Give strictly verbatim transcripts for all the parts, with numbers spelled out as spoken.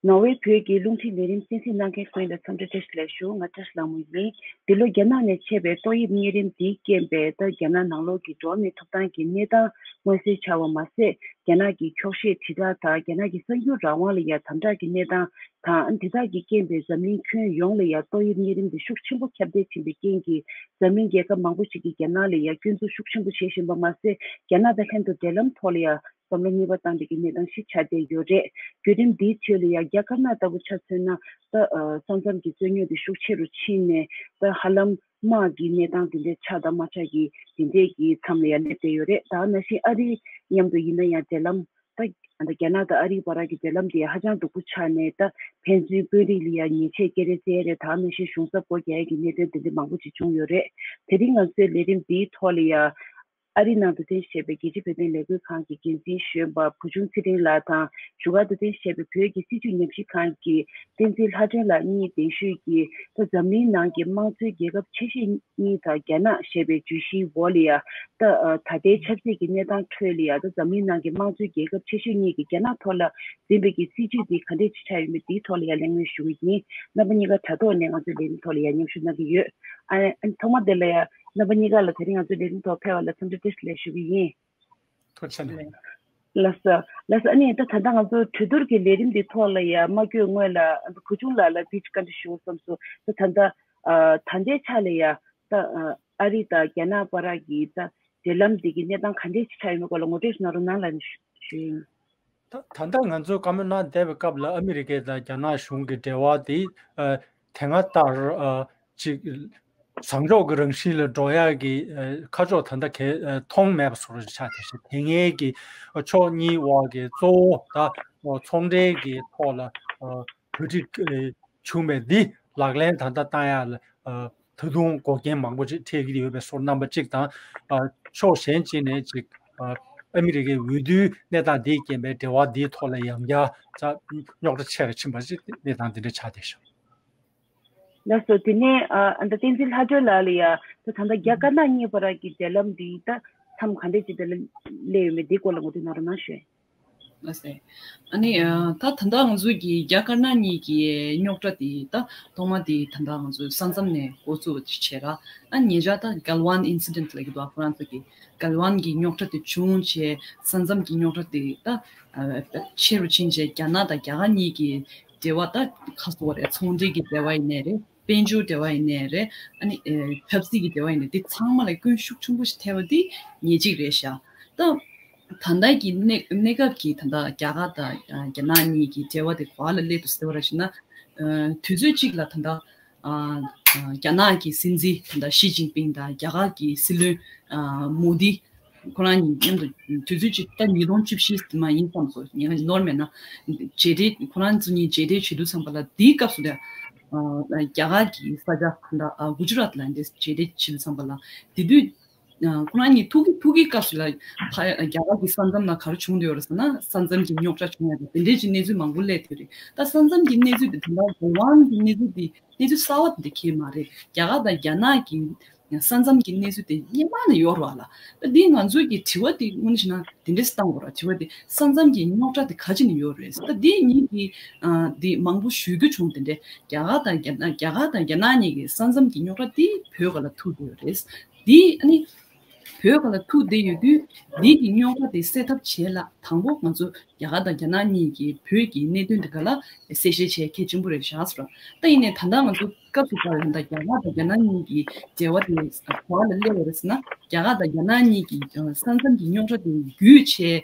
ནོར་ཝེ་བོད་ཀྱི་རླུང་འཕྲིན་ལས་རིམ་གསན་གཟིགས་གནང་མཁན་ཀུན་ལ་འཚམས་འདྲི་བཀྲ་ཤིས་བདེ་ལེགས་ཞུ། ང་བཀྲ་ཤིས་ལྷ་མོ་ཡིན། འདི་ལོ་རྒྱ་ནག་ནས་མཆེད་པའི་ཏོག་དབྱིབས་གཉན་རིམས་འདིས་རྐྱེན་པས། ད་རྒྱ་ནག་ནང་ལོགས་ཀྱི་འགྲོ་བ་མིའི་ཐོབ་ཐང་གི་གནས་སྟངས་མངོན་གསལ་ཆགས་པ་མ་ཟད། རྒྱ་ནག་གི་འཁྱོག་བཤད་དྲིལ་བསྒྲགས་དང་རྒྱ་ནག་གི་གསར་འགྱུར་རང་དབང་ལ་ཡང་དམ་དྲག་གི་གནས་སྟངས་དང་། འདི་དག་གི་རྐྱེན་པས་འཛམ་གླིང་ཁྱོན་ཡོངས་ལ་ཡང་ཏོག་དབྱིབས་གཉན་རིམས་འདི་ཤུགས་ཆེན་པོ་ཁྱབ་གདལ་ཕྱིན་པའི་རྐྱེན་གྱིས། འཛམ་གླིང་རྒྱལ་ཁབ་མང་པོ་ཞིག་གིས་རྒྱ་ནག་ལ་ཡང་སྐྱོན་འཛུགས་ཤུགས་ཆེན་པོ་བྱེད་བཞིན་པ་མ་ཟད། རྒྱ་ནག་དང་ལྷན་དུ་འབྲེལ་ལམ་ཐོག་ལ་ཡང་བསམ་བློ་གཉིས་པ་བཏང་བསྡད་ཀྱི་གནས་སྟངས་ཤིག་ཆགས་བསྡད་ཡོད་རེད། བརྒྱུད་རིམ་འདིའི་ཁྲོད་ལ་ཡང་རྒྱ་དཀར་ནག་ལྟ་བུ་ཆ་མཚོན་ན། ད་ཨ་ས་མཚམས་ཀྱི་རྩོད་རྙོག་འདི་ཤུགས་ཆེ་རུ་ཕྱིན་ནས། ད་ཧ་ལམ་དམག་གི་གནས་སྟངས་དེ་འདྲའི་ཆགས་དང་མ་ཆགས་ཀྱི་དེ་འདྲའི་གི་མཚམས་ལ་ཡང་སླེབས་བསྡད་ཡོད་རེད། ད་ནང་བཞིན་ཨ་རི་མཉམ་དུ་ཡིན་ན་ཡང་འབྲེལ་ལམ། ད་ད་རྒྱ་ནག་དང་ཨ་རིའི་བར་གྱི་འབྲེལ་ལམ་དེ་ཧ་ཅང་སྡུག་པོ་ཆགས་ནས། ད་ཕན་ཚུན་དཔོན་རིགས་ལ་ཡང་ཉེས་ཆད་སྐྱེད་རེས་བཙལ་རེད། ད་ནང་བཞིན་གཞུང་ཚབ་སྒོ་རྒྱག་ཡས་ཀྱི་གནད་དོན་དེ་འདྲ་མང་པོ་ཅིག་བྱུང་ཡོད་རེད། དེ་རིང་ང་ཚོའི་ལས་རིམ་འདིའི་ཐོག་ལ་ཡང་། ཨ་རི་ནང་དུ་རྟེན་གཞི་བྱས་པའི་རྒྱལ་སྤྱིའི་བོད་དོན་ལས་འགུལ་ཁང་གི་འགན་འཛིན་གཞོན་པ་བུ་ཆུང་ཚེ་རིང་ལགས་དང་། བཞུགས་སྒར་དུ་རྟེན་གཞི་བྱས་པའི་བོད་ཀྱི་སྲིད་བྱུས་ཉམས་ཞིབ་ཁང་གི་བསྟན་འཛིན་ལྷ་སྒྲོན་ལགས་གཉིས་གདན་ཞུས་ཀྱིས། ད་འཛམ་གླིང་ནང་གི་དམངས་གཙོའི་རྒྱལ་ཁབ་ཆེ་ཤོས་གཉིས་དང་རྒྱ་ནག་ཞེས་པའི་བརྗོད་གཞིའི་འོག་ལ་ཡང་། ད་ད་ལྟའི་ཆབ་སྲིད་ཀྱི་གནས་སྟངས་ཁྲོད་ལ་ཡང་། ད་འཛམ་གླིང་ནང་གི་དམངས་གཙོའི་རྒྱལ་ཁབ་ཆེ་ཤོས་གཉིས་ཀྱིས་རྒྱ་ནག་ཐོག་ལ་འཛིན་པའི་གི་སྲིད་བྱུས་འདི་ག་འདྲས་ཅིག་ཆགས་ཡོད་མེད་འདིའི་ཐོག་ལ་ཡང་གླེང་མོལ་ཞུ་གི་ཡིན། རྣམ་པ་གཉིས་ཀ་དྲ་ཐོག་ནས་ང་ཚོའི་ལས་རིམ་ཐོག་ལ་ཡང་མཉམ་ཞུགས་གནང་གི་ཡོད། ཨ་ཨ་ཐོག་མ་དེ་ལ་ཡང་རྣམ་པ་གཉིས་ཀ་ལ་དེ་རིང་ང་ཚོའི་ལས་རིམ་ཐོག་ཕེབས་པ་ལ་འཚམས་འདྲི་བཀྲ་ཤིས་བདེ་ལེགས་ཞུ་གི་ཡིན། ཐུགས་རྗེ་ཆེ་གནང་། ལགས་སོ། ལགས་སོ། ཨ་ནི་ད་ད་ལྟ་ང་ཚོ་གྲོས་བསྡུར་གྱི་ལས་རིམ་འདི་ཐོག་ལ་ཡང་མ་བསྐྱོད་སྔོན་ལ་ཨ་ནི་བུ་ཆུང་ལགས་ལ་འདི་ཅིག་བཀའ་འདྲི་ཞུ་བསམ་སོང་། ད་ད་ལྟ་ཨ་ད་ལྟའི་ཆ་ལ་ཡང་ད་ཨ་ཨ་རི་དང་རྒྱ་ནག་བར་གྱི་ད་འབྲེལ་ལམ་འདི་གི་གནས་སྟངས་ག་འདྲས་ཅིག་ཆགས་ཡོད་མེད་སྐོར་ལ་ངོ་སྤྲོད་ཞིག་གནང་རོགས་གནང་ལབ་ནས་ཞུ་ཞུ་ཡིན། ད་ད་ལྟ་ང་ཚོས་བཀའ་མོལ་གནང་བསྡད་པའི་སྐབས་ལ་ཨ་མི་རི་ཀ་དང་རྒྱ་ནག་གཞུང་གི་འབྲེལ་བ་དེ་ཨ་དེ་སྔ་ལྟར་ཨ་ཅིག་བཟང་ཕྱོགས་ཀྱི་རང་བཞིན་ལ་འགྲོ་ཡག་གི་ཨ་ཁ་ཕྱོགས་ད་ལྟ་གས་ཨ་མཐོང་མེད་པ་བཟོ་འདྲ་ཆགས་བསྡད་ཤག་དེ་སྔའི་གི་ཕྱོགས་གཉིས་དབར་གྱི་གཙོ་བོ་ད་ཚོང་འབྲེལ་གྱི་ཐོག་ལ་ཨ་གྲ་སྒྲིག་ཨ་བྱུང་བའི་འདི་ལག་ལེན་ད་ལྟ་བསྟར་ཡག་ལ་ཨ་ད་དུང་འགོག་རྐྱེན་མང་པོ་ཅིག་འཕྲད་ཀྱི་ཡོད་པའི་བཟོ་འདྲ་རྣམ་པ་གཅིག་དང་། ཨ་ཕྱོགས་གཞན་གཅིག་ནས་ཅིག་ཨ་ཨ་མི་རི་ཀའི་འོས་བསྡུའི་གནས་སྟངས་འདིས་རྐྱེན་པས་འབྲེལ་བ་འདིའི་ཐོག་ལ་ཡང་བསྐྱར་རྙོག་དྲ་ཆེ་རུ་ཕྱིན་པ་ཞིག་གནས་སྟངས་འདི་འདྲ་ཆགས་བསྡད་ཤག་ལགས་སོ། དེ་ནས་ཨ་ཨ་ད་བསྟན་འཛིན་ལྷ་སྒྲོན་ལགས་ལ་ཡང་ད་ད་ལྟ་རྒྱ་དཀར་ནག་གཉིས་བར་གྱི་འབྲེལ་ལམ་འདི་ད་མཚམས་ག་འདྲས་ཅིག་དེ་ལ་སླེབས་ཡོད་མེད་འདིའི་སྐོར་ལ་ངོ་སྤྲོད་གནང་རོགས་གནང་ཞུ། ལགས་སོ། ཨ་ནི་ཨ་ད་ད་ལྟ་ང་ཚོའི་གི་རྒྱ་དཀར་ནག་གཉིས་ཀྱི་རྙོག་དྲ་དེ་ད་ཐོག་མ་དེ་ད་ལྟ་ང་ཚོའི་ས་མཚམས་ནས་འགོ་བཙུགས་བྱས་ར། ཨ་ཉེ་ཆར་ད་གལ་ཝན་ཨིན་སི་ཌེན་ཊི་ལབ་ཀྱི་འདུག་ཁོ་རང་ཚོ་གི་གལ་ཝན་གྱི་རྙོག་དྲ་དེ་བྱུང་བྱས། ས་མཚམས་ཀྱི་རྙོག་དྲ་དེ་ད་ཨ་ཆེ་རུ་ཕྱིན་བྱས། རྒྱ་ནག་དང་རྒྱ་གར་གཉིས་ཀྱི་འབྲེལ་བ་ད་ག་ཟེར་དགོས་རེད། ཚོང་འབྲེལ་གྱི་འབྲེལ་བ་ཡིན་ནའི་རེད། དཔལ་འབྱོར་འབྲེལ་བ་ཡིན་ནའི་རེད། ཨ་ནི་ཨེ་ཆབ་སྲིད་ཀྱི་འབྲེལ་བ་ཡིན་ནའི་འདི་ཚང་མ་ལ་སྐྱོན་ཤུགས་ཆེན་པོ་ཞིག་ཐེབས་པ་འདི་ངེས་གཅིག་རེད་ཤག་ད་ད་ལྟ་གི་གནས་གནས་སྐབས་ཀྱི་ད་ལྟ་རྒྱ་གར་དང་ཨ་རྒྱ་ནག་གཉིས་ཀྱི་འབྲེལ་བ་དེ་ག་པར་ལ་སླེབས་འདུག་ཟེར་བ་རེད་ཞུ་ན། ཨ་དུས་ཚོད་གཅིག་ལ་ད་ལྟ་ཨ་ཨ་རྒྱ་ནག་གི་སྲིད་འཛིན་ད་ལྟ་ཞི་ཅིན་ཕིང་དང་རྒྱ་གར་གྱི་སྲིད་བློན་ཨ་མོ་དི། ཁོ་རང་གཉིས་མཉམ་དུ་དུས་ཚོད་ཅིག་ད་ཉིས་སྟོང་བཅུ་བཞི་མ་ཡིན་བསམ་སོང་། ངས་ནོར་མེད་ན་མཇལ་འཕྲད། ཁོ་རང་ཚོ་གཉིས་མཇལ་འཕྲད་བྱེད་དུས་ཙམ་པ་ལ་དེའི་སྐབས་སུ་ད་ཨ་རྒྱ་གར་གྱི་ས་ཆ་ད་ཨ་གུ་ཇི་རཱཏ་ལ་འདི་མཇལ་འཕྲད་བྱེད་དུས་ཙམ་པ་ལ་དེ་དུས་ཨ་ཁོ་རང་གཉིས་ཐུག་གི་ཐུག་གི་སྐབས་སུ་ལ་ཕ་རྒྱ་གར་གྱི་ས་མཚམས་ལ་ག་རེ་བྱུང་བསྡད་ཡོད་རེད་ཟེར་ན། ས་མཚམས་ཀྱི་རྙོག་དྲ་བྱུང་ཡ་དང་དེ་འདྲའི་ཅིག་གནས་ཚུལ་མང་པོ་སླེབས་བསྡད་རེད། ད་ས་མཚམས་ཀྱི་གནས་ཚུལ་དེ་ད་ལྟ་གལ་ཝན་གྱི་གནས་ཚུལ་དེ་གནས་ཚུལ་གསར་བ་དེ་འདྲ་གང་ཡང་མ་རེད། རྒྱ་གར་དང་རྒྱ་ནག་གི་ས་མཚམས་ཀྱི་གནས་ཚུལ་དེ་སྔོན་མ་ནས་ཡོད་རེད་པ་ལགས། ད་འདི་ང་ཚོའི་གི་དྲི་བ་དེ་དངོས་གནས་བྱས་ན་དེ་འདྲས་བཏང་དགོས་རེད། དྲི་བ་དེ་ས་མཚམས་ཀྱི་རྙོག་དྲ་དེ་ག་ཅི་ནས་ཡོད་རེད། ད་འདི་ངེད་ཀྱིས་ཨ་འདི་མང་པོ་ཞུ་རྒྱུ་བྱུང་། དེ་འདྲས་རྒྱ་གར་དང་རྒྱ་ནག་རྒྱ་གར་དང་རྒྱ་ནག་གཉིས་ཀྱི་ས་མཚམས་ཀྱི་རྙོག་དྲ་དེ་བོད་སྒང་ལ་ཐུག་བསྡད་ཡོད་རེད། འདི་ཨ་ནི་བོད་སྒང་ལ་ཐུག་བསྡད་ཡོད་དུས་འདི་གི་རྙོག་དྲ་དེ་སེལ་ཐབས་བྱེད་ལ་དང་པོ་ང་ཚོ་རྒྱ་གར་དང་རྒྱ་ནག་གཉིས་ཀྱིས་བོད་ཀྱི་གནད་དོན་དེ་ག་ལ་གསལ་བཤད་བྱེད་གལ་ཆེན་པོ་རེད་ཤག་ཟེར། ད་ཡིན་ནའི་ད་ལྟ་ང་ཚོ་སྐབས་སུ་བབས་ཡོད། ད་རྒྱ་གར་དང་རྒྱ་ནག་གཉིས་ཀྱི་འབྲེལ་བ་དེ་ག་པར་ལ་སླེབས་ཡོད་རེད་ཟེར་ན། རྒྱ་གར་དང་རྒྱ་ནག་གཉིས་ཀྱི་ས་མཚམས་ཀྱི་རྙོག་དྲ་དེ་བརྒྱུད་བྱས་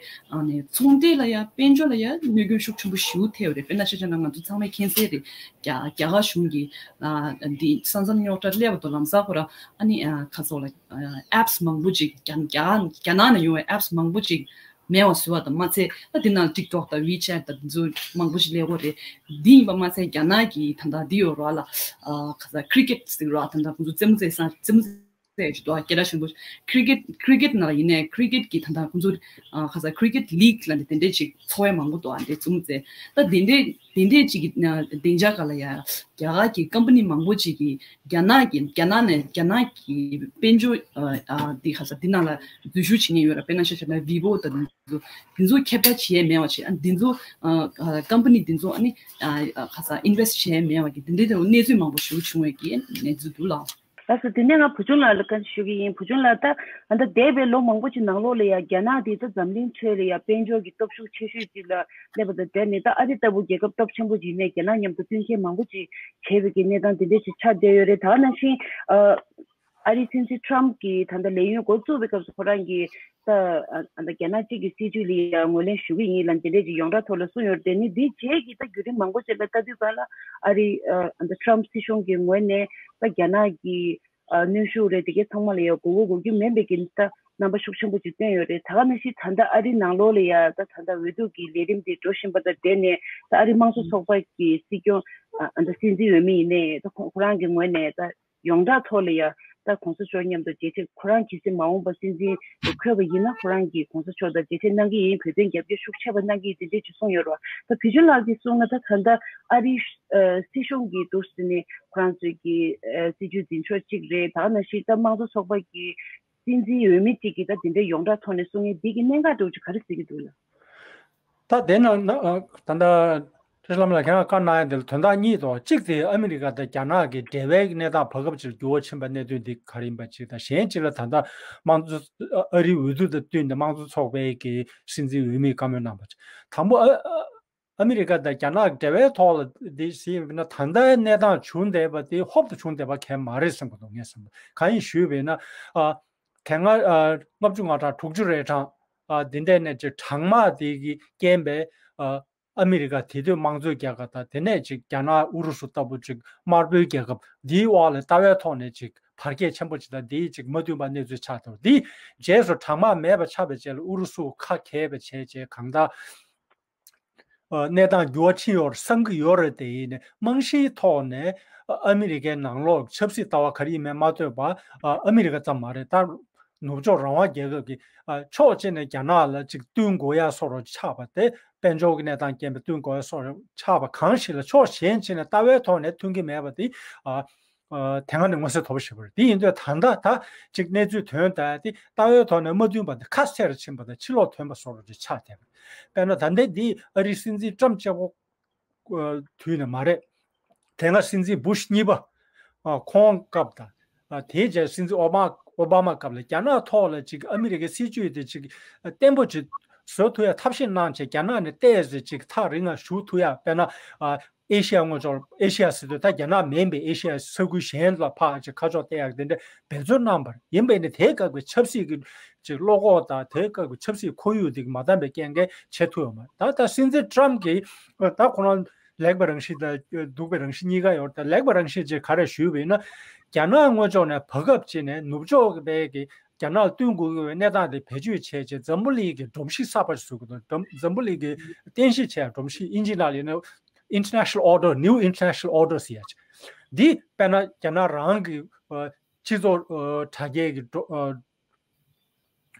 ཨ་ནི་ཚོང་འབྲེལ་ལ་ཡ་དཔལ་འབྱོར་ལ་ཡ་གནོད་སྐྱོན་ཤུགས་ཆེན་པོ་ཞེ་པོ་ཐེབས་ཡོད་རེད། དཔེར་ན་ཆ་བཞག་ན་ང་ཚོ་ཚང་མས་མཁྱེན་གསལ་རེད། རྒྱ་རྒྱ་གར་གཞུང་གིས་ཨ་འདི་ས་མཚམས་རྙོག་དྲ་སླེབས་པ་དང་ལམ་སང་ཁོ་རང་ཨ་ནི་ཨ་ག་ཟེར་ལ་ཨེབ་སི་མང་པོ་ཅིག་རྒྱ་རྒྱ་རྒྱ་ནག་ནས་ཡོང་བའི་ཨེབ་སི་མང་པོ་ཅིག་མེད་པ་བཟོས་པ་དང་མ་ཚད། ད་དེ་ནང་ཊིག་ཊོག་དང་ཝི་ཆེ་ཊི་དང་དེ་ཚོ་མང་པོ་ཞིག་སླེབས་ཡོད་རེད། འདི་ཡིན་པ་མ་ཚད་རྒྱ་ནག་གི་ད་ལྟ་འདི་ཡོད་རེད་པ་ལགས། ཨ་ག་ས་ཀི་རི་ཀེ་ཊི་ཟེར་ར། ད་ལྟ་ཁོང་ཚོ་རྩེད་མོ་རྩེ་ས་རྩེད་མོ་ ཟེར་ཅིག་འདུག་ཨ། སྐད་གྲགས་ཆེན་པོ། ཁི་རི་ཀེཊ་ཁི་རི་ཀེཊ་ནང་ཡིན་ནའི་ཁི་རི་ཀེཊ་གི་ད་ལྟ་ཁོང་ཚོ་ཨ་ཁ་ས་ཁི་རི་ཀེཊ་ལིག་ལ་འདི་དེ་འདྲས་ཅིག་འཚོ་བ་མང་པོ་འདུག་ཨ། འདི་བཙུགས་ཚེ་ད་དེ་འདྲས་དེ་འདྲས་ཅིག་གི་ཨ་སྡིངས་ཆ་སྒང་ལ་ཡ་རྒྱ་གར་གྱི་ཀམ་པ་ནི་མང་པོ་ཅིག་གིས་རྒྱ་ནག་གི་རྒྱ་ནག་ནས་རྒྱ་ནག་གི་དཔལ་འབྱོར་ཨ་ཨ་འདི་ཁ་ས་འདི་ནང་ལ་འཛུལ་ཞུགས་བྱེད་མཁན་ཡོད་ར། དཔེར་ན་ཆ་བཞག་ན་བི་བོ་དང་འདི་ཚོ་ཁྱབ་བསྒྲགས་བྱེད་ཡས་མེད་པ་བྱས། ཨ་འདི་ཚོ་ཨ་ཨ་ཀམ་པ་ནི་འདི་ཚོ་ཨ་ནི་ཨ་ཨ་ཁ་ས་ཨིན་ཝེ་སི་ཊི་བྱེད་ཡས་མེད་པ་གི་འདི་འདྲའི་གནས་ཚུལ་མང་པོ་ཞིག་བྱུང་བའི་གི་གནས་ཚུལ་འདུག་ལགས། ལགས་སོ། དེ་ནས་ང་བུ་ཆུང་ལགས་ལ་བཀའ་འདྲི་ཞུ་གི་ཡིན། བུ་ཆུང་ལགས། ད་ཨ་ད་འདས་པའི་ལོ་མང་པོ་ཅིག་ནང་ལོགས་ལ་ཡ་རྒྱ་ནག་དེ་ད་འཛམ་གླིང་ཁྲོད་ལ་ཡ་དཔལ་འབྱོར་གྱི་སྟོབས་ཤུགས་ཆེ་ཤོས་ཅིག་ལ་སླེབས་པ་དང་འབྲེལ་ནས། ད་ཨ་རི་ལྟ་བུ་རྒྱལ་ཁབ་སྟོབས་ཆེན་པོ་ཅིག་ནས་རྒྱ་ནག་མཉམ་དུ་བསྟུན་མཁས་མང་པོ་ཅིག་བྱས་པའི་གི་གནས་སྟངས་དེ་འདྲས་ཅིག་ཆགས་བསྡད་ཡོད་རེད། ད་ག་ནང་བཞིན་ཨ་ཨ་རིའི་སྲིད་འཛིན་ཊམ་གྱིས་ད་ལྟ་ལས་ཡུན་འགོ་བཙུགས་པའི་སྐབས་སུ་ཁོ་རང་གིས་ད་ཨ་ཨ་ད་རྒྱ་ནག་གཅིག་གི་སྲིད་ཇུས་ལ་ཡང་ངོས་ལེན་ཞུ་གི་ཡིན་ལབ་དེ་འདྲས་ཅིག་ཡོངས་གྲགས་ཐོག་ལ་གསུངས་ཡོད་རེད། དེ་ནི་འདིའི་རྗེས་ཀྱི་ད་བརྒྱུད་རིམ་མང་པོ་ཅིག་ལ་ལྟ་དུས་ག་ལ་ཨ་རི་ཨ་ཨ་ད་ཊམ་སྲིད་གཞུང་གི་ངོས་ནས་ད་རྒྱ་ནག་གི་ཨ་གནོན་ཤུགས་རེད། དེ་གའི་ཚང་མ་ལ་ཡང་དགོས་མཁོ་དགོས་རྒྱུ་མིན་པའི་གི་ད་རྣམ་པ་ཤུགས་ཆེན་པོ་ཅིག་བསྟན་ཡོད་རེད། ད་ག་ནང་བཞིན་ད་ལྟ་ཨ་རི་ནང་ལོགས་ལ་ཡ་ད་ད་ལྟ་འོས་བསྡུ་གི་ལས་རིམ་དེ་འགྲོ་བཞིན་པ་དང་འབྲེལ་ནས་ད་ཨ་རི་དམངས་གཙོ་ཚོགས་པ་གི་སྲིད་སྐྱོང་ཨ་ཨ་ད་སྲིད་འཛིན་འོས་མི་ཡིན་ནའི་ད་ཁོ་ཁོ་རང་གི་ངོས་ནས་ད་ཡོངས་གྲགས་ཐོག་ལ་ཡ་ད་གོང་ས་མཆོག་མཉམ་དུ་མཇལ་འཕྲད། ཁོ་རང་གལ་སྲིད་མ་འོངས་པ་སྲིད་འཛིན་དུ་འཁོད་པ་ཡིན་ན་ཁོ་རང་གིས་གོང་ས་མཆོག་དང་མཇལ་འཕྲད་གནང་གི་ཡིན། བོད་དོན་རྒྱབ་སྐྱོར་ཤུགས་ཆེ་བ་གནང་གི་ཡིན། དེ་འདྲས་ཅིག་གསུངས་ཡོད་རེད་བ། ད་བུ་ཆུང་ལགས་ཀྱིས་གསུངས་ན་ད་ད་ལྟ་ཨ་རིའི་ཨ་སྲིད་གཞུང་གིས་འདུག་ཟེར་ནས་ཁོ་རང་ཚོའི་གི་ཨ་སྲིད་ཇུས་འཛིན་ཕྱོགས་གཅིག་རེད། ད་ག་ནང་བཞིན་ད་དམངས་གཙོ་ཚོགས་པ་གི་སྲིད་འཛིན་འོས་མི་གཅིག་གིས་ད་དེ་འདྲའི་ཡོངས་གྲགས་ཐོག་ནས་གསུང་མཁན་འདི་གི་གནད་འགག་འདྲ་བོ་ཅིག་ག་རེ་གཟིགས་ཀྱི་འདུག་ལགས། ད་དེ་ནང་ན་ཨ་ད་ལྟ་ཁྲི་བླ་མ་ལགས་ཁྱེད་རང་བཀའ་གནང་ཡ་དེ་ལ་དོན་དག་གཉིས་འདུག། གཅིག་དེ་ཨ་མི་རི་ཀ་དང་རྒྱ་ནག་གི་འབྲེལ་བའི་གནས་སྟངས་བར་སྐབས་ཅིག་འགྱུར་བ་ཕྱིན་པ་གནད་དོན་འདི་ག་རེ་ཡིན་པ་གཅིག་དང་། གཞན་གཅིག་ལ་ད་ལྟ་དམངས་གཙོ་ཨ་རིའི་འོས་བསྡུ་དང་བསྟུན་ནས་དམངས་གཙོ་ཚོགས་པའི་གི་སྲིད་འཛིན་འོས་མིའི་བཀའ་མོལ་གནང་བ་ཅིག། དང་པོ་ཨ་ཨ་ཨ་མི་རི་ཀ་དང་རྒྱ་ནག་འབྲེལ་བའི་ཐོག་ལ་འདི་ཞིག་ཡིན་ན་ད་ལྟའི་གནས་སྟངས་བྱུང་བསྡད་པ་དེ་ཧོབ་ཏེ་བྱུང་བསྡད་པ་གང་ཡང་མ་རེད་བསམ་གྱི་འདུག་ངས་བསམ་པ། གང་ཡིན་ཞུས་པ་ཡིན་ན་ཨ་དེ་སྔ་ཨ་ལྔ་བཅུ་ང་གྲངས་དྲུག་ཅུ་རེ་གྲངས་ཨ་དེ་འདྲས་ནས་ཅིག་གྲང་དམག་དེ་གི་རྐྱེན་པས་ཨ་ཨ་མི་རི་ཀ་དེ་དུས་དམངས་གཙོའི་རྒྱལ་ཁབ་དང་དེ་ནས་ཅིག་རྒྱ་ནག་ཨུ་རུ་སུ་ལྟ་བུ་ཅིག་དམར་པོའི་རྒྱལ་ཁབ་འདིའི་འོག་ལ་ལྟ་བའི་ཐོག་ནས་ཅིག་བར་ཁྱད་ཆེན་པོ་ཅིག་དང་འདིའི་ཅིག་མ་མཐུན་པ་གནས་ཚུལ་ཆགས་འདུག། འདིའི་རྗེས་སུ་གྲང་དམག་མེད་པ་ཆགས་པའི་རྗེས་ལ་ཨུ་རུ་སུ་ཁ་གས་པ་བྱས་རྗེས་གང་ལྟར་ཨ་གནས་སྟངས་འགྱུར་བ་ཕྱིན་ཡོད་རེད་བསམ་གྱི་ཡོད་རེད། དེ་ཡིན་ནའི་རྨང་གཞིའི་ཐོག་ནས་ཨ་ཨ་མི་རི་ཀའི་ནང་ལོགས་ཆབ་སྲིད་ལྟ་བ་ག་རེ་ཡིན་མིན་མ་ལྟོས་པར་ཨ་ཨ་མི་རི་ཀ་ཙམ་མ་རེད། ད་ནུབ་ཕྱོགས་རང་དབང་རྒྱལ་ཁབ་ཀྱི་ཨ་ཕྱོགས་གཅིག་ནས་རྒྱ་ནག་ལ་ཅིག་བསྟུན་དགོས་ཡ་བཟོ་འདྲ་ཆགས་པ་དེ། དཔལ་འབྱོར་གྱི་གནས་སྟངས་རྐྱེན་པས་བསྟུན་དགོས་ཡ་བཟོ་འདྲ་ཆགས་པ་གང་ཞིག་ལ་ཕྱོགས་གཞན་གཅིག་ནས་ལྟ་བའི་ཐོག་ནས་མཐུན་གྱི་མེད་པ་དེ་ཨ། ཨ་དེ་སྔ་ནས་མངོན་གསལ་དོད་པོ་ཞིག་རེད། དེ་ཡིན་དུས་ད་ལྟ་ད་ཅིག་གནས་ཚུལ་དོན་དག་དེ་ལྟ་བའི་ཐོག་ནས་མ་མཐུན་པ་དེ་ཁ་གསལ་རུ་ཕྱིན་པ་དང་ཕྱི་ལོགས་ཐོན་པ་བཟོ་འདྲ་ཅིག་ཆགས་བསྡད་པ་རེད། དཔེར་ན་ད་ལྟའི་འདི་ཨ་རིའི་སྲིད་འཛིན་ཊམ་གཅིག་པོ་ཨ་དུས་ནས་མ་རེད། དེ་སྔ་སྲིད་འཛིན་བུ་ཤ་གཉིས་པ་ཨ་ཁོང་སྐབས་དང་ཨ་དེའི་རྗེས་སྲིད་འཛིན་ཨོ་མ་ཨོ་བྷ་མ་སྐབས་ལ་རྒྱ་ནག་ཐོག་ལ་ཅིག་ཨ་མི་རི་ཀའི་སྲིད་ཇུས་དེ་ཅིག་བརྟན་པོ་ཅིག་བཟོ་ཐུབ་ཡ་ཐབས་ཤེས་གནང་བྱས་རྒྱ་ནག་ནས་ཏོག་ཙམ་ཅིག་ཐག་རིང་ང་བཞུགས་ཐུབ་ཡ། དཔེར་ན་ཨ་ཨེ་ཤི་ཡ་ངོས་ཕྱོགས། ཨེ་ཤི་ཡ་ཟེར་དུས་ད་རྒྱ་ནག་མིན་པའི་ཨེ་ཤི་ཡ་ས་ཁུལ་གཞན་ལ་ཕར་ཅིག་ཁ་ཕྱོགས་གཏད་ཡག་དེ་འདྲ་འབད་བརྩོན་གནང་བ་ཡིན་པས་ནི། དེའི་སྐབས་ཀྱི་ཆབ་སྲིད་ཀྱི་ཅིག་བློ་ཁོག་དང་དེའི་སྐབས་ཀྱི་ཆབ་སྲིད་ཁོར་ཡུག་དེ་གི་མ་འདང་བའི་རྐྱེན་གྱིས་བྱེད་ཐུབ་ཡོད་མ་རེད། ད་ད་སྲིད་འཛིན་ཊམ་གྱིས་ད་ཁོ་རང་ལེགས་པའི་རང་བཞིན་དང་སྡུག་པའི་རང་བཞིན་གཉིས་ཀ་ཡོད་རེད། ད་ལེགས་པའི་རང་བཞིན་ཅིག་ག་རེ་ཞུས་པ་ཡིན་ན། རྒྱ་ནག་ངོས་ཕྱོགས་ནས་བར་སྐབས་ཅིག་ནས་ནུབ་ཕྱོགས་པའི་གི་རྒྱ་ནག་ལ་བསྟུན་དགོས་ཀྱི་ཡོད་པའི་གནས་སྟངས་དེ་བེད་སྤྱོད་བྱས་བྱས་འཛམ་བུ་གླིང་གི་སྒྲོམ་གཞི་གསར་པ་ཞིག་བཟོ་དགོས་འདུག། འཛམ་འཛམ་བུ་གླིང་གི་རྟེན་གཞི་བྱས་སྒྲོམ་གཞི། དབྱིན་ཇིའི་ནང་ལ་ཡིན་ན་International Order, New International Order ཟེར་ཡ་ཅིག། འདི་དཔེར་ན་རྒྱ་ནག་རང་གི་ཨ་སྤྱི་ཚོགས་ཨ་དྲ་རྒྱའི་གི་འགྲོ་ཨ་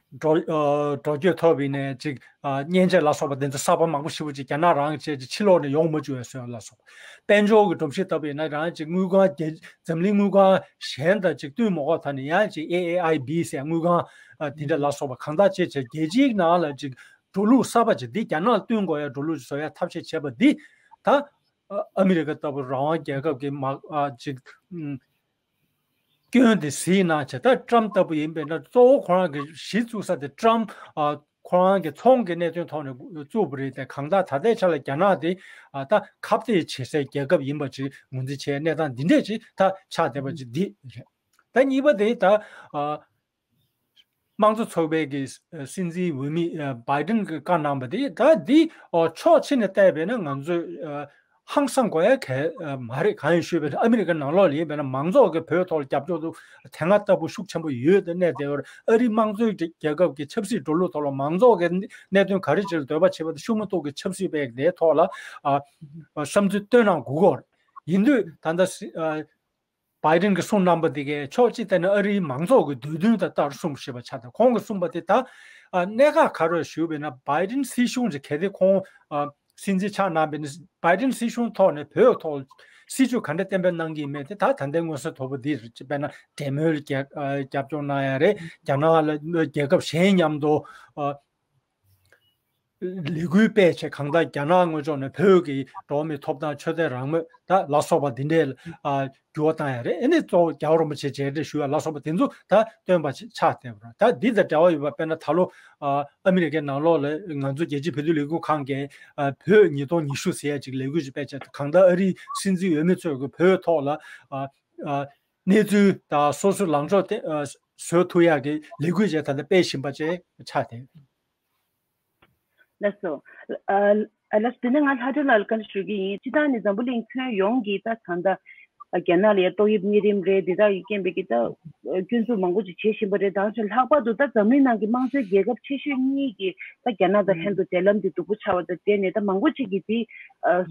འགྲོ་ཨ་འགྲོ་སྐྱོད་ཐོབ་ཡིན་ནའི་ཅིག་ཨ་མཉེན་ཆས་ལ་སོགས་པ་དེ་ཚོ་གསར་པ་མང་པོ་ཞེ་པོ་ཅིག་རྒྱ་ནག་རང་གི་བྱས་ཅིག་ཕྱི་ལོགས་ནས་ཡོང་མ་བཅུག་པའི་བཟོ་ཡ་ལ་སོགས་པ། དཔལ་འབྱོར་གྱི་སྒྲོམ་གཞི་ལྟ་བུ་ཡིན་ན་རང་ཅིག་དངུལ་ཁང་རྒྱལ་འཛམ་གླིང་དངུལ་ཁང་གཞན་དང་ཅིག་བསྟུན་མ་དགོས་ཐ་ནས་ཡང་ཅིག་ཨེ་ཨེ་ཨའི་བི་ཟེར་དངུལ་ཁང་ཨ་དེ་འདྲ་ལ་སོགས་པ་གང་ལྟར་བྱས་བྱས་རྒྱལ་སྤྱིའི་ནང་ལ་ཅིག་འགྲོ་ལུགས་གསར་པ་ཅིག་འདི་རྒྱ་ནག་ལ་བསྟུན་དགོས་ཡ་འགྲོ་ལུགས་ཅིག་བཟོ་ཡ་ཐབས་ཤེས་བྱས་པ་འདི་ད་ཨ་ཨ་མི་རི་ཀ་ལྟ་བུ་རང་དབང་རྒྱལ་ཁབ་ཀྱི་མ་ཨ་ཅིག་ཨུམ། སྐྱོན་དེ་གཟིགས་གནང་བྱས། ད་ཊམ་ལྟ་བུ་ཡིན་པས་ན་གཙོ་བོ་ཁོ་རང་གི་གཞི་བཙུགས་ས་དེ་ཊམ་ཨ་ཁོ་རང་གི་ཚོང་གི་གནད་དོན་ཐོག་ནས་བཙུགས་པ་རེད་དེ། གང་ལྟར་ད་ལྟའི་ཆ་ལ་རྒྱ་ནག་དེ་ཨ་ད་ཁ་གཏད་བྱེད་སའི་རྒྱལ་ཁབ་ཡིན་པ་ཅིག་ངོས་འཛིན་བྱས་གནས་སྟངས་འདི་འདྲས་ཅིག་ད་ཆགས་བསྡད་པ་ཅིག་འདི་རེད། ད་གཉིས་པ་དེ་ད་ཨ་དམངས་གཙོ་ཚོགས་པའི་གི་སྲིད་འཛིན་འོས་མི་བྷའི་ཌེན་གྱིས་བཀའ་གནང་བ་དེ་ད་འདི་ཕྱོགས་གཅིག་ནས་བལྟས་པས་ན་ང་ཚོས་ཧང་སང་དགོས་ཡ་གལ་མ་རེད། གང་ཡིན་ཞུས་པས་ན་ཨ་མི་རི་ཀའི་ནང་ལོགས་ལ་ཡིན་པས་ན་མང་ཚོགས་ཀྱི་བོད་ཐོག་ལ་རྒྱབ་སྐྱོར་དུ་དེ་སྔ་ལྟ་བུ་ཤུགས་ཆེན་པོ་ཡོད་དེ་གནས་བསྡད་ཡོད་རེད། ཨ་རིའི་དམངས་གཙོའི་རྒྱལ་ཁབ་ཀྱི་ཆབ་སྲིད་འགྲོ་ལུགས་ཐོག་ལ་མང་ཚོགས་ཀྱི་གནད་དོན་ག་རེ་ཅིག་ལ་འདོད་པ་བྱེད་པ་དང་ཤུགས་མ་གཏོགས་ཀྱི་ཆབ་སྲིད་པའི་དེའི་ཐོག་ལ་བསམ་ཚུལ་བཏོན་གནང་དགོས་ཀྱི་ཡོད་རེད། ཡིན་དུས་ད་ལྟ་སྲིད། བྷའི་ཌེན་གྱིས་གསུངས་གནང་པ་འདི་གའི་ཕྱོགས་གཅིག་བལྟས་ན་ཨ་རིའི་མང་ཚོགས་ཀྱི་འདོད་འདུན་དང་ལྟར་གསུངས་པ་ཞིག་ཆགས་ཏེ། ཁོང་གིས་གསུངས་པ་དེ་ད་ཨ་གནད་འགག་ག་རེ་ཞུས་པས་ན། བྷའི་ཌེན་སྲིད་གཞུང་གི་གལ་ཏེ་ཁོང་ཨ་སྲིད་འཛིན་ཆགས་གནང་བས་ན། བྷའི་ཌེན་སྲིད་གཞུང་ཐོག་ནས་བོད་ཐོག་སྲིད་ཇུས་ག་འདྲ་གཏན་འབེབས་གནང་གི་ཡིན་མིན་དེ་ད་ད་ལྟའི་མངོན་གསལ་དོད་པོ་འདི་རེད། དཔེར་ན་འབྲེལ་མོལ་རྒྱ་ཨ་རྒྱབ་སྐྱོར་གནང་ཡ་རེད། རྒྱ་ནག་ལ་རྒྱལ་ཁབ་གཞན་མཉམ་དུ་ཨ་ལས་འགུལ་སྤེལ་བྱས། གང་ལྟར་རྒྱ་ནག་དངོས་ཕྱོགས་ནས་བོད་ཀྱི་འགྲོ་བ་མིའི་ཐོབ་ཐང་། ཆོས་དད་རང་མོས་དང་ལ་སོགས་པ་འདི་འདྲའི་ཨ་འགྱུར་བ་བཏང་ཡ་རེད། ཨ་ནི་གཙོ་བོ་རྒྱལ་བ་རིན་པོ་ཆེ་མཇལ་འཕྲད་ཞུ་ཡ་ལ་སོགས་པ་དེ་ཚོ་ད་སྟོན་པ་ཆགས་བསྡད་པ་རེད། ད་འདི་དང་འབྲེལ་བ་ཡོད་པ། དཔེར་ན་ད་ལོ་ཨ་ཨ་མི་རི་ཀའི་ནང་ལོགས་ལ་ང་ཚོ་རྒྱལ་སྤྱིའི་བོད་དོན་ལས་འགུལ་ཁང་གིས་ཨ་བོད་ཉིས་སྟོང་ཉི་ཤུ་ཟེར་ཡ་ཅིག་ལས་འགུལ་ཅིག་སྤེལ་བྱས། གང་ལྟར་ཨ་རིའི་སྲིད་འཛིན་འོས་མི་ཚོས་ཀྱི་བོད་ཐོག་ལ་ཨ་ཨ་གནས་ཚུལ་དང་སོ་སོའི་ལངས་ཕྱོགས་དེ་ཨ་བཟོ་ཐུབ་ཡག་གི་ལས་འགུལ་ཅིག་ད་ལྟ་སྤེལ་བཞིན་པ་བཅས་ཆགས་བསྡད། ལགས་སོ། ཨ་ལགས་སོ། དེ་ནས་ང་ལྷ་སྒྲོན་ལགས་ལ་བཀའ་འདྲི་ཞུ་གི་ཡིན། སྤྱིར་བཏང་ནས་འཛམ་བུ་གླིང་ཁྱོན་ཡོངས་ཀྱི་ད་ད་ལྟ་རྒྱ་ནག་ལ་ཡ་ཏོག་དབྱིབས་གཉན་རིམས་རེད། འདི་དག་གི་རྐྱེན་པས་ཀྱི་ད་སྐྱོན་འཛུགས་མང་པོ་ཅིག་བྱེད་བཞིན་པ་རེད། ད་ལྷག་པར་དུ་ད་འཛམ་གླིང་ནང་གི་དམངས་གཙོའི་རྒྱལ་ཁབ་ཆེ་ཤོས་གཉིས་ཀྱིས་ད་རྒྱ་ནག་དང་ལྷན་དུ་འབྲེལ་ལམ་འདི་སྡུག་པོ་ཆགས་པ་དང་འབྲེལ་ནས། ད་མང་པོ་ཅིག་གིས་འདི་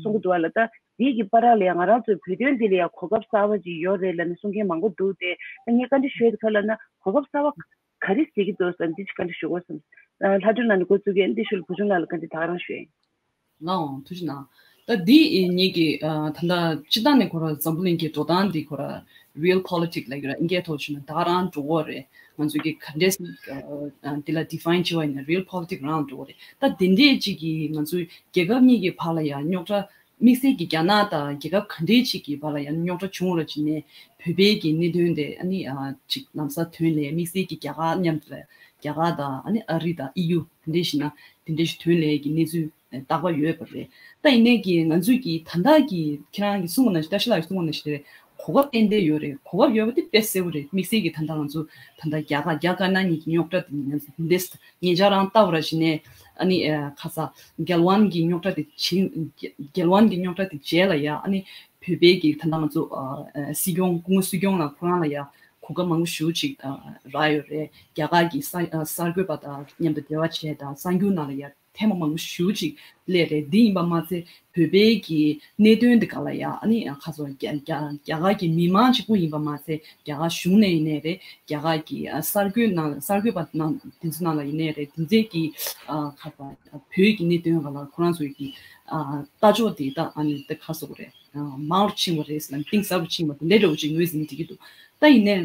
གསུང་གི་འདུག་བ་ལ། ད་འདི་གི་བར་ལ་ཡང་ང་རང་ཚོའི་བོད་དོན་འདི་ལ་ཡང་གོ་སྐབས་གསར་པ་ཅིག་ཡོད་རེད་ལབ་ནས་གསུང་མཁན་མང་པོ་འདུག་སྟེ། ད་ངས་བཀའ་འདྲི་ཞུ་ཡ་དེ་ག་ལབ་ན། གོ་སྐབས་གསར་པ་ག་རེ་ཟེར་གྱི་འདུག་ཟེར་འདི་ཅིག་བཀའ་འདྲི་ཞུ་དགོས་བསམ། ལྷ་སྒྲོན་ལགས་ནས་འགོ་བཙུགས་གས། འདི་ཞུ་ལ་བུ་ཆུང་ལགས་ལ་བཀའ་འདྲི་ད་ག་རང་ཞུ་ཡིན། ལགས་འོང་། ཐུགས་རྗེ་གནང་། ད་འདི་ངེད་ཀྱི་ད་ལྟ་སྤྱིར་བཏང་ནས་ཁོ་ར་འཛམ་བུ་གླིང་གི་འགྲོ་སྟངས་འདི་ཁོ་ར་real politics ལབ་ཀྱི་ར། ཨིན་སྐད་ཐོག་ཞུས་ན་ད་ག་རང་འགྲོ་གི་རེད། ང་ཚོ་གི་ག་འདྲས་འདི་ལ་define བྱེད་པ་ཡིན་ན་real politics རང་འགྲོ་གི་རེད། ད་དེ་འདྲས་ཅིག་གིས་ང་ཚོའི་རྒྱལ་ཁབ་གཉིས་ཀྱི་བར་ལ་ཡང་རྙོག་དྲ། དམིགས་བསལ་གྱི་རྒྱ་ནག་དང་རྒྱལ་ཁབ་ག་འདྲའི་ཅིག་གི་བར་ལ་ཡང་རྙོག་དྲ་བྱུང་ར་བྱས་ནས། བོད་པའི་གི་གནད་དོན་དེ་ཨ་ནི་ཨ་ཅིག་ལམ་སང་དོན་ལས། དམིགས་བསལ་གྱི་རྒྱ་གར་མཉམ་དུ་ལ། རྒྱ་གར་དང་ཨ་ནི་ཨ་རི་དང་ཨི་ཡུ་དེ་འདྲའི་ཞིག་ན་དེ་འདྲའི་ཞིག་དོན་ལས་ཀྱི་གནས་ཚུལ་རྟག་པར་ཡོད་པ་རེད། ད་ཡིན་ནའི་གི་ང་ཚོས་ཀྱི་ད་ལྟ་གི་ཁྱེད་རང་གི་གསུང་བ་ནང་བཞིན། བཀྲ་ཤིས་ལགས་ཀྱི་གསུང་བ་ནང་བཞིན་རེད། གོ་སྐབས་ཏན་ཏན་ཡོད་རེད། གོ་སྐབས་ཡོད་པ་དེ་དཔེ་གསལ་པོ་རེད། དམིགས་བསལ་གྱི་ད་ལྟ་ང་ཚོ་ད་ལྟ་རྒྱ་གར་རྒྱ་དཀར་ནག་གཉིས་ཀྱི་རྙོག་དྲ་དེ་ང་ཚོ་འདི་འདྲས་ཉེ་ཆར་རང་ལྟ་བ་ར་བྱས་ནས། ཨ་ནི་ཨ་ཁ་ས་གྷལ་ཝན་གྱི་རྙོག་དྲ་དེ་ཕྱིན། གྷལ་ཝན་གྱི་རྙོག་དྲ་དེ་རྗེས་ལ་ཡ་ཨ་ནི་བོད་པའི་གི་ད་ལྟ་ང་ཚོ་ཨ་ཨ་སྲིད་སྐྱོང་། སྐུ་ངོ་སྲིད་སྐྱོང་ལགས་ཁོ་རང་ལ་ཡ་གོ་སྐབས་མང་པོ་ཞེ་པོ་ཅིག་ཨ་རག་ཡོད་རེད། རྒྱ་གར་གྱི་གསར་ཨ་གསར་འགོད་པ་དང་མཉམ་དུ་འབྲེལ་བ་བྱས་དང་། གསར་འགྱུར་ནང་ལ་ཡ་ཐེངས་མ་མང་པོ་ཞེ་པོ་ཅིག་སླེབས་རེད། འདི་ཡིན་པ་མ་ཚད་བོད་པའི་གི་གནད་དོན་འདི་ག་ལ་ཡ་ཨ་ནི་ཁ་སང་རྒྱ་རྒྱ་རྒྱ་གར་གྱི་མི་མང་གཅིག་པུ་ཡིན་པ་མ་ཚད། རྒྱ་གར་གཞུང་ནས་ཡིན་ནའི་རེད། རྒྱ་གར་གྱི་ཨ་གསར་འགོད་ནང་། གསར་འགོད་པ་ནང་དེ་ཚོ་ནང་ལ་ཡིན་ནའི་རེད། དེ་ཚོས་ཀྱི་ཨ་ཁ་སང་བོད་ཀྱི་གནད་དོན་ག་ལ་ཁོ་རང་ཚོའི་གི་ཨ་ལྟ་ཕྱོགས་དེ་ད་ཨ་ནི་དེ་ག་ཟེར་དགོས་རེད། ཨ་མང་རུ་ཕྱིན་པ་རེད་ཟེར་ན། གཏིང་ཟབ་རུ་ཕྱིན་པ་དེ་འདྲའི་འདྲ་བོ་ཅིག་ངོས་ཟིན་འགྲིག་གི་འདུག་ད་ཡིན་ནའི་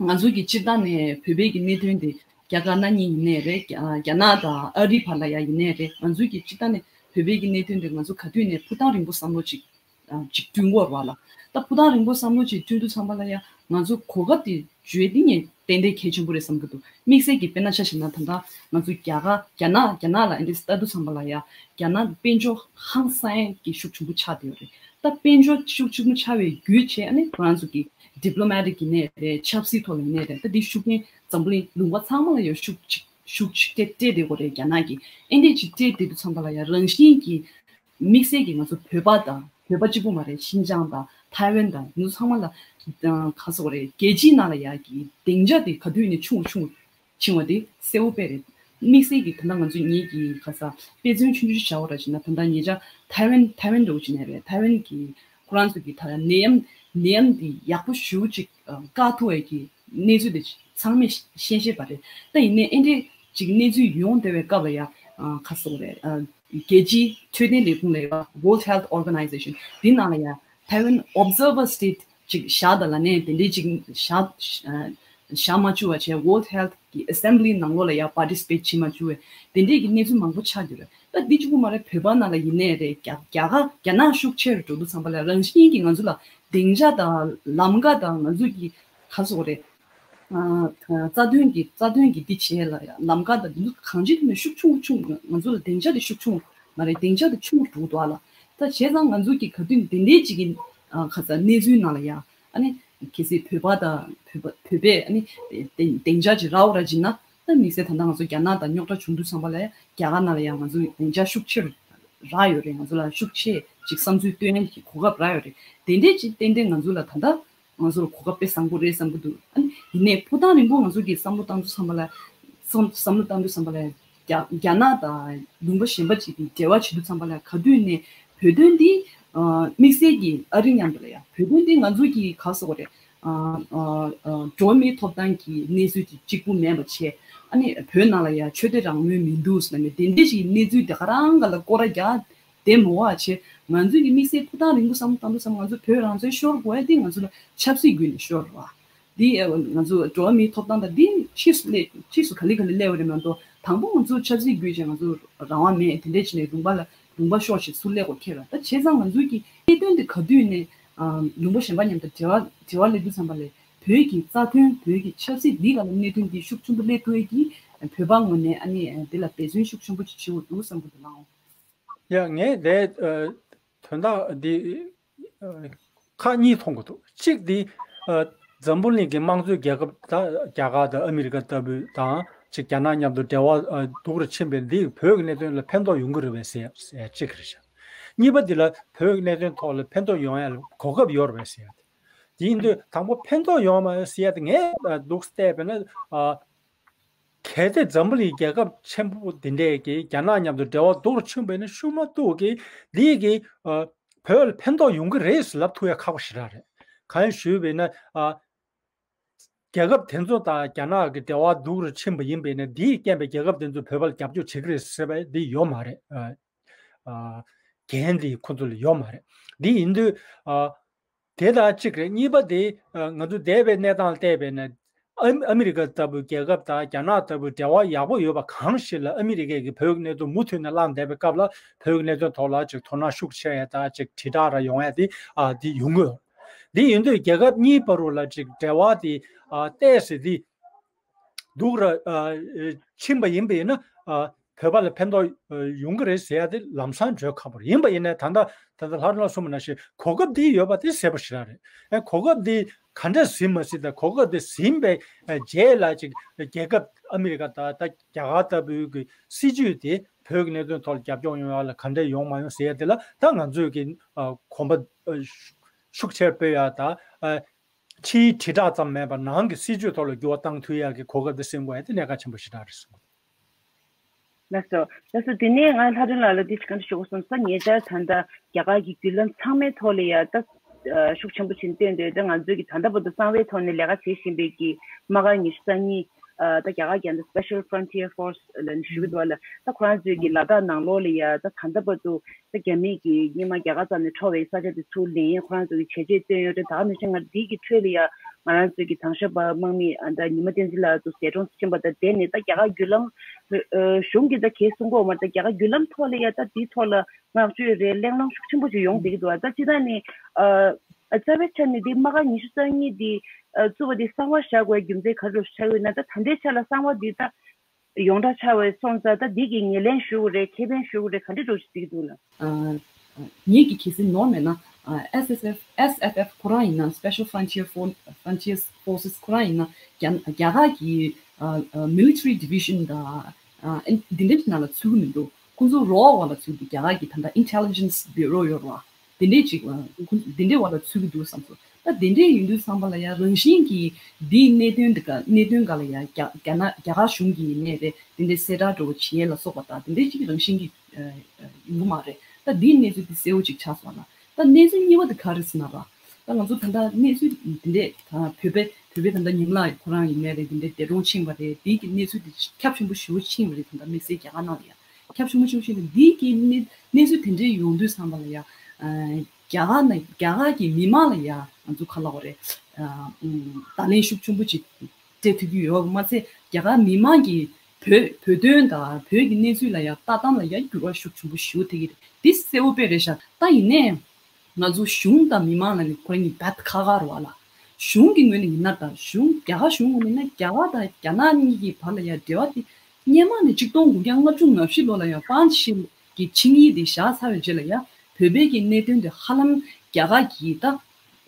ང་ཚོ་གི་སྤྱིར་བཏང་ནས་བོད་པའི་གི་གནད་དོན་དེ་རྒྱ་དཀར་ནག་གཉིས་ཡིན་ནའི་རེད། རྒྱ་རྒྱ་ནག་དང་ཨ་རི་བར་ལ་ཡ་ཡིན་ནའི་རེད། ང་ཚོའི་གི་སྤྱིར་བཏང་ནས་བོད་པའི་གི་གནད་དོན་དེ་ང་ཚོ་ག་དུས་ནས་ཕུགས་ཐག་རིང་པོ་བསམ་བློ་ཅིག་ཨ་ཅིག་བསྐྲུན་དགོས་རེད་བ་ལ། ད་ཕུགས་ཐག་རིང་པོ་བསམ་བློ་ཅིག་བསྐྲུན་དུས་ཙམ་པ་ལ་ཡ་ང་ཚོ་གོ་སྐབས་དེ་བརྗོད་དེ་ངས་ཏན་ཏན་གལ་ཆེན་པོ་རེད་བསམ་གྱི་འདུག་དམིགས་བསལ་གྱི་དཔེར་ན་ཆ་བཞག་ན། ད་ལྟ་ང་ཚོ་རྒྱ་གར་རྒྱ་ནག་རྒྱ་ནག་ལ་ཨེ་འདྲས་ལྟ་དུས་ཙམ་པ་ལ་ཡ་རྒྱ་ནག་གི་དཔལ་འབྱོར་ཧང་སང་གི་ཤུགས་ཆེན་པོ་ཆགས་བསྡད་ཡོད་རེད། ད་དཔལ་འབྱོར་ཤུགས་ཆེན་པོ་ཆགས་པའི་བརྒྱུད་བྱས་ཨ་ནི་ཁོ་རང་ཚོ་གི་diplomatic ཡིན་ནའི་རེད། ཆབ་སྲིད་ཐོག་ལ་ཡིན་ནའི་རེད། ད་འདི་ཤུགས་རྐྱེན་འཛམ་བུ་གླིང་ལུང་པ་ཚང་མ་ལ་ཡང་ཤུགས་ཆེ་ཤུགས་ཆེ་སྤྲད་སྤྲད་བསྡད་ཡོད་རེད། རྒྱ་ནག་གིས་ཨེ་འདྲས་ཅིག་སྤྲད་བསྡད་དུས་ཙམ་པ་ལ་ཡ་རང་བཞིན་གྱིས་དམིགས་བསལ་གྱིས་ང་ཚོ་བོད་པ་དང་། བོད་པ་གཅིག་པུ་མ་རེད། ཤིན་ཅང་དང་ཐའེ་ཝན་དང་། འདི་ཚང་མ་ལ་ཨ་ག་ཟེར་དགོས་རེད། རྒྱལ་སྤྱིའི་ནང་ལ་ཡ་གི་སྡིངས་ཆ་དེ་ག་དུས་ནས་ཆུང་ཆུང་ཕྱིན་པ་དེ་གསལ་པོ་དཔེ་རེད། དམིགས་བསལ་གྱི་ད་ལྟ་ང་ཚོ་ངེད་ཀྱི་ག་ས་དཔེ་མཚོན་ཆུང་ཆུང་ཞིག་བྱ་བ་ར་བྱས་ན། ད་ལྟ་ཉེ་ཆར་ཐའེ་ཝན་ཐའེ་ཝན་འདྲ་བོ་ཅིག་ནས་རེད། ཐའེ་ཝན་གྱི་ཁོ་རང་ཚོ་གི་ད་ནད་ཡམས་ནད་ཡམས་འདི་ཡག་པོ་ཞེ་པོ་ཅིག་ཨ་བཀག་ཐུབ་པའི་གི་གནས་ཚུལ་དེ་ཚང་མས་ཤེས་ཤེས་པ་རེད། ད་ཡིན་ནའི་ཨེ་འདྲས་ཅིག་གནས་ཚུལ་ཡོང་བསྡད་པའི་སྐབས་ལ་ཡ་ཨ་ག་ཟེར་དགོས་རེད། ཨ་རྒྱལ་སྤྱིའི་འཕྲོད་བསྟེན་ལས་ཁུངས་ལ་ཡ་World Health Organization འདི་ནང་ལ་ཡ་ཐའེ་ཝན་Observer State ཅིག་བཞག་དང་ལབ་ནས་དེ་འདྲའི་ཅིག་བཞག་བཞག་མ་བཅུག་པ་བྱས། World Health གི་Assembly ནང་ལོགས་ལ་ཡ་participate བྱེད་མ་བཅུག་པའི་དེ་འདྲའི་གི་གནས་ཚུལ་མང་པོ་ཆགས་ཀྱི་རེད། ད་འདི་གཅིག་པུ་མ་རེད། བོད་པ་ནང་ལ་ཡིན་ནའི་རེད། རྒྱ་རྒྱ་གར་རྒྱ་ནག་ཤུགས་ཆེ་རུ་འགྲོ་དུས་ཙམ་པ་ལ་རང་བཞིན་གྱིས་ང་ཚོ་ལ་སྡིངས་ཆ་དང་ལམ་ཀ་དང་ང་ཚོ་གི་ག་ཟེར་དགོས་རེད། ཨ་རྩ་དོན་གྱི་རྩ་དོན་གྱི་འདི་བྱས་ལ་ཡ་ལམ་ཀ་དང་འདི་ཚོ་གང་ཅིའི་ཐོག་ནས་ཤུགས་ཆུང་ཆུང་། ང་ཚོ་ལ་སྡིངས་ཆ་དེ་ཤུགས་ཆུང་མ་རེད། སྡིངས་ཆ་དེ་ཆུང་རུ་འགྲོ་གི་འདུག་ཨ་ལ། ད་བྱས་ཙང་ང་ཚོ་གི་ག་དུས་དེ་འདྲའི་ཅིག་གི་ཨ་ག་ས་གནས་ཚུལ་ནང་ལ་ཡ་ཨ་ནི་གལ་སྲིད་བོད་པ་དང་བོད་པ་བོད་པས་ཨ་ནི་སྡིངས་སྡིངས་ཆ་ཅིག་རག་འོ་ར་བྱས་ན། ད་དམིགས་བསལ་ད་ལྟ་ང་ཚོ་རྒྱ་ནག་དང་རྙོག་དྲ་བྱུང་དུས་ཙམ་པ་ལ་ཡ་རྒྱ་གར་ནང་ལ་ཡ་ང་ཚོ་སྡིངས་ཆ་ཤུགས་ཆེ་རུ་རག་ཡོད་རེད། ང་ཚོ་ལ་ཤུགས་ཆེ་ཅིག་བསམ་ཚུལ་བཏོན་ཡ་གི་གོ་སྐབས་རག་ཡོད་རེད། དེ་འདྲས་ཅིག་ཏན་ཏན་ང་ཚོ་ལ་ད་ལྟ་ང་ཚོ་ལ་གོ་སྐབས་དཔེ་བཟང་པོ་རེད་བསམ་གྱི་འདུག་ཨ་ནི་ཡིན་ནའི་ཕུགས་ཐག་རིང་པོ་ང་ཚོ་གིས་བསམ་བློ་བཏང་དུས་ཙམ་པ་ལ་བསམ་བསམ་བློ་བཏང་དུས་ཙམ་པ་ལ་རྒྱ་རྒྱ་ནག་དང་ལུང་པ་གཞན་པ་ཅིག་གིས་འབྲེལ་བ་བྱེད་དུས་ཙམ་པ་ལ་ག་དུས་ནས་བོད་དོན་འདི་ཨ་དམིགས་བསལ་གྱིས་ཨ་རི་མཉམ་དུ་ལ་ཡ་བོད་དོན་འདི་ང་ཚོ་གི་ག་ཟེར་དགོས་རེད། ཨ་ཨ་ཨ་འགྲོ་བ་མིའི་ཐོབ་ཐང་གི་གནས་ཚུལ་དེ་གཅིག་པུ་མེད་པ་བྱས། ཨ་ནི་བོད་ནང་ལ་ཡང་ཆོས་དད་རང་མོས་མི་འདུག་ཟེར་ནས་དེ་འདྲ་ཞིག་གནས་ཚུལ་དེ་ག་རང་ག་ལ་སྐོར་ར་རྒྱག་དེ་མོ་བ་བྱས། ང་ཚོས་ཀྱི་དམིགས་བསལ་ཐོབ་ཐང་རིང་པོ་བསམ་བློ་བཏང་དུས་ཙམ་ང་ཚོ་བོད་རང་བཙན་ཤོར་དགོས་ཡ་དེ་ང་ཚོ་ལ་ཆབ་སྲིད་བརྒྱུད་ནས་ཤོར་བ། འདི་ཨ་ང་ཚོ་འགྲོ་བ་མིའི་ཐོབ་ཐང་དང་འདི་ཕྱིས་སུ་སླེབས་ཕྱིས་སུ་ག་ལེ་ག་ལེ་སླེབས་པ་རེད་མ་གཏོགས། དང་པོ་ང་ཚོ་ཆབ་སྲིད་བརྒྱུད་བྱས་ང་ཚོ་རང་དབང་མེད། དེ་འདྲས་བྱས་ནས་ལུང་པ་ལ་ལུང་པ་ཤོར་བྱས་ཚུར་སླེབས་དགོས་ཁེལ་བ། ད་བྱས་ཙང་ང་ཚོའི་གི་གནད་དོན་འདི་ག་དུས་ནས་ཨ་ལུང་པ་གཞན་པ་མཉམ་དུ་འབྲེལ་བ་འབྲེལ་བ་སླེབས་དུས་ཙམ་པ་ལས་བོད་ཀྱི་རྩ་དོན་བོད་ཀྱི་ཆབ་སྲིད་འདི་ག་ལ་གནད་དོན་འདི་ཤུགས་ཆེན་པོ་སླེབས་ཐུབ་ཡས་ཀྱི་བོད་པ་ངོས་ནས་ཨ་ནི་འདི་ལ་འབད་བརྩོན་ཤུགས་ཆེན་པོ་ཅིག་བྱེད་དགོས་འདུག་བསམ་གྱི་འདུག་ལགས། ཡ་ངས་དེ་ཨ་དོན་དག་འདི་ཨ་ཁག་གཉིས་མཐོང་གི་འདུག་གཅིག་འདི་ཨ་འཛམ་བུ་གླིང་གི་དམངས་གཙོའི་རྒྱལ་ཁབ་ད་རྒྱ་གར་དང་ཨ་མི་རི་ཀ་ལྟ་བུ་དང་ཅིག་རྒྱ་ནག་མཉམ་དུ་འབྲེལ་བ་ཨ་སྡུག་རུ་ཕྱིན་པས་འདི་བོད་ཀྱི་གནད་དོན་ལ་ཕན་ཐོགས་ཡོང་གི་རེད་པས་ཟེར་ཡ་གཅིག་རེད་ཤག་གཉིས་པ་འདི་ལ་བོད་ཀྱི་གནད་དོན་ཐོག་ལ་ཕན་ཐོགས་ཡོང་ཡ་ལ་གོ་སྐབས་ཡོད་རེད་པས་ཟེར་ཡ་དེ། དེ་ཡིན་དུས་དང་པོ་ཕན་ཐོགས་ཡོང་མ་ཡོང་ཟེར་ཡ་དེ་ངས་ཨ་འདུག་བལྟས་པས་ན་ཨ། གལ་ཏེ་འཛམ་བུ་གླིང་རྒྱལ་ཁབ་ཆེན་པོ་འདི་འདྲས་ཀྱིས་རྒྱ་ནག་མཉམ་དུ་འབྲེལ་བ་སྡུག་རུ་ཕྱིན་པ་ཡིན་ན་ཤུགས་མ་གཏོགས་ཀྱིས་འདིས་ཀྱིས་ཨ་བོད་ལ་ཕན་ཐོགས་ཡོང་གི་རེད་ཟེར་ལབ་ཐུབ་ཡ་ཁག་པོ་ཞེ་དྲག་རེད། གང་ཡིན་ཞུས་པ་ཡིན་ན་ཨ་རྒྱལ་ཁབ་དེ་ཚོ་དང་རྒྱ་ནག་གི་འབྲེལ་བ་སྡུག་རུ་ཕྱིན་པ་ཡིན་པ་ཡིན་ན་འདིས་རྐྱེན་པས་རྒྱལ་ཁབ་དེ་ཚོ་བོད་པ་ལ་རྒྱབ་སྐྱོར་བྱེད་ཀྱི་རེད་ཟེར་བ་འདི་ཡོད་མ་རེད། ཨ་ཨ་འགན་འདི་ཁོ་ཚོ་ལ་ཡོད་མ་རེད། འདི་ཡིན་དུས་ཨ། དེ་དང་གཅིག་རེད། གཉིས་པ་དེ་ང་ཚོ་འདས་པའི་གནས་སྟངས་བལྟས་པས་ན་ཨ་ཨ་མི་རི་ཀ་ལྟ་བུའི་རྒྱལ་ཁབ་དང་རྒྱ་ནག་ལྟ་བུའི་འབྲེལ་བ་ཡག་པོ་ཡོད་པ་གང་ཞིག་ལ་ཨ་མི་རི་ཀས་ཀྱི་བོད་ཀྱི་གནད་དོན་མུ་མཐུད་ནས་བསླངས་བསྡད་པའི་སྐབས་ལ་བོད་ཀྱི་གནད་དོན་ཐོག་ལ་ཅིག་དོ་སྣང་ཤུགས་ཆེ་ཡ་དང་ཅིག་དྲིལ་བསྒྲགས་ར་ཡོང་ཡ་དེ་ཨ་དེ་ཡོང་གི་ཡོད། དེ་ཡིན་དུས་རྒྱལ་ཁབ་གཉིས་བར་དུ་ལ་ཅིག་འབྲེལ་བ་དེ་ཨ་བལྟས་ཟེར་དེ། སྡུག་ར་ཨ་ཕྱིན་པ་ཡིན་པ་ཡིན་ན་ཨ་བོད་པ་ལ་ཕན་ཐོགས་ཨ་ཡོང་གི་རེད་ཟེར་ཡ་དེ་ལམ་སང་བརྗོད་ཁག་པོ་རེད། ཡིན་པ་ཡིན་ནའི་ད་ལྟ་ད་ལྟ་ལྷ་རམས་པ་གསུངས་པ་ནང་བཞིན་གོ་སྐབས་འདི་ཡོད་པ་དེ་གསལ་པོ་ཞེ་དྲག་རེད། ཨ་གོ་སྐབས་འདི་ག་འདྲ་ཟིན་མ་ཟིན་དང་གོ་སྐབས་འདི་ཟིན་པའི་ཨ་རྗེས་ལ་ཅིག་རྒྱལ་ཁབ་ཨ་མི་རི་ཀ་དང་ད་རྒྱ་གར་ལྟ་བུའི་གི་སྲིད་ཇུས་དེ་བོད་ཀྱི་གནད་དོན་ཐོག་ལ་རྒྱབ་སྐྱོར་ཡོང་ཡ་ལ་ག་འདྲ་ཡོང་མ་ཡོང་ཟེར་ཡ་དེ་ལ་ད་ང་ཚོས་གི་ཨ་གོམ་པ་ཨ་ཤུགས་ཆེར་སྤོས་ཡ་དང་ཨ། ཕྱིའི་དྲིལ་བསྒྲགས་ཙམ་མིན་པར་ནང་གི་སྲིད་ཇུས་ཐོག་ལ་འགྱུར་བ་བཏང་ཐུབ་ཡག་གི་གོ་སྐབས་དེ་ཟིན་དགོས་ཡ་དེ་གནད་འགག་ཆེན་པོ་ཞེ་དྲག་རེད་གསུངས། ལགས་སོ། ལགས་སོ། དེ་ནས་ང་ལྷ་སྒྲོན་ལགས་ལ་འདི་ཅིག་བཀའ་འདྲི་ཞུ་དགོས་བསམ་ས། ཉེ་ཆར་ད་ལྟ་རྒྱ་གར་གྱི་བརྒྱུད་ལམ་ཚང་མའི་ཐོག་ལ་ཡ་ད་ཤུགས་ཆེན་པོ་ཕྱིན་བཏོན་འདོད་དེ། ང་ཚོས་ཀྱི་ད་ལྟ་བར་དུ་གསང་བའི་ཐོག་ནས་ལས་ཀ་བྱེད་བཞིན་པའི་གི་དམག་སྒར་ཉི་ཤུ་རྩ་གཉིས། ད་རྒྱ་གར་རྒྱ་ནག་Special Frontier Force་ལ་ནི་ཞུ་གི་འདུག་ལ། ད་ཁོ་རང་ཚོས་ཀྱི་ལ་དྭགས་ནང་ལོགས་ལ་ཡ་ད་ད་ལྟ་བར་དུ། ད་རྒྱ་མི་གིས་སྔོན་མ་རྒྱ་གར་རྩ་ནས་འཕྲོག་པའི་ས་ཆ་དེ་ཚུར་ལེན་ཡས་ཁོ་རང་ཚོ་གིས་བྱས་རྗེས་བཏོན་ཡོད་རེད། ད་ག་ནང་བཞིན་ང་འདི་གི་ཁྲོད་ལ་ཡ་ང་རང་ཚོ་གི་དྭང་ཞབས་པ་དམག་མི་ཨ་ད་ཉི་མ་བསྟན་འཛིན་ལགས་ཚོ་ཟས་གྲོངས་སུ་ཕྱིན་པ་དང་འབྲེལ་ནས། ད་རྒྱ་གར་བརྒྱུད་ལམ་ཨ་གཞུང་གིས་ད་གས་གསུང་གི་ཡོད་མ་རེད། ད་རྒྱ་གར་བརྒྱུད་ལམ་ཐོག་ལ་ཡ་ད་འདིའི་ཐོག་ལ་བསྔགས་བརྗོད་རེད། གླེང་སློང་ཤུགས་ཆེན་པོ་ཞིག་ཡོང་བསྡད་ཀྱི་འདུག་ད་སྤྱིར་བཏང་ནས་ཨ་རྩ་བའི་ཆ་ནས་འདི་དམག་སྒར་ཉི་ཤུ་རྩ་གཉིས་འདི་ཨ་བཙུགས་པ་འདི་གསང་བ་བཞག་དགོས་རྒྱུ་མཚན་ག་རེ་ཆགས་ཡོད་ན། ད་ད་ལྟའི་ཆ་ལ་གསང་བ་འདི་ད། ཡོངས་གྲགས་ཆགས་པའི་སོང་ཙང་ད་འདི་གི་ངོས་ལེན་ཞུ་དགོས་རེད། ཁེ་ཕན་ཞུ་དགོས་རེད། ག་འདྲ་འགྲོ་ཞིག་བརྩི་གི་འདུག་ལ། ཨ་ངེད་ཀྱི་གལ་སྲིད་ནོར་མེད་ན་ཨ་S S F S F F་ཁོ་རང་ཡིན་ན། Special Frontier For- Frontier Forces་ཁོ་རང་ཡིན་ན་རྒྱ- རྒྱ་གར་གྱི་ཨ་ཨ་Military Division་དང་ཨ་འདི་འདྲ་གི་ནང་ལ་ཚུད་ཀྱི་མི་འདུག་ཁོང་ཚོ་རོགས་འོག་ལ་ཚུད་ཀྱི། རྒྱ་གར་གྱི་ད་ལྟ་Intelligence Bureau་ཡོད་རེད་བ། དེ་འདྲས་ཅིག་ཨ་ཁོ་དེ་འདྲས་བར་ལ་ཚུད་ཀྱི་འདུག་བསམ་སོང་། ད་དེ་འདྲས་ཡིན་དུས་ཙམ་པ་ལ་ཡ་རང་བཞིན་གྱིས་འདིའི་གནད་དོན་འདི་ག་གནད་དོན་འགའ་ལ་ཡ་རྒྱ་རྒྱ་ནག་རྒྱ་གར་གཞུང་གིས་ཡིན་ནའི་རེད། དེ་འདྲས་གསལ་བསྒྲགས་འདྲ་བོ་བྱེད་ཡས་ལ་སོགས་པ་དང་དེ་འདྲས་ཅིག་རང་བཞིན་གྱིས་ཨ་ཨ་ཡོང་གི་མ་རེད། ད་འདིའི་གནས་ཚུལ་འདི་གསལ་བོ་ཅིག་ཆགས་སོང་ལ། ད་གནས་ཚུལ་གཉིས་པ་འདི་ག་རེ་ཟེར་ན་ར། ད་ང་ཚོ་ད་ལྟ་གནས་ཚུལ་འདི་འདྲས་ད་བོད་པའི་བོད་པའི་ད་ལྟ་ཉི་མ་ལགས་ཁོ་རང་ཡིན་ནའི་རེད། དེ་འདྲས་འདས་གྲོངས་ཕྱིན་པ་རེད། དེའི་གི་གནས་ཚུལ་འདི་ཁྱབ་ཆེན་པོ་ཞེ་པོ་ཕྱིན་པ་རེད། ད་ལྟ་དམིགས་བསལ་རྒྱ་གར་ནང་ལ་ཡ། ཁྱབ་ཆེན་པོ་ཆེན་པོ་ཞིག་ལ་འདིའི་གི་གནས་གནས་ཚུལ་དེ་འདྲའི་ཡོང་དུས་ཙམ་པ་ལ་ཡ། ཨ་རྒྱ་གར་ནས་རྒྱ་གར་གྱི་མི་མང་ལ་ཡ་ང་ཚོ་ག་ལབ་དགོས་རེད། ཨ་ཨུམ་བརྡ་ལན་ཤུགས་ཆེན་པོ་ཅིག་སྤྲད་ཐུབ་ཀྱི་ཡོད་པ་མ་ཚད། རྒྱ་གར་མི་མང་གིས་བོད་བོད་དོན་དང་བོད་ཀྱི་གནས་ཚུལ་ལ་ཡ་ལྟ་སྟངས་ལ་ཡ་འགྱུར་བ་ཤུགས་ཆེན་པོ་ཞིག་ཐེབས་ཀྱི་རེད། འདི་གསལ་བོ་དཔེ་རེད་ཤག་ད་ཡིན་ནའི། ང་ཚོ་གཞུང་དང་མི་མང་ལ་ནི་ཁོ་རང་གཉིས་རྦད་ཁག་ཁག་རེད་བ་ལ། གཞུང་གི་ངོས་ནས་ཡིན་ན་ད་གཞུང་རྒྱ་གར་གཞུང་ངོས་ནས་ན་རྒྱ་གར་དང་རྒྱ་ནག་གཉིས་ཀྱི་བར་ལ་ཡ་འབྲེལ་བ་དེ་སྔོན་མ་ནས་ཆིག་སྟོང་དགུ་བརྒྱ་ལྔ་བཅུ་ང་བཞི་ལོ་ལ་ཡ་པཱན་ཤིལ་གྱི་ཆིངས་ཡིག་དེ་བཞག་ཚར་བའི་རྗེས་ལ་ཡ་བོད་པའི་གི་གནད་དོན་དེ་ཧ་ལམ་རྒྱ་གར་གྱིས་ད་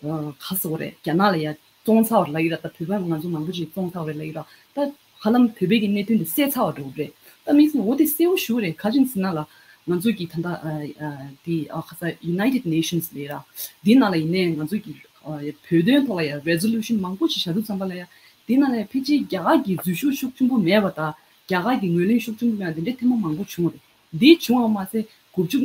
ག་ཟེར་དགོས་རེད། རྒྱ་ནག་ལ་ཡ་བཙོང་ཚར་བ་རེད་ལབ་ཀྱི་ར། ད་བོད་པ་ང་ཚོ་མང་པོ་ཅིག་བཙོང་ཚར་བ་རེད་ལབ་ཀྱི་ར། ད་ཧ་ལམ་བོད་པའི་གི་གནད་དོན་དེ་སེལ་ཚར་བ་འདྲ་བོ་རེད། ད་དམིགས་བསལ་འོ་དེ་གསལ་བོ་ཞུ་བ་རེད། ག་ཅི་ཡིན་ཟེར་ན་ལ་ང་ཚོ་གི་ད་ལྟ་ཨ་ཨ་དེ་ཨ་ཁ་ས་United Nations་ལས་ར། འདི་ནང་ལ་ཡིན་ནའི་ང་ཚོ་གི་ཨ་བོད་དོན་ཐོག་ལ་ཡ་resolution་མང་པོ་ཅིག་བཞག་དུས་ཙམ་པ་ལ་ཡ་འདི་ནང་ལ་ཡ་ཕལ་ཆེར་རྒྱ་གར་གྱི་འཛུལ་ཞུགས་ཤུགས་ཆེན་པོ་མེད་པ་དང་རྒྱ་གར་གྱི་ངོས་ལེན་ཤུགས་ཆེན་པོ་མེད་པ་འདི་འདྲའི་ཐེངས་མ་མང་པོ་བྱུང་བ་རེད། འདི་བྱུང་བ་མ་ཟད་དགུ་བཅུ་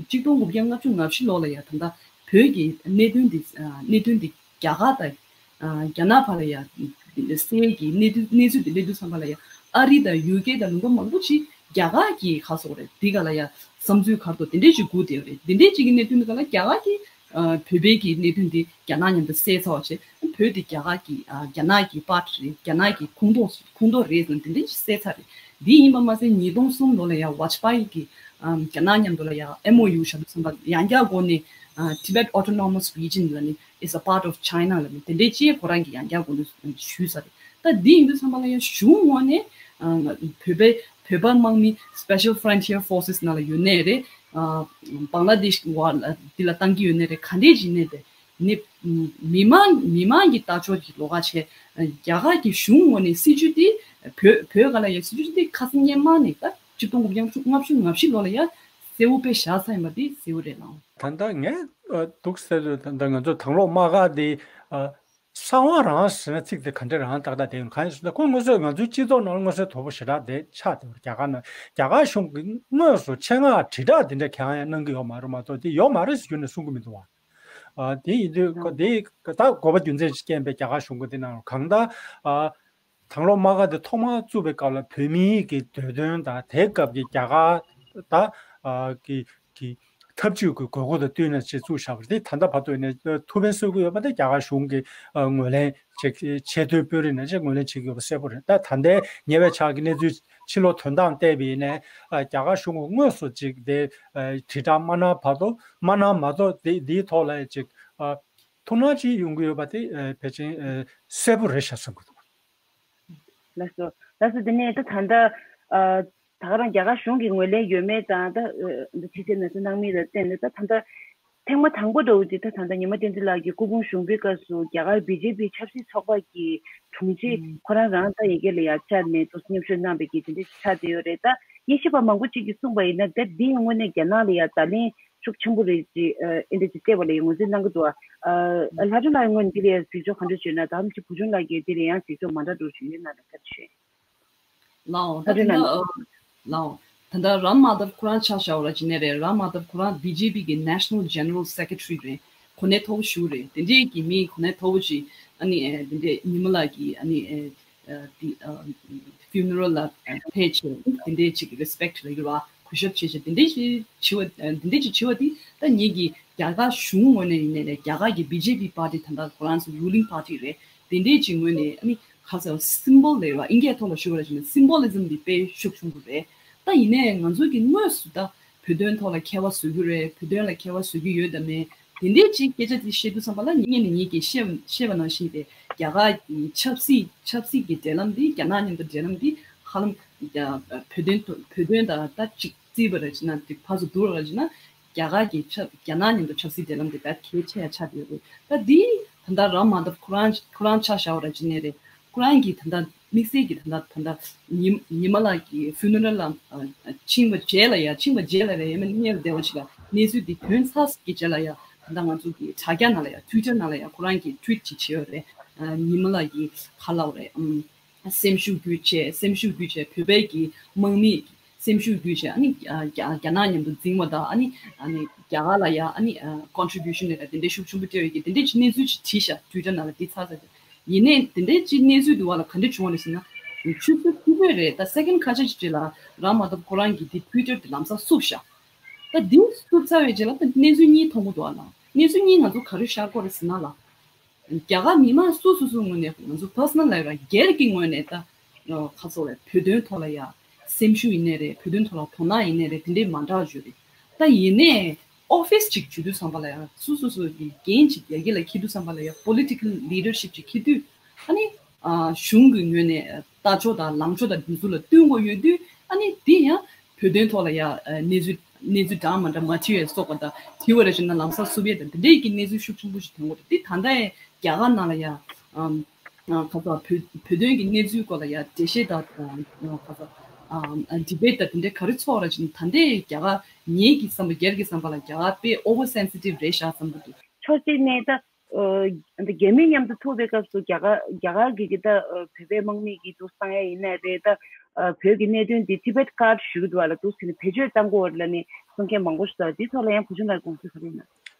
ཆིག་སྟོང་དགུ་བརྒྱ་ལྔ་བཅུ་ང་བཞི་ལོ་ལ་ཡ་ད་ལྟ་བོད་ཀྱི་གནད་དོན་འདི་ཨ་གནད་དོན་འདི་རྒྱ་གར་དང་ ཨ་རྒྱ་ནག་བར་ལ་ཡ་སེལ་གྱི་གནས་ཚུལ་གནས་ཚུལ་དེ་འདྲ་འདུག་བསམ་པ་ལ་ཡ་ཨ་རི་དང་ཡུ་ཀེ་དང་ལུང་པ་མང་པོ་ཞིག་རྒྱ་གར་གྱི་ཁ་སོགས་རེད། འདི་ག་ལ་ཡ་བསམ་ཚུལ་གར་དུ་དེ་འདྲས་ཞིག་སྒུག་བསྡད་ཡོད་རེད། དེ་འདྲས་ཅིག་གི་གནད་དོན་འདི་ག་ལ་རྒྱ་གར་གྱི་ཨ་བོད་པའི་གི་གནད་དོན་འདི་རྒྱ་ནག་མཉམ་དུ་སེལ་ཚར་བ་བྱས། བོད་འདི་རྒྱ་གར་གྱི་ཨ་རྒྱ་ནག་གི་པར་ཊི་རེད། རྒྱ་ནག་གི་ཁོངས་གཏོགས་ཁོངས་གཏོགས་རེད་ཟེར་ནས་དེ་འདྲས་ཞིག་སེལ་ཚར་རེད། འདི་ཡིན་པ་མ་ཟད་ཉིས་སྟོང་གསུམ་ལོ་ལ་ཡ་ཝ་ཇ་པ་ཡི་གི་ཨམ་རྒྱ་ནག་མཉམ་དུ་ལ་ཡ་ཨེམ་ཨོ་ཡུ་བཞག་འདུག་བསམ་པ་ཡང་བསྐྱར་སྒོ་ནས་ཨ་Tibet Autonomous Region ལ་ནི་is a part of China ལ་ནི་དེ་འདྲའི་ཅིག་ཁོ་རང་གིས་ཡང་བསྐྱར་སྒོ་ནས་ཞུས་ས་རེད། ད་འདི་ཡིན་དུས་ཙམ་པ་ལ་ཡང་གཞུང་ངོས་ནས་ཨ་བོད་པའི་བོད་པ་དམག་མི་Special Frontier Forces ནང་ལ་ཡོད་ནའི་རེད། ཨ་བང་ལ་དེཤ་བར་ལ་འདི་ལ་བཏང་གི་ཡོད་ནའི་རེད། ག་འདྲས་ཅིག་ནས་དེ་ནི་མི་མང་མི་མང་གི་ལྟ་ཕྱོགས་ཀྱི་ལོགས་ཀ་བྱས། རྒྱ་གར་གྱི་གཞུང་ངོས་ནས་སྲིད་ཇུས་འདི་བོད་བོད་ག་ལ་ཡང་སྲིད་ཇུས་འདི་ཁ་སང་སྔོན་མ་ནས་ད་ཆིག་སྟོང་དགུ་བརྒྱ་ལྔ་བཅུ་ལྔ་བཅུ་ང་བཞི་ལོ་ལ་ཡང་གསལ་བོ་དཔེ་བཞག་ཚར་ཡིན་པ་འདི་གསལ་བོ་རེད་ལགས། ད་ལྟ་ངས་ཨ་འདུག་ཟེར་དུས་ད་ལྟ་ང་ཚོ་དང་ལོག་དམག་སྒར་འདི་ཨ་གསང་བ་རང་ཟེར་ན་ཚིག་དེ་ག་འདྲ་རང་ཏག་ཏག་དེ་ཡིན། གང་ཡིན་ཟེར་ན་ཁོ་དངོས་སུ་ང་ཚོའི་སྤྱི་ཚོགས་ནང་ལ་མངོན་གསལ་དོད་པོ་ཞེ་དྲག་དེ་ཆགས་བསྡད་པ་རེད། རྒྱ་གར་ནང་རྒྱ་གར་གཞུང་གིས་དངོས་སུ་ཆེད་མངགས་དྲིལ་བསྒྲགས་དེ་འདྲ་གང་ཡང་གནང་གི་ཡོད་མ་རེད་མ་གཏོགས་དེ་ཡོད་མ་རེད་ཟེར་རྒྱུ་ནས་གསུང་གི་མི་འདུག་བ། ཨ་དེ་ཡིན་དུས་ཁོ་དེ་ད་དགོས་པ་རྒྱུ་མཚན་ཞིག་རྐྱེན་པས་རྒྱ་གར་གཞུང་གིས་དེ་གནང་རུང་གང་ལྟར་ཨ་དང་ལོ་དམག་སྒར་དེ་ཐོག་མར་བཙུགས་པའི་སྐབས་ལ་བོད་མིའི་གི་འདོད་དོན་དང་དེའི་སྐབས་ཀྱི་རྒྱ་གར་ད་ཨ་གི་གི་ཐབས་ཇུས་ཀྱི་དགོས་མཁོ་དང་བསྟུན་ནས་ཅིག་བཙུགས་བཞག་པ་རེད། དེ་ད་ལྟ་བར་དུ་ཡིན་ན་ཐུགས་ཕན་གསོས་ཀྱི་ཡོད་པ་དེ་རྒྱ་གར་གཞུང་གི་ཨ་ངོས་ལེན་ཅིག་ཆེས་མཐོའི་དཔོན་རིགས་ནས་ཅིག་ངོས་ལེན་བྱེད་ཀྱི་ཡོད་པ་གསལ་པོ་རེད། ད་ད་ལྟའི་ཉེ་བའི་ཆར་གྱི་གནས་ཚུལ་ཕྱི་ལོགས་ཐོན་སྟངས་བལྟས་པ་ཡིན་ནའི་ཨ་རྒྱ་གར་གཞུང་གིས་དངོས་སུ་ཅིག་དེ་ཨ་དྲིལ་བསྒྲགས་མ་གནང་བར་དུ་མ་གནང་མ་གཏོགས་དེ་འདིའི་ཐོག་ལ་ཅིག་ཨ་ཐུགས་སྣང་ཅིག་ཡོང་གི་ཡོད་པ་དེ་ཨ་ཕལ་ཆེར་ཨ་གསལ་པོ་རེད་ཤག་བསམ་གྱི་འདུག་ལགས་སོ། ལགས་སོ། དེ་ནས་ད་ད་ལྟ་ཨ་ད་ག་རང་རྒྱ་གར་གཞུང་གི་ངོས་ལེན་ཡོད་མེད་དང་ད་ཨ་འདི་ཕྱི་གསལ་ནང་གསལ་གནང་མིན་ལ་བརྟེན་ནས་ད་ད་ལྟ་ཐེངས་མ་དང་པོ་འདྲ་བོ་ཅིག་ད་ད་ལྟ་ཉི་མ་བསྟན་འཛིན་ལགས་ཀྱིས་སྐུ་ཕུང་བཞེངས་པའི་སྐབས་སུ་རྒྱ་གར་བི་ཇེ་པི་ཆབ་སྲིད་ཚོགས་པ་གི་དྲུང་ཆེ་ཁོ་རང་རང་ད་ཡི་གེ་ལ་ཡ་བཅར་ནས་ཏོག་ཙམ་མཉམ་ཞུགས་གནང་བའི་གི་དེ་འདྲ་ཞིག་ཆགས་བསྡད་ཡོད་རེད། ད་དབྱེ་ཞིབ་པ་མང་པོ་ཅིག་གིས་གསུངས་པ་ཡིན་ན་ད་འདིའི་ངོས་ནས་རྒྱ་ནག་ལ་ཡ་ད་ལན་ཤུགས་ཆེན་པོ་རེད་ཅེས་ཨ་ཨེ་འདྲ་ཅིག་སྤྲད་པ་ལ་ཡང་ངོས་འཛིན་གནང་གི་འདུག་ཨ་ལྷ་སྒྲོན་ལགས་ངོས་ནས་འདི་ལ་ཡང་གཟིགས་ཕྱོགས་ག་འདྲ་བྱུང་ན། ད་ཅིག་བུ་ཆུང་ལགས་ཀྱིས་འདི་ལ་ཡང་གཟིགས་ཕྱོགས་མ་འདྲ་འདྲ་བོ་ཞིག་ཡོད་ན་ལ་བཀའ་འདྲི་ཞུ། ལའོ་ད་ལྷ་སྒྲོན་ལགས་ལའོ། ད་ལྟ་རམ་མ་དབ་ཁོ་རང་ཆ་བཞག་པ་ར་ཅི་ནས་རེད། རམ་མ་དབ་ཁོ་རང་བི་ཇེ་པི་གི་National General Secretary རེད། གོ་གནས་མཐོ་པོ་ཞིག་རེད། དེ་འདྲའི་གི་མི་གོ་གནས་མཐོ་པོ་ཞིག་ཨ་ནི་ཨེ་དེ་འདྲའི་ཉི་མ་ལགས་ཀྱི་ཨ་ནི་ཨེ་ཨ་དེ་ཨ་funeral ལ་ཨ་ཕེབས་བྱས་དེ་འདྲའི་ཅིག་respect ལ་ཡོད་པ། གུས་ཞབས་བྱེད་བྱེད་དེ་འདྲའི་ཞིག་བྱེད་པ། དེ་འདྲའི་ཅིག་བྱེད་པ་དེ་ད་ངེད་ཀྱི་རྒྱ་གར་གཞུང་ངོས་ནས་ཡིན་ནའི་རེད། རྒྱ་གར་གྱི་བི་ཇེ་པི་པར་ཊི་ད་ལྟ་ཁོ་རང་ཚོ་ruling party རེད། དེ་འདྲའི་ཅིག་ངོས་ནས་ཨ་ནི་ཁ་ཚ་སིམ་བོལ་ལབ་ཡོད་པ། ཨིན་སྐད་ཐོག་ལ་ཞུ་བ་ར་བྱས་ན་སིམ་བོ་ལི་ཛིམ་འདི་དཔེ་ཤུགས་ཆེན་པོ་རེད། ད་ཡིན་ནའི་ང་ཚོ་གི་དངོས་སུ་ད་བོད་དོན་ཐོག་ལ་མཁས་པ་བཟོ་རྒྱུ་རེད། བོད་དོན་ལ་མཁས་པ་བཟོ་རྒྱུ་ཡོད་དམ་མེད་དེ་འདྲའི་ཅིག་སྐད་ཆ་དེ་བཤད་དུས་ཙམ་པ་ལ་ངེད་ནས་ངེད་ཀྱིས་བཤད་བཤད་པ་ནང་བཞིན་དེ་རྒྱ་གར་གྱི་ཆབ་སྲིད་ཆབ་སྲིད་ཀྱི་འབྲེལ་ལམ་འདི་རྒྱ་ནག་མཉམ་དུ་འབྲེལ་ལམ་འདི་ཧ་ལམ་རྒྱ་བོད་དོན་དུ་བོད་དོན་དང་ད་ཅིག་བརྩིས་པ་ར་བྱས་ན་དེ་ཕར་ཚུར་བསྡུར་བ་ར་བྱས་ན་རྒྱ་གར་གྱི་ཆབ་རྒྱ་ནག་མཉམ་དུ་ཆབ་སྲིད་འབྲེལ་ལམ་དེ་ད་གལ་ཆེ་ཡ་ཆགས་བསྡད་ཡོད་རེད། ད་འདི་ད་ལྟ་རམ་མ་དབ་ཁོ་རང་ཁོ་རང་ཆ་བཞག་པ་ར་བྱས་ནའི་རེད། ཁོ་རང་གིས་ད་ལྟ་དམིགས་བསལ་གྱི་ད་ལྟ་ད་ལྟ་ཉི་ཉི་མ་ལགས་ཀྱི་funeral ལ་ཨ་ཕྱིན་པ་རྗེས་ལ་ཡ་ཕྱིན་པ་རྗེས་ལ་རེད། ཡང་མིན་སྔོན་ལ་བསྡད་པ་ཞིག་ལ་གནས་ཚུལ་འདི་ཐོན་ཚར་གྱི་རྗེས་ལ་ཡ་ད་ལྟ་ང་ཚོ་གི་དྲ་རྒྱ་ནང་ལ་ཡ་Twitter ནང་ལ་ཡ་ཁོ་རང་གིས་tweet ཅིག་བྱས་ཡོད་རེད། ཨ་ཉི་མ་ལགས་ཀྱིས་ག་ལབ་རེད། ཨམ། སེམས་ཤུགས་རྒྱུ་ཆེ་སེམས་ཤུགས་རྒྱུ་ཆེ་བོད་པའི་གི་དམག་མིའི་སེམས་ཤུགས་རྒྱུ་ཆེ་ཨ་ནི་རྒྱ་རྒྱ་ནག་མཉམ་དུ་འཛིང་བ་དང་ཨ་ནི་ཨ་ནི་རྒྱ་གར་ལ་ཡ་ཨ་ནི་contribution ནས་དེ་འདྲའི་ཤུགས་ཆེན་པོ་སྤྲད་ཡོད་ཀྱི་དེ་འདྲའི་ཅིག་གནས་ཚུལ་ཅིག་བྲིས་ཤག Twitter ནང་ལ་དེ་ཚར་ཚར་ཡིན་ནའི་དེ་འདྲའི་ཅིག་གནས་ཚུལ་འདུག་བ་ལ་ག་འདྲ་བྱུང་བ་རེད་ཟེར་ན། ཆུ་ཚོད་དཀྱུས་མ་རེད། ད་second ཁ་ཤས་ཅིག་རྗེས་ལ་རམ་མ་དབ་ཁོ་རང་གིས་དེ་Twitter དེ་ལམ་སང་བསུབས་ཤག་ད་དེ་བསུབས་ཚར་བའི་རྗེས་ལ་ད་གནས་ཚུལ་གཉིས་མཐོང་གི་འདུག་བ་ལ། གནས་ཚུལ་གཉིས་ང་ཚོ་ག་རེ་ཤར་གྱི་ཡོད་རེད་ཟེར་ན་ལ། རྒྱ་གར་མི་མང་སོ་སོ་སོའི་ངོས་ནས་ང་ཚོ་personal life ལ་སྒེར་གྱི་ངོས་ནས་ད་ཁ་སོ་རེད། བོད་དོན་ཐོག་ལ་ཡ་སེམས་ཤུགས་ཡིན་ནའི་རེད། བོད་དོན་ཐོག་ལ་དོ་སྣང་ཡིན་ནའི་རེད། དེ་འདྲའི་མ་འདྲ་བ་ཡོད་རེད། ད་ཡིན་ནའི་office ཅིག་བྱེད་དུས་ཙམ་པ་ལ་ཡ་སོ་སོ་སོ་གི་འགན་ཅིག་རྒྱལ་ཁ་ལ་འཁྱེར་དུས་ཙམ་པ་ལ་ཡ་political leadership ཅིག་འཁྱེར་དུས་ཨ་ནི་གཞུང་གི་ངོས་ནས་ལྟ་ཕྱོགས་དང་ལངས་ཕྱོགས་དང་དེ་ཚོ་ལ་བསྟུན་དགོས་ཡོད་དུས་ཨ་ནི་དེ་ཡང་བོད་དོན་ཐོག་ལ་ཡ་གནས་ཚུལ། གནས་ཚུལ་འདྲ་མི་འདྲ་མ་བྲིས་པའི་སོགས་པ་དང་བྲིས་པ་རེ་བྱུང་ན་ལམ་སང་བསུབ་ཡས་དང་དེ་འདྲའི་གི་གནས་ཚུལ་ཤུགས་ཆེན་པོ་ཞིག་ཐོན་གྱི་འདུག་དེ་ད་ལྟ་རྒྱ་གར་ནང་ལ་ཡང་ཁ་ཚ་བོད་བོད་དོན་གྱི་གནས་ཚུལ་སྐོར་ལ་ཡང་འགྲེལ་བཤད་དང་ཁ་ཚ་debate དང་དེ་འདྲའི་ག་རེ་ཚོགས་ར་བྱུང་ད་ལྟའི་རྒྱ་གར་ངེད་ཀྱི་བསམ་པ་སྒེར་གྱི་བསམ་པ་ལ་རྒྱ་གར་དཔེ་over sensitive རེད་ཤག་བསམ་གྱི་འདུག་ཕྱོགས་གཅིག་ནས་ད། ཨ་རྒྱ་མི་མཉམ་དུ་ཐུག་པའི་སྐབས་སུ་རྒྱ་གར་རྒྱ་གར་གྱི་གི་ད་ཨ་བོད་པའི་དམག་མི་གི་འདུག་བཏང་ཡ་ཡིན་ན་རེད། ད་ཨ་བོད་ཀྱི་གནད་དོན་འདི་Tibet card ཞུ་གི་འདུག་བ་ལ་འདུག་ཟེར་ནས་བེད་སྤྱོད་བཏང་གི་ཡོད་རེད་ལབ་ནས་གསུང་མཁན་མང་པོ་ཞིག་འདུག་འདི་ཐོག་ལ་ཡང་བུ་ཆུང་ལགས་དགོངས་ཚུལ་ག་རེ་ཡིན་ན།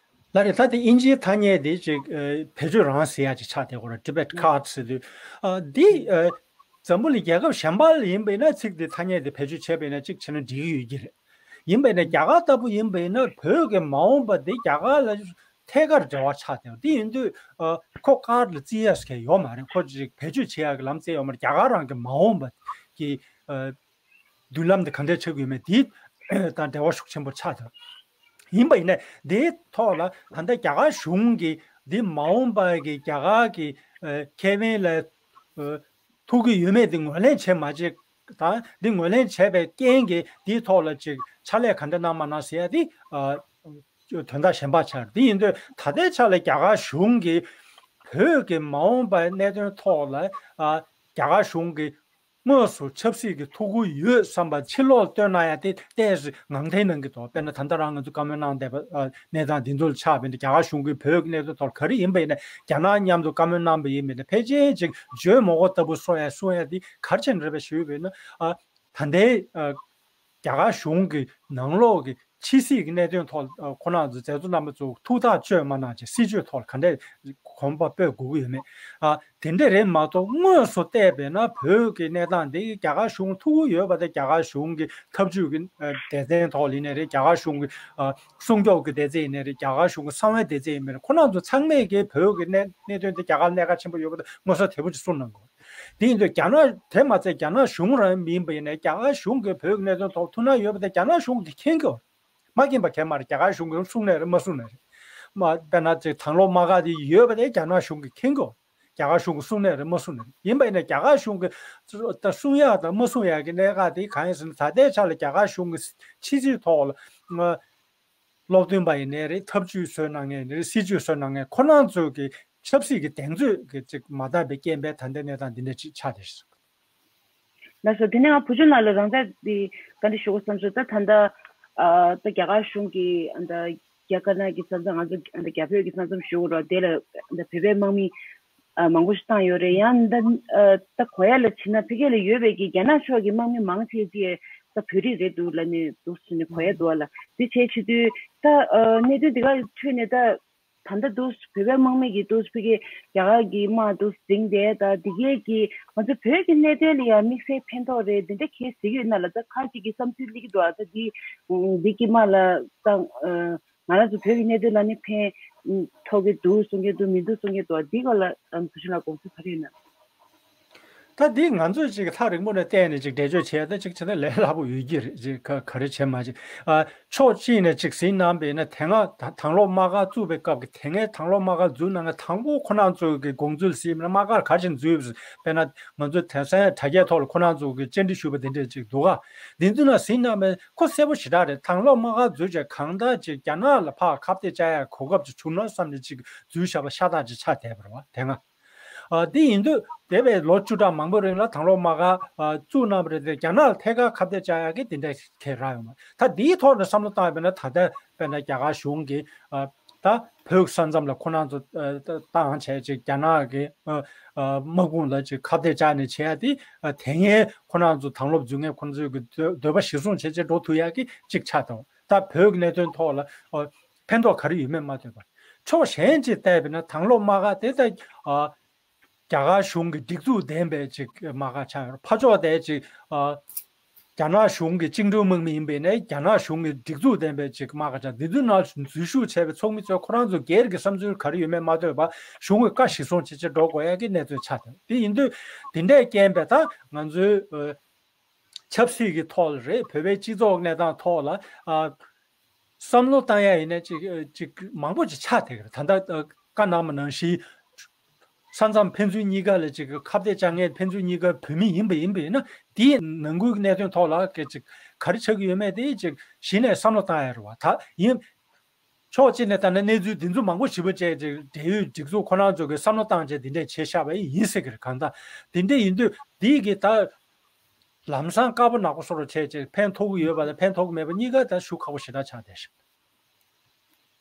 ལགས་རེད། ད་དེ་དབྱིན་ཇིའི་ཐ་སྙད་དེ་ཅིག་ཨ་བེད་སྤྱོད་རང་ཟེར་ཡ་ཅིག་ཆགས་བསྡད་ཡོད་རེད། Tibet card ཟེར་དུས། ཨ་འདི་ཨ་འཛམ་བུ་གླིང་རྒྱལ་ཁབ་གཞན་པ་ལ་ཡིན་པ་ཡིན་ན་ཚིག་འདི་ཐ་སྙད་དེ་བེད་སྤྱོད་བྱས་པ་ཡིན་ན་ཅིག་བྱས་ན་འགྲིག་གི་ཡོད་ཀྱི་རེད། ཡིན་པ་ཡིན་ན་རྒྱ་གར་ལྟ་བུ་ཡིན་པ་ཡིན་ན་བོད་ཀྱི་མ་འོངས་པ་འདི་རྒྱ་གར་ལ་ཐད་ཀར་འབྲེལ་བ་ཆགས་བསྡད་ཡོད། དེ་ཡིན་དུས་ཨ་ཁོ་card ལ་བརྩི་ཡ་ཟེར་མཁན་ཡོད་མ་རེད། ཁོ་ཅིག་བེད་སྤྱོད་བྱེད་ཡ་གི་ལམ་བཙལ་ཡོད་མ་རེད། རྒྱ་གར་རང་གི་མ་འོངས་པ་གི་ཨ་མདུན་ལམ་དེ་ག་འདྲས་ཆགས་ཀྱི་ཡོད་མེད་དེ་དང་འབྲེལ་བ་ཤུགས་ཆེན་པོ་ཆགས་ཐུབ། ཡིན་པ་ཡིན་ནའི་དེའི་ཐོག་ལ་ད་ལྟ་རྒྱ་གར་གཞུང་གིས་འདི་མ་འོངས་པ་གི་རྒྱ་གར་གྱི་ཨ་ཁེ་ཕན་ལ་ཨ་ཐུག་གི་ཡོད་མེད་དེ་ངོས་ལེན་བྱེད་མ་བྱེད་དང་། འདི་ངོས་ལེན་བྱས་པའི་རྐྱེན་གྱིས་དེའི་ཐོག་ལ་ཅིག་ཕྱག་ལས་ག་འདྲ་གནང་མ་གནང་ཟེར་ཡ་དེ་ཨ་དོན་དག་གཞན་པ་ཆགས་རེད། དེ་ཡིན་དུས་ད་ལྟའི་ཆ་ལ་རྒྱ་གར་གཞུང་གིས་བོད་ཀྱི་མ་འོངས་པའི་གནད་དོན་ཐོག་ལ་ཨ་རྒྱ་གར་གཞུང་གིས་དངོས་སུ་ཆབ་སྲིད་ཀྱི་ཐུགས་ཁུར་ཡོད་བསམ་པ་ཕྱི་ལོགས་སྟོན་གནང་ཡ་དེ་ཏོག་ཙམ་ངང་འཐེན་གནང་གི་འདུག་དཔེར་ན་ད་ལྟ་རང་ང་ཚོ་བཀའ་མོལ་གནང་བསྡད་པ་ཨ་གནས་སྟངས་འདི་ཚོ་ལ་ཆགས་པ་ཡིན་ན། རྒྱ་གར་གཞུང་གིས་བོད་ཀྱི་གནད་དོན་ཐོག་ག་རེ་ཡིན་པ་ཡིན་ན་རྒྱ་ནག་མཉམ་དུ་བཀའ་མོལ་གནང་བ་ཡིན་པ་ཡིན་ན་ཕལ་ཆེར་ཅིག་འཇོན་མོ་གོ་ལྟ་བུ་གསུང་ཡ་གསུང་ཡ་དེ་ག་རེ་བྱས་ནས་རེད་པས་ཞུས་པ་ཡིན་ན། ཨ་ད་ལྟའི་ཨ་རྒྱ་གར་གཞུང་གི་ནང་ལོགས་ཀྱི་ཕྱི་སྲིད་ཀྱི་གནད་དོན་ཐོག་ཨ་ཁོ་རང་ཚོ་མཛད་གཙོ་རྣམ་པ་ཚོ་ཐུགས་ཐག་གཅོད་མ་གནང་བྱས་སྲིད་བྱུས་ཐོག་ལ་ག་འདྲས་གོམ་པ་སྤོས་དགོས་ཀྱི་ཡོད་མེད། ཨ་དེ་འདྲས་རེད་མ་གཏོགས་དངོས་སུ་བལྟས་པས་ན་བོད་ཀྱི་གནས་སྟངས་འདི་རྒྱ་གར་གཞུང་ཐུགས་ཁུར་ཡོད་པ་དང་། རྒྱ་གར་གཞུང་གི་ཐབས་ཇུས་ཀྱི་ཨ་སྡེ་ཚན་ཐོག་ལ་ཡིན་ནའི་རེད། རྒྱ་གར་གཞུང་གི་ཨ་སྲུང་སྐྱོབ་ཀྱི་སྡེ་ཚན་ཡིན་ནའི་རེད། རྒྱ་གར་གཞུང་གི་གསང་བའི་སྡེ་ཚན་ཡིན་ནའི་རེད། ཁོ་རང་ཚོ་ཚང་མས་ཀྱི་བོད་ཀྱི་གནད་གནད་དོན་དེ་རྒྱ་གར་གནད་འགག་ཆེན་པོ་ཡོད་པ་དང་མངོན་གསལ་དོད་པོ་ཅིག་གསུངས་གནང་དགོས། དེ་ཡིན་དུས་རྒྱ་ནག་དེ་མ་ཚད་རྒྱ་ནག་གཞུང་རང་ཡིན་པ་ཡིན་ནའི་རྒྱ་གར་གཞུང་གིས་བོད་ཀྱི་གནད་དོན་ཐོག་ཐུགས་སྣང་ཡོད་པ་དེ་རྒྱ་ནག་གཞུང་གིས་མཁྱེན་གྱི་ཡོད། མ་མཁྱེན་པ་གང་ཡང་མ་རེད། རྒྱ་གར་གཞུང་གིས་གསུངས་ནའི་རེད་མ་གསུངས་ནའི་རེད། མ་དཔེར་ན་ཅིག་དང་ལོག་དམག་སྒར་དེ་ཡོད་པ་དེ་རྒྱ་ནག་གཞུང་གིས་མཁྱེན་གྱི་ཡོད། རྒྱ་གར་གཞུང་གིས་གསུངས་ནའི་རེད་མ་གསུངས་ནའི་རེད། ཡིན་པ་ཡིན་ནའི་རྒྱ་གར་གཞུང་གིས་ད་གསུང་ཡག་དང་མ་གསུང་ཡག་གི་གནད་འགག་དེ་གང་ཡིན་ཟེར་ན། ད་ལྟའི་ཆ་ལ་རྒྱ་གར་གཞུང་གིས་ཕྱི་སྲིད་ཐོག་ལ་སློབ་སྟོན་པ་ཡིན་ནའི་རེད། ཐབས་ཇུས་བཟོས་གནང་མཁན་ཡིན་ནའི་རེད། སྲིད་ཇུས་བཟོས་གནང་མཁན་ཁོ་རང་ཚོ་གི་ཆབ་སྲིད་ཀྱི་གདེང་ཚོད་ཀྱི་ཅིག་མ་འདང་བའི་རྐྱེན་པས་ད་ལྟའི་གནས་སྟངས་འདི་འདྲ་ཅིག་ཆགས་བསྡད་ཤག་ལགས་སོ། དེ་ནས་ང་བུ་ཆུང་ལགས་ལ་རང་འཇགས་འདི་བཀའ་འདྲི་ཞུ་དགོས་བསམ་སོང་། ད་ད་ལྟ་ཨ་ད་རྒྱ་གར་གཞུང་གིས་ཨ་ད་རྒྱ་དཀར་ནག་གི་ས་མཚམས། ང་ཚོ་ཨ་ད་རྒྱ་བོད་ཀྱི་ས་མཚམས་ཞུ་དགོས་རེད། དེ་ལ་ཨ་ད་བོད་པའི་དམག་མི་ཨ་མང་པོ་ཞིག་བཏང་ཡོད་རེད། ཡང་ད་ཨ་ད་གོ་ཡ་ལ་ཕྱིན་ན་ཕ་གི་ལ་ཡོད་པའི་གི་རྒྱ་ནག་ཕྱོགས་ཀྱི་དམག་མི་མང་ཆེ་ཅིག་ད་བོད་རིགས་རེད་འདུག་ལབ་ནས་འདུག་ཟེར་ནས་གོ་ཡ་འདུག་ཨ་ལ། དེ་བྱས་བྱེད་དུས་ད་ཨ་གནད་དོན་འདི་ག་ཁྲོད་ནས་ད། ད་ལྟ་འདུག་བོད་པའི་དམག་མི་གིས་འདུག་ཕ་གི་རྒྱ་གར་གྱི་དམག་འདུག་འཛིང་བསྡད་ད་འདི་གས་ཀྱིས་ང་ཚོ་བོད་ཀྱི་གནད་དོན་ལ་ཡང་དམིགས་བསལ་ཕན་ཐོགས་རེད་འདི་འདྲ་གས་ཟེར་གྱི་ཡོད་ན་ལ། ད་ཁ་ཅིག་གི་བསམ་ཚུལ་སླེབས་ཀྱི་འདུག་ཨ་ད་འདི་འདི་གི་དམག་ལ་ད་ང་རང་ཚོ་བོད་ཀྱི་གནད་དོན་ལ་ནི་ཕན་ཐོགས་ཀྱི་འདུག་གསུང་གི་འདུག་མི་འདུག་གསུང་གི་འདུག་འདི་སྐོར་ལ་བུ་ཆུང་ལགས་དགོངས་ཚུལ་ག་རེ་ཡོད་ན། ད་འདི་ང་ཚོས་ཅིག་ཐག་རིང་པོ་ནས་བལྟས་ནས་ཅིག་འགྲེལ་བརྗོད་བྱས་ད་ཅིག་བྱས་ན་ལས་སླ་པོ་ཡོད་ཀྱི་རེད། ཅིག་ག་ག་རེ་བྱས་མ་བྱས། ཨ་ཕྱོགས་གཅིག་ནས་ཅིག་ཟིན་གནང་བས་ན་དེ་སྔ་ད་དང་ལོག་དམག་སྒར་བཙུགས་པའི་སྐབས་ཀྱི་དེ་སྔའི་དང་ལོག་དམག་སྒར་འཛུལ་གནང་མཁན་དང་པོ་ཁོ་རང་ཚོ་གི་དགོངས་ཚུལ་ཟིན་ན་དམག་སྒར་ག་རེ་བྱས་འཛུལ་བས། དཔེར་ན་ང་ཚོ་དེང་སང་དྲ་རྒྱའི་ཐོག་ལ་ཁོ་རང་ཚོ་གི་བཅར་འདྲི་ཞུས་པ་དེ་འདྲས་ཅིག་འདུག་ག་འདི་ཚོ་ན་ཟིན་གནང་བས་ཁོ་གསལ་པོ་ཞེ་དྲག་རེད། དང་ལོག་དམག་སྒར་འཛུལ་བྱས་གང་ལྟར་ཅིག་རྒྱ་ནག་ལ་ཕར་ཁ་གཏད་བཅག་ཡ་གོ་སྐབས་ཅིག་བྱུང་ན་བསམ་ནས་ཅིག་འཛུལ་བཞག་པ་ཤ་སྟག་ཅིག་ཆགས་བསྡད་པ་རེད་བ་དེ་སྔ། ཨ་དེ་ཡིན་དུས་འདས་པའི་ལོ་བཅུ་ཕྲག་མང་པོའི་རིང་ལ་དང་ལོག་དམག་སྒར་ཨ་བཙུགས་གནང་བ་རེད་དེ། རྒྱ་ནག་ལ་ཐད་ཀར་ཁ་གཏད་བཅག་ཡག་གི་དེ་འདྲ་གས་རག་ཡོད་མ་རེད། ད་འདིའི་ཐོག་ནས་བསམ་བློ་བཏང་ཡོད་པ་ན་ད་ལྟ་དཔེར་ན་རྒྱ་གར་གཞུང་གིས་ཨ་ད་བོད་ས་མཚམས་ལ་ཁོ་རང་ཚོ་ཨ་ད་བཏང་བྱས་ཅིག་རྒྱ་ནག་གི་ཨ་ཨ་དམག་དཔུང་ལ་ཅིག་ཁ་གཏད་བཅག་ནས་བྱས་ཡ་དེ་ཨ་དེ་སྔའི་ཁོ་རང་ཚོ་དང་ལོག་འཛུལ་མཁན་ཁོ་རང་ཚོའི་གི་འདོད་འདོད་པ་གཞིར་བཟུང་བྱས་བྱས་འགྲོ་ཐུབ་ཡག་གི་ཅིག་ཆགས་འདུག་ད་བོད་ཀྱི་གནད་དོན་ཐོག་ལ་ཨ་ཕན་ཐོགས་ག་རེ་ཡོད་མེད་མ་ལྟོས་པར་ཕྱོགས་གཞན་ཅིག་བལྟས་པས་ན་དང་ལོག་དམག་སྒར་དེ་ད་ཨ་རྒྱ་གར་གཞུང་གི་སྒྲིག་འཛུགས་ལྡན་པའི་ཅིག་དམག་སྒར་ཆགས་ཡོད། ཕར་ཕྱོགས་དེ་ཅིག་ཨ་རྒྱ་ནག་གཞུང་གི་བཅིངས་འགྲོལ་དམག་མི་ཡིན་པས་ན་རྒྱ་ནག་གཞུང་གི་སྒྲིག་འཛུགས་ལྡན་པའི་ཅིག་དམག་སྒར་ཆགས། འདི་ཚོའི་ནང་འཛུལ་ཞུགས་བྱས་པའི་ཚོགས་མི་ཚོས་ཁོ་རང་ཚོ་སྒེར་གྱི་བསམ་ཚུལ་ག་རེ་ཡོད་མེད་མ་ལྟོས་པར་གཞུང་གི་བཀའ་གཞིར་བཟུང་བྱས་བྱས་འགྲོ་དགོས་ཡ་གི་གནས་ཚུལ་ཆགས་འདུག་དེ་ཡིན་དུས་དེ་འདྲའི་རྐྱེན་པས་ད་ང་ཚོའི་ཨ་ཆབ་སྲིད་ཀྱི་ཐོག་ལ་རེད། བོད་པའི་སྤྱི་ཚོགས་གནས་སྟངས་ཐོག་ལ་ཨ་བསམ་བློ་བཏང་ཡ་ཡིན་ན་ཅིག་ཅིག་མང་པོ་ཅིག་ཆགས་བསྡད་ཀྱི་རེད། ད་ལྟ་བཀའ་གནང་བ་ནང་བཞིན་ས་མཚམས་ཕན་ཚུན་གཉིས་ཀ་ལ་ཅིག་ཁ་གཏད་བཅག་མཁན་ཕན་ཚུན་གཉིས་ཀ་བོད་མི་ཡིན་པ་ཡིན་པ་ཡིན་ན་དེའི་ནང་ཁུལ་གྱི་གནད་དོན་ཐོག་ལ་ག་ཅིག་ག་རེ་ཆགས་ཀྱི་ཡོད་མེད་དེ་ཅིག་གཞི་ནས་བསམ་བློ་བཏང་ཡ་རེད་བ། ད་ཡིན་ཕྱོགས་གཅིག་ནས་ལྟ་ན་གནས་ཚུལ་འདི་ཚོ་མང་པོ་ཞིབ་པ་བྱས་ཅིག་འབྲེལ་ཡོད་སྒྲིག་འཛུགས་ཁོ་རང་ཚོ་གི་བསམ་བློ་བཏང་བྱས་འདི་འདྲས་བྱས་བཞག་པ་ཡིན་སྲིད་ཀྱི་རེད། གང་ལྟར་འདི་འདྲས་ཡིན་དུས་འདི་གི་ད་ལམ་སང་དཀར་པོ་ནག་པོ་བཟོ་འདྲ་བྱས་ཅིག་ཕན་ཐོགས་ཀྱི་ཡོད་པ་དང་ཕན་ཐོགས་ཀྱི་མེད་པ་གཉིས་ཀ་ད་ཞུ་ཁག་པོ་ཞེ་དྲག་ཆགས་བསྡད་ཤག་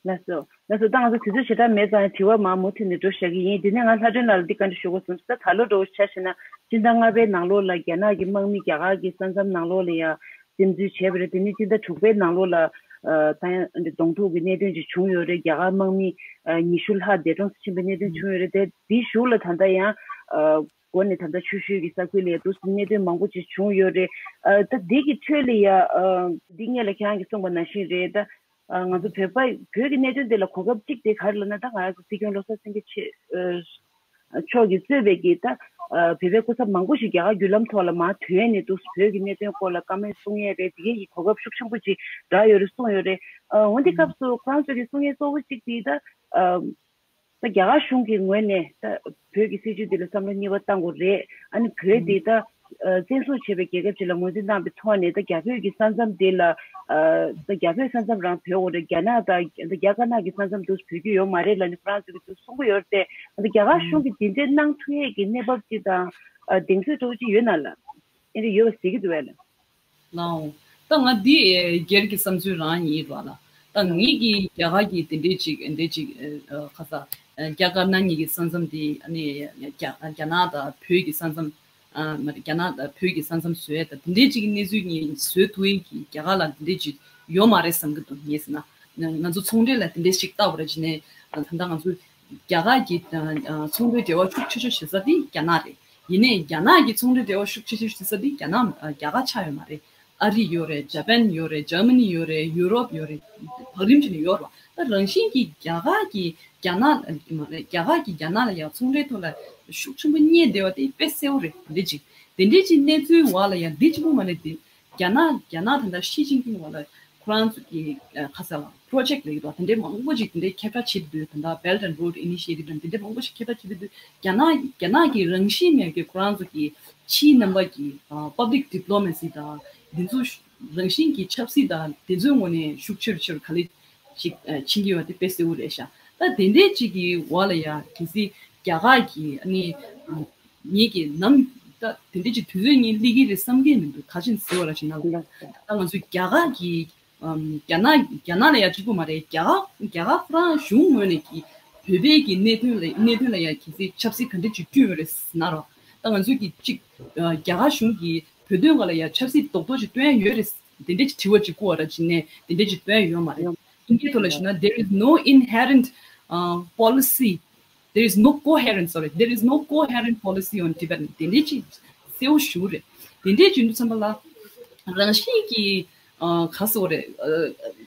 ལགས་སོ། ལགས་སོ། ད་ང་ཚོ་དུས་ཚོད་ཞེ་དྲག་མེད་ཙང་དྲི་བ་མར་མུ་མཐུད་ནས་འགྲོ་བཞག་གི་ཡིན། དེ་ནས་ང་ལྷ་སྒྲོན་ལགས་ལ་འདི་བཀའ་འདྲི་ཞུ་དགོས་བསམ་སོང་། ད་ད་ལོ་འདྲ་བོ་ཆ་བཞག་ན་སྤྱི་ཟླ་ལྔ་པའི་ནང་ལོགས་ལ་རྒྱ་ནག་གི་དམག་མི་རྒྱ་གར་གྱི་ས་མཚམས་ནང་ལོགས་ལ་ཡ་འཛིན་འཛུལ་བྱས་པ་རེད། དེ་ནས་སྤྱི་ཟླ་དྲུག་པའི་ནང་ལོགས་ལ་ ཨ་ད་ཡང་འདི་གདོང་ཐུག་གི་གནད་དོན་ཅིག་བྱུང་ཡོད་རེད། རྒྱ་གར་དམག་མི་ཨ་ཉི་ཤུ་ལྷག་འདས་གྲོངས་སུ་ཕྱིན་པའི་གནད་དོན་བྱུང་ཡོད་རེད་དེ། དེའི་གཞུག་ལ་ད་ལྟ་ཡང་ཨ་འགོ་ནས་ད་ལྟ་ཆུ་ཤུལ་གྱི་ས་ཁུལ་ལ་འདུག་སེ་གནད་དོན་མང་པོ་ཅིག་བྱུང་ཡོད་རེད། ཨ་ད་འདི་གི་ཁྲོད་ལ་ཡ་ཨ་འདི་སྔོན་ལ་ཁྱེད་རང་གིས་གསུངས་པ་ནང་བཞིན་རེད། ད་ཨ་ང་ཚོ་བོད་པ་བོད་ཀྱི་གནད་དོན་འདི་ལ་གོ་སྐབས་གཅིག་དེ་ག་རེ་ལབ་ན། ད་ང་རང་ཚོ་སྲིད་སྐྱོང་བློ་བཟང་སེང་གེ་ཆེ་ཨ་མཆོག་གིས་གཙོས་པའི་གི་ད་ཨ་བོད་པའི་སྐུ་ཚབ་མང་པོ་ཞིག་རྒྱ་གར་བརྒྱུད་ལམ་ཐོག་ལ་མར་ཐོན་ནས་འདུག་བོད་ཀྱི་གནད་དོན་སྐོར་ལ་བཀའ་མོལ་གསུང་ཡས་རེད། དེ་གའི་གི་གོ་སྐབས་ཤུགས་ཆེན་པོ་ཅིག་རག་ཡོད་རེད་གསུངས་ཡོད་རེད། ཨ་འོན་ཏེ་སྐབས་སུ་ཁོ་རང་ཚོ་གི་གསུང་ཡས་གཙོ་བོ་གཅིག་དེ་ད་ཨ་ད་རྒྱ་གར་གཞུང་གི་ངོས་ནས་ད་བོད་ཀྱི་སྲིད་བྱུས་འདི་ལ་བསམ་བློ་གཉིས་པ་བཏང་དགོས་རེད། ཨ་ནི་བོད་འདི་ད་ཨ་བཙན་བཟུང་བྱས་པའི་རྒྱལ་ཁབ་ཅིག་ལ་ངོས་འཛིན་བཏང་བའི་ཐོག་ནས་ད་རྒྱ་བོད་ཀྱི་ས་མཚམས་འདི་ལ་ཨ་ད་རྒྱ་བོད་ས་མཚམས་རང་བོད་དགོས་རེད། རྒྱ་ནག་དང་ད་རྒྱ་དཀར་ནག་གི་ས་མཚམས་འདུག་བོད་རྒྱུ་ཡོད་མ་རེད་ལབ་ནས་ཁོ་རང་ཚོ་གིས་འདུག་གསུང་གི་ཡོད་རེད་དེ། ཨ་ད་རྒྱ་གར་གཞུང་གིས་འདི་འདྲའི་གནང་ཐུབ་ཡས་ཀྱི་གནས་བབ་ཅིག་དང་ཨ་གདེང་ཚོད་འདྲ་བོ་ཅིག་ཡོད་ན་ལ། ཨེ་འདྲ་ཡོད་པ་ཟེར་གྱི་འདུག་བས་ལ། ལའོ། ད་ང་འདི་སྒེར་གྱི་བསམ་ཚུལ་རང་ཡིན་རོགས་ལ། ད་ངེད་ཀྱིས་རྒྱ་གར་གྱི་དེ་འདྲའི་ཅིག་དེ་འདྲའི་ཅིག་ཨ་ཁ་ས་ཨ་རྒྱ་དཀར་ནག་གཉིས་ཀྱི་ས་མཚམས་དེ་ཨ་ནི་རྒྱ་རྒྱ་ནག་དང་བོད་ཀྱི་ས་མཚམས་ཨ་མ་རེད། རྒྱ་ནག་དང་བོད་ཀྱི་ས་མཚམས་བཟོ་ཡས་དང་དེ་འདྲའི་ཅིག་གི་གནས་ཚུལ་གཉིས་བཟོ་ཐུབ་ཡས་ཀྱི་རྒྱ་གར་ལ་དེ་འདྲའི་ཅིག་ཡོད་མ་རེད་བསམ་གྱི་འདུག་ངས་ཟེར་ན། ང་ང་ཚོ་ཚོང་འབྲེལ་ལ་དེ་འདྲའི་ཞིག་བལྟ་བ་ར་བྱས་ནས་ད་ལྟ་ང་ཚོ་རྒྱ་གར་གྱི་ཨ་ཨ་ཚོང་འབྲེལ་འབྲེལ་བ་ཤུགས་ཆེ་ཤོས་བྱེད་ས་དེ་རྒྱ་ནག་རེད། ཡིན་ནའི་རྒྱ་ནག་གི་ཚོང་འབྲེལ་འབྲེལ་བ་ཤུགས་ཆེ་ཤོས་བྱེད་ས་དེ་རྒྱ་ནག་ཨ་རྒྱ་གར་ཆགས་ཡོད་མ་རེད། ཨ་རི་ཡོད་རེད། ཇ་པན་ཡོད་རེད། འཇར་མ་ནི་ཡོད་རེད། ཡུ་རོབ་ཡོད་རེད། བང་རིམ་བྱས་ནས་ཡོད་རེད་བ། ད་རང་བཞིན་གྱིས་རྒྱ་གར་གྱིས་རྒྱ་ནག་ཨ་མ་རེད། རྒྱ་གར་གྱིས་རྒྱ་ནག་ལ་ཡང་ཚོང་འབྲེལ་ཐོག་ལ་ཤུགས་ཆེན་པོ་རྙེད་བསྡད་པ་དེ་དཔེ་གསལ་པོ་རེད། དེ་འདྲ་ཅིག་དེ་འདྲ་ཅིག་གནས་ཚུལ་བ་ལ་ཡང་འདི་གཅིག་པུ་མ་རེད་དེ། རྒྱ་ནག་རྒྱ་ནག་ད་ལྟ་ཞི་ཅིན་ཕིང་བ་ལ་ཁོ་རང་ཚོ་གི་ཨ་ཁ་ས་ལ་པྲོ་ཇེག་ལ་ཡོད་པ་དེ་འདྲའི་མང་པོ་ཅིག་དེ་འདྲའི་ཁྱབ་བསྒྲགས་བྱེད་དུས། ད་ལྟ་Belt and Road Initiative དང་དེ་འདྲའི་མང་པོ་ཞིག་ཁྱབ་བསྒྲགས་བྱེད་དུས། རྒྱ་ནག་རྒྱ་ནག་གི་རང་བཞིན་མེད་ཀྱི་ཁོ་རང་ཚོ་གི་ཕྱིའི་རྣམ་པ་གི་ཨ་public diplomacy དང་དེ་ཚོ་རང་བཞིན་གྱི་ཆབ་སྲིད་དང་དེ་ཚོའི་ངོས་ནས་ཤུགས་ཆེར་ཆེར་ག་ལེ་ཞིག་ཨ་ཕྱིན་གྱི་ཡོད་པ་དེ་དཔེ་གསལ་པོ་རེད་ཤག་ད་དེ་འདྲའི་ཅིག་གི་འོག་ལ་ཡ་གལ་སྲིད་རྒྱ་གར་གྱི་ཨ་ནི་ཨ་ངེད་ཀྱི་ནམ་ད་དེ་འདྲའི་ཅིག་དུས་ཚོད་ངས་སླེབས་ཀྱི་རེད་བསམ་གྱི་མི་འདུག་ག་ཅིན་ཟེར་བ་ར་ཞིག་ན། ད་ང་ཚོ་རྒྱ་གར་གྱི་ཨམ་རྒྱ་ནག་རྒྱ་ནག་ལ་ཡ་གཅིག་པུ་མ་རེད། རྒྱ་གར་རྒྱ་གར་ཁོ་རང་གཞུང་ངོས་ནས་ཀྱི་བོད་པའི་གི་གནད་དོན་ལ་གནད་དོན་ལ་ཡ་གལ་སྲིད་ཆབ་སྲིད་ག་འདྲ་ཅིག་བསྐྲུན་ཡོད་རེད་ཟེར་ན་རོ། ད་ང་ཚོས་ཀྱི་གཅིག་ཨ་རྒྱ་གར་གཞུང་གིས་བོད་དོན་སྒང་ལ་ཡ་ཆབ་སྲིད་རྡོག་རྡོག་ཅིག་སྟོན་ཡ་ཡོད་རེད། དེ་འདྲ་ཅིག་དྲི་བ་ཅིག་བསྐུར་བ་ར་བྱས་ནས་དེ་འདྲ་ཅིག་སྟོན་ཡ་ཡོད་མ་རེད། ཨིན་སྐད་ཐོག་ལ་ཞུས་ན། There is no inherent uh, policy, there is no coherent, sorry, there is no coherent policy on Tibet. དེ་འདྲ་ཅིག་གསལ་པོ་ཞུ་རེད། དེ་འདྲ་ཅིག་འདུག་བསམ་པ་ལ་རང་བཞིན་གྱིས་ཨ་ག་ཟེར་དགོས་རེད། ཨ་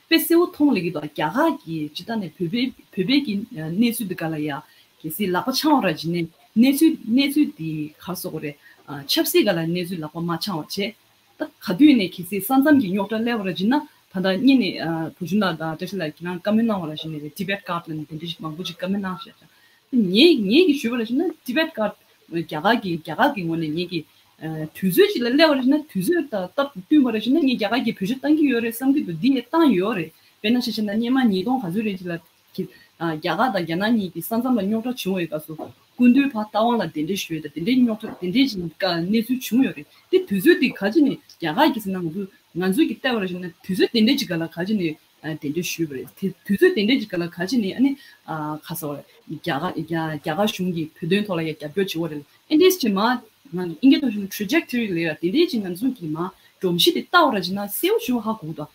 དཔེ་གསལ་པོ་མཐོང་ལེ་གི་འདུག་རྒྱ་གར་གྱི་སྤྱི་བཏང་ནས་བོད་པའི་བོད་པའི་གི་ཨ་གནས་ཚུལ་འདི་ག་ལ་ཡ་གལ་སྲིད་ལག་པ་འཆང་བ་ར་བྱས་ནས་གནས་ཚུལ་གནས་ཚུལ་འདི་ག་ཟེར་དགོས་རེད། ཨ་ཆབ་སྲིད་སྒང་ལ་གནས་ཚུལ་ལག་པ་མ་འཆང་བ་བྱས། ད་ག་དུས་ནས་གལ་སྲིད་ས་མཚམས་ཀྱི་རྙོག་དྲ་སླེབས་པ་ར་བྱས་ན། ད་ལྟ་སྔོན་ནས་ཨ་བུ་ཆུང་ལགས་དང་བཀྲ་ཤིས་ལགས་ཁྱེད་རང་བཀའ་མོལ་གནང་བ་ར་བྱས་ནས་Tibet Guard ལབ་ནས་དེ་འདྲ་ཞིག་མང་པོ་ཅིག་བཀའ་མོལ་གནང་བཞག་ཅིང་། ངས་ངས་ཀྱིས་ཞུས་པ་ར་བྱས་ན་Tibet Guard རྒྱ་གར་གྱི་རྒྱ་གར་གྱི་ངོས་ནས་ངས་ཀྱིས་ཨ་དུས་ཚོད་ཅིག་ལ་སླེབས་པ་ར་བྱས་ན། དུས་ཚོད་དང་སྟབས་བསྟུན་པ་ར་བྱས་ན་ངས་རྒྱ་གར་གྱི་བེད་སྤྱོད་བཏང་གི་ཡོད་རེད་བསམ་གྱི་འདུག་འདི་ཡང་བཏང་ཡོད་རེད། དཔེར་ན་ཆ་བཞག་ན་སྔོན་མ་ཉིས་སྟོང་ག་ཚོད་རེད་ཅིག་ལ། གི་ཨ་རྒྱ་གར་དང་རྒྱ་ནག་གཉིས་ཀྱི་ས་མཚམས་ལ་རྙོག་དྲ་བྱུང་བའི་སྐབས་སུ་སྐུ་མདུན་ཕར་རྟ་དབང་ལ་གདན་འདྲེན་ཞུས་དང་། དེ་འདྲའི་རྙོག་དྲ་དེ་འདྲའི་ཅིག་ག་གནས་ཚུལ་བྱུང་ཡོད་རེད། དེ་དུས་ཚོད་དེ་ག་ཅི་ནས་རྒྱ་གར་གྱི་ཟེར་ན། ང་ཚོ་ང་ཚོས་ཀྱི་བལྟས་པ་ར་བྱས་ན་དུས་ཚོད་དེ་འདྲའི་ཅིག་ག་ལ་ག་ཅི་ནས་ཨ་གདན་འདྲེན་ཞུས་པ་རེད། དེ་དུས་ཚོད་དེ་འདྲའི་ཅིག་ག་ལ་ག་ཅི་ནས་ཨ་ནི་ཨ་ག་ཟེར་བ་རེད། རྒྱ་གར་རྒྱ་རྒྱ་གར་གཞུང་གིས་བོད་དོན་ཐོག་ལ་ཡ་རྒྱབ་སྐྱོར་བྱེད་པ་རེད། ཨེ་འདྲས་ཅིག་མ་ང་ཨིན་སྐད་ཐོག་ཞུས་ན་trajectory ལབ་ཡ་དེ་འདྲའི་ཅིག་ང་ཚོ་གི་མ་སྒྲོམ་གཞི་དེ་བལྟ་བ་ར་བྱས་ན་གསལ་པོ་ཞེ་པོ་ཧ་གོ་གི་འདུག་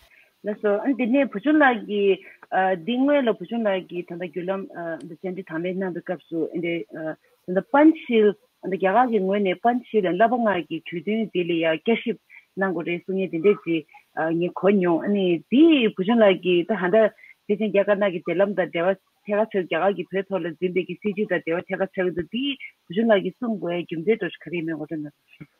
ལགས་སོ། ཨ་ནི་དེ་ནས་བུ་ཆུང་ལགས་ཀྱིས་ཨ་འདི་སྔོན་ལ་བུ་ཆུང་ལགས་ཀྱིས་ད་ལྟ་བརྒྱུད་ལམ་ཨ་འདི་བཅར་འདྲི་དང་ལེན་གནང་བའི་སྐབས་སུ་ཨ་འདི་ཨ་ད་ལྟ་པན་ཤིལ་ཨ་ད་རྒྱ་གར་གྱི་ངོས་ནས་པན་ཤིལ་ལ་བསླབ་པ་ལྔ་གི་གྲོས་མཐུན་དེ་ལ་ཡ་བསྐྱར་ཞིབ་གནང་དགོས་རེད་གསུང་མཁན་དེ་འདྲས་ཅིག་ཨ་ངས་གོ་མྱོང་། ཨ་ནི་དེ་བུ་ཆུང་ལགས་ཀྱིས་ད་ཧ་ད་ཕལ་ཆེར་རྒྱ་དཀར་ནག་གི་འབྲེལ་ལམ་དང་འབྲེལ་བ་ཐད་ཀར་ཆགས། རྒྱ་གར་གྱིས་བོད་ཐོག་ལ་འཛིན་པའི་གི་སྲིད་བྱུས་དང་འབྲེལ་བ་ཐད་ཀར་ཆགས་ཀྱི་འདུག་དེ་བུ་ཆུང་ལགས་ཀྱིས་གསུང་དགོས་ཡ་རྒྱུ་མཚན་འདྲ་ཞིག་ག་རེ་ཡིན་མིན་ངོ་སྤྲོད་གནང་།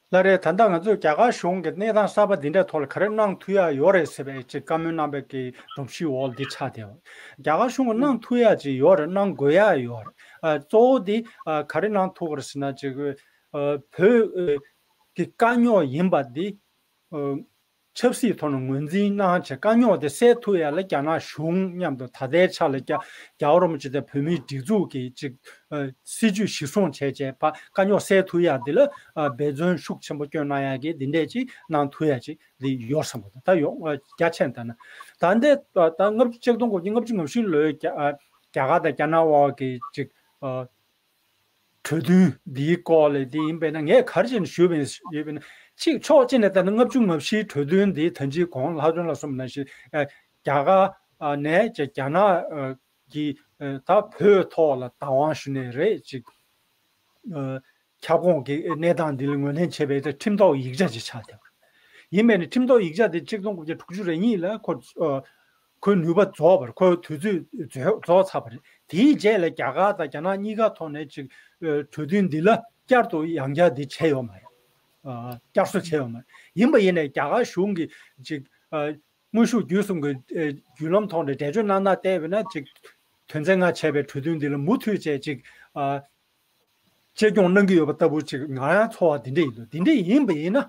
ལགས་རེད། ད་ལྟ་ང་ཚོས་རྒྱ་གར་གཞུང་གིས་གནས་སྟངས་གསར་པ་འདི་འདྲའི་ཐོག་ལ་ག་རེ་གནང་ཐུབ་ཡ་ཡོད་རེད་ཟེར་བའི་ཅིག་བཀའ་མོལ་གནང་བའི་གི་སྒྲོམ་གཞིའི་འོག་འདི་ཆགས་བསྡད་ཡོད། རྒྱ་གར་གཞུང་གིས་གནང་ཐུབ་ཡ་ཅིག་ཡོད་རེད། གནང་དགོས་ཡ་ཡོད་རེད། ཨ་གཙོ་བོ་འདི་ཨ་ག་རེ་གནང་ཐུབ་ཀྱི་རེད་ཟེར་ན། ཅིག་ཨ་བོད་ཨ་གི་དཀའ་རྙོག་ཡིན་པ་འདི་ཨ་ཆབ་སྲིད་ཐོག་ནས་ངོས་འཛིན་གནང་བྱས། དཀའ་རྙོག་དེ་སེལ་ཐུབ་ཡ་ལ་རྒྱ་ནག་གཞུང་མཉམ་དུ་ད་ལྟའི་ཆ་ལ་རྒྱ་རྒྱལ་བ་རིན་པོ་ཆེ་དང་བོད་མིའི་སྒྲིག་འཛུགས་ཀྱི་ཅིག་ཨ་སྲིད་བྱུས་གཞིར་བཟུང་བྱས་བྱས་ཕར་དཀའ་རྙོག་སེལ་ཐུབ་ཡ་འདི་ལ་ཨ་འབད་བརྩོན་ཤུགས་ཆེན་པོ་བསྐྱོན་གནང་ཡ་གི་འདི་འདྲས་ཅིག་གནང་ཐུབ་ཡ་ཅིག་འདི་ཡོད་བསམ་གི་འདུག་ད་ཡོང་ཨ་རྒྱ་ཆེན་ད་ན་ད་འདི་ད་ལྔ་བཅུ་ཆིག་སྟོང་དགུ་བརྒྱ་ལྔ་བཅུ་ང་བཞི་ལོའི་རྒྱ་ཨ་རྒྱ་གར་དང་རྒྱ་ནག་དབར་གྱི་ཅིག་ཨ་གྲོས་མཐུན་འདིའི་སྐོར་ལ་འདི་ཡིན་པས་ན། ངས་ག་རེ་བྱས་ནས་ཞུས་པ་ཡིན་ཞུས་པ་ཡིན་ན། གཅིག་ཕྱོགས་གཅིག་ནས་ད་ནི་ལྔ་བཅུ་ང་བཞིའི་གྲོས་མཐུན་འདི་ད་ཅི་གོང་ལྷག་དོན་ལ་གསུངས་པ་ནང་བཞིན་ཨ་ རྒྱ་གར་ནས་ཀྱི་རྒྱ་ནག་གི་ད་བོད་ཐོག་ལ་བདག་དབང་ཞུ་ནས་རེད་ཅིག་ཁྱབ་ཁོངས་ཀྱི་གནས་སྟངས་འདི་ལ་ངོས་ལེན་བྱེད་པའི་ད་ཁྲིམས་ཐོག་ཡིག་ཆ་ཅིག་ཆགས་བསྡད་པ་རེད། ཡིན་པས་ནི་ཁྲིམས་ཐོག་ཡིག་ཆ་དེ་ཆིག་སྟོང་དགུ་བརྒྱ་དྲུག་ཅུ་རེ་གཉིས་ལ་ཁོ་ཁོའི་ནུས་པ་རྫོགས་པ་རེད། ཁོའི་དུས་ཚོད་རྫོགས་རྫོགས་ཚར་བ་རེད། དེའི་རྗེས་ལ་རྒྱ་གར་དང་རྒྱ་ནག་གཉིས་ཀ་ཐོག་ནས་ཅིག་གྲོས་མཐུན་འདི་ལ་བསྐྱར་དུ་ཡང་བསྐྱར་འདི་བྱས་ཡོད་མ་རེད། བསྐྱར་གསོ་བྱས་ཡོད་མ་རེད། ཡིན་པ་ཡིན་ནའི་རྒྱ་གར་གཞུང་གིས་ཅིག་དངོས་ཤུགས་བརྒྱུད་གསུམ་གྱི་བརྒྱུད་ལམ་ཐོག་ནས་འགྲེལ་བརྗོད་གནང་སྟངས་བལྟས་པ་ན་ཅིག་དོན་ཚན་ལྔ་བྱས་པའི་གྲོས་མཐུན་འདི་ལ་མུ་མཐུད་བྱས་ཅིག་གཅེས་སྐྱོང་གནང་གི་ཡོད་པ་ལྟ་བུ་ཅིག་ང་རང་ཚོར་བ་འདི་འདྲ་ཡིན་འདུག་འདི་འདྲ་ཡིན་པ་ཡིན་ན་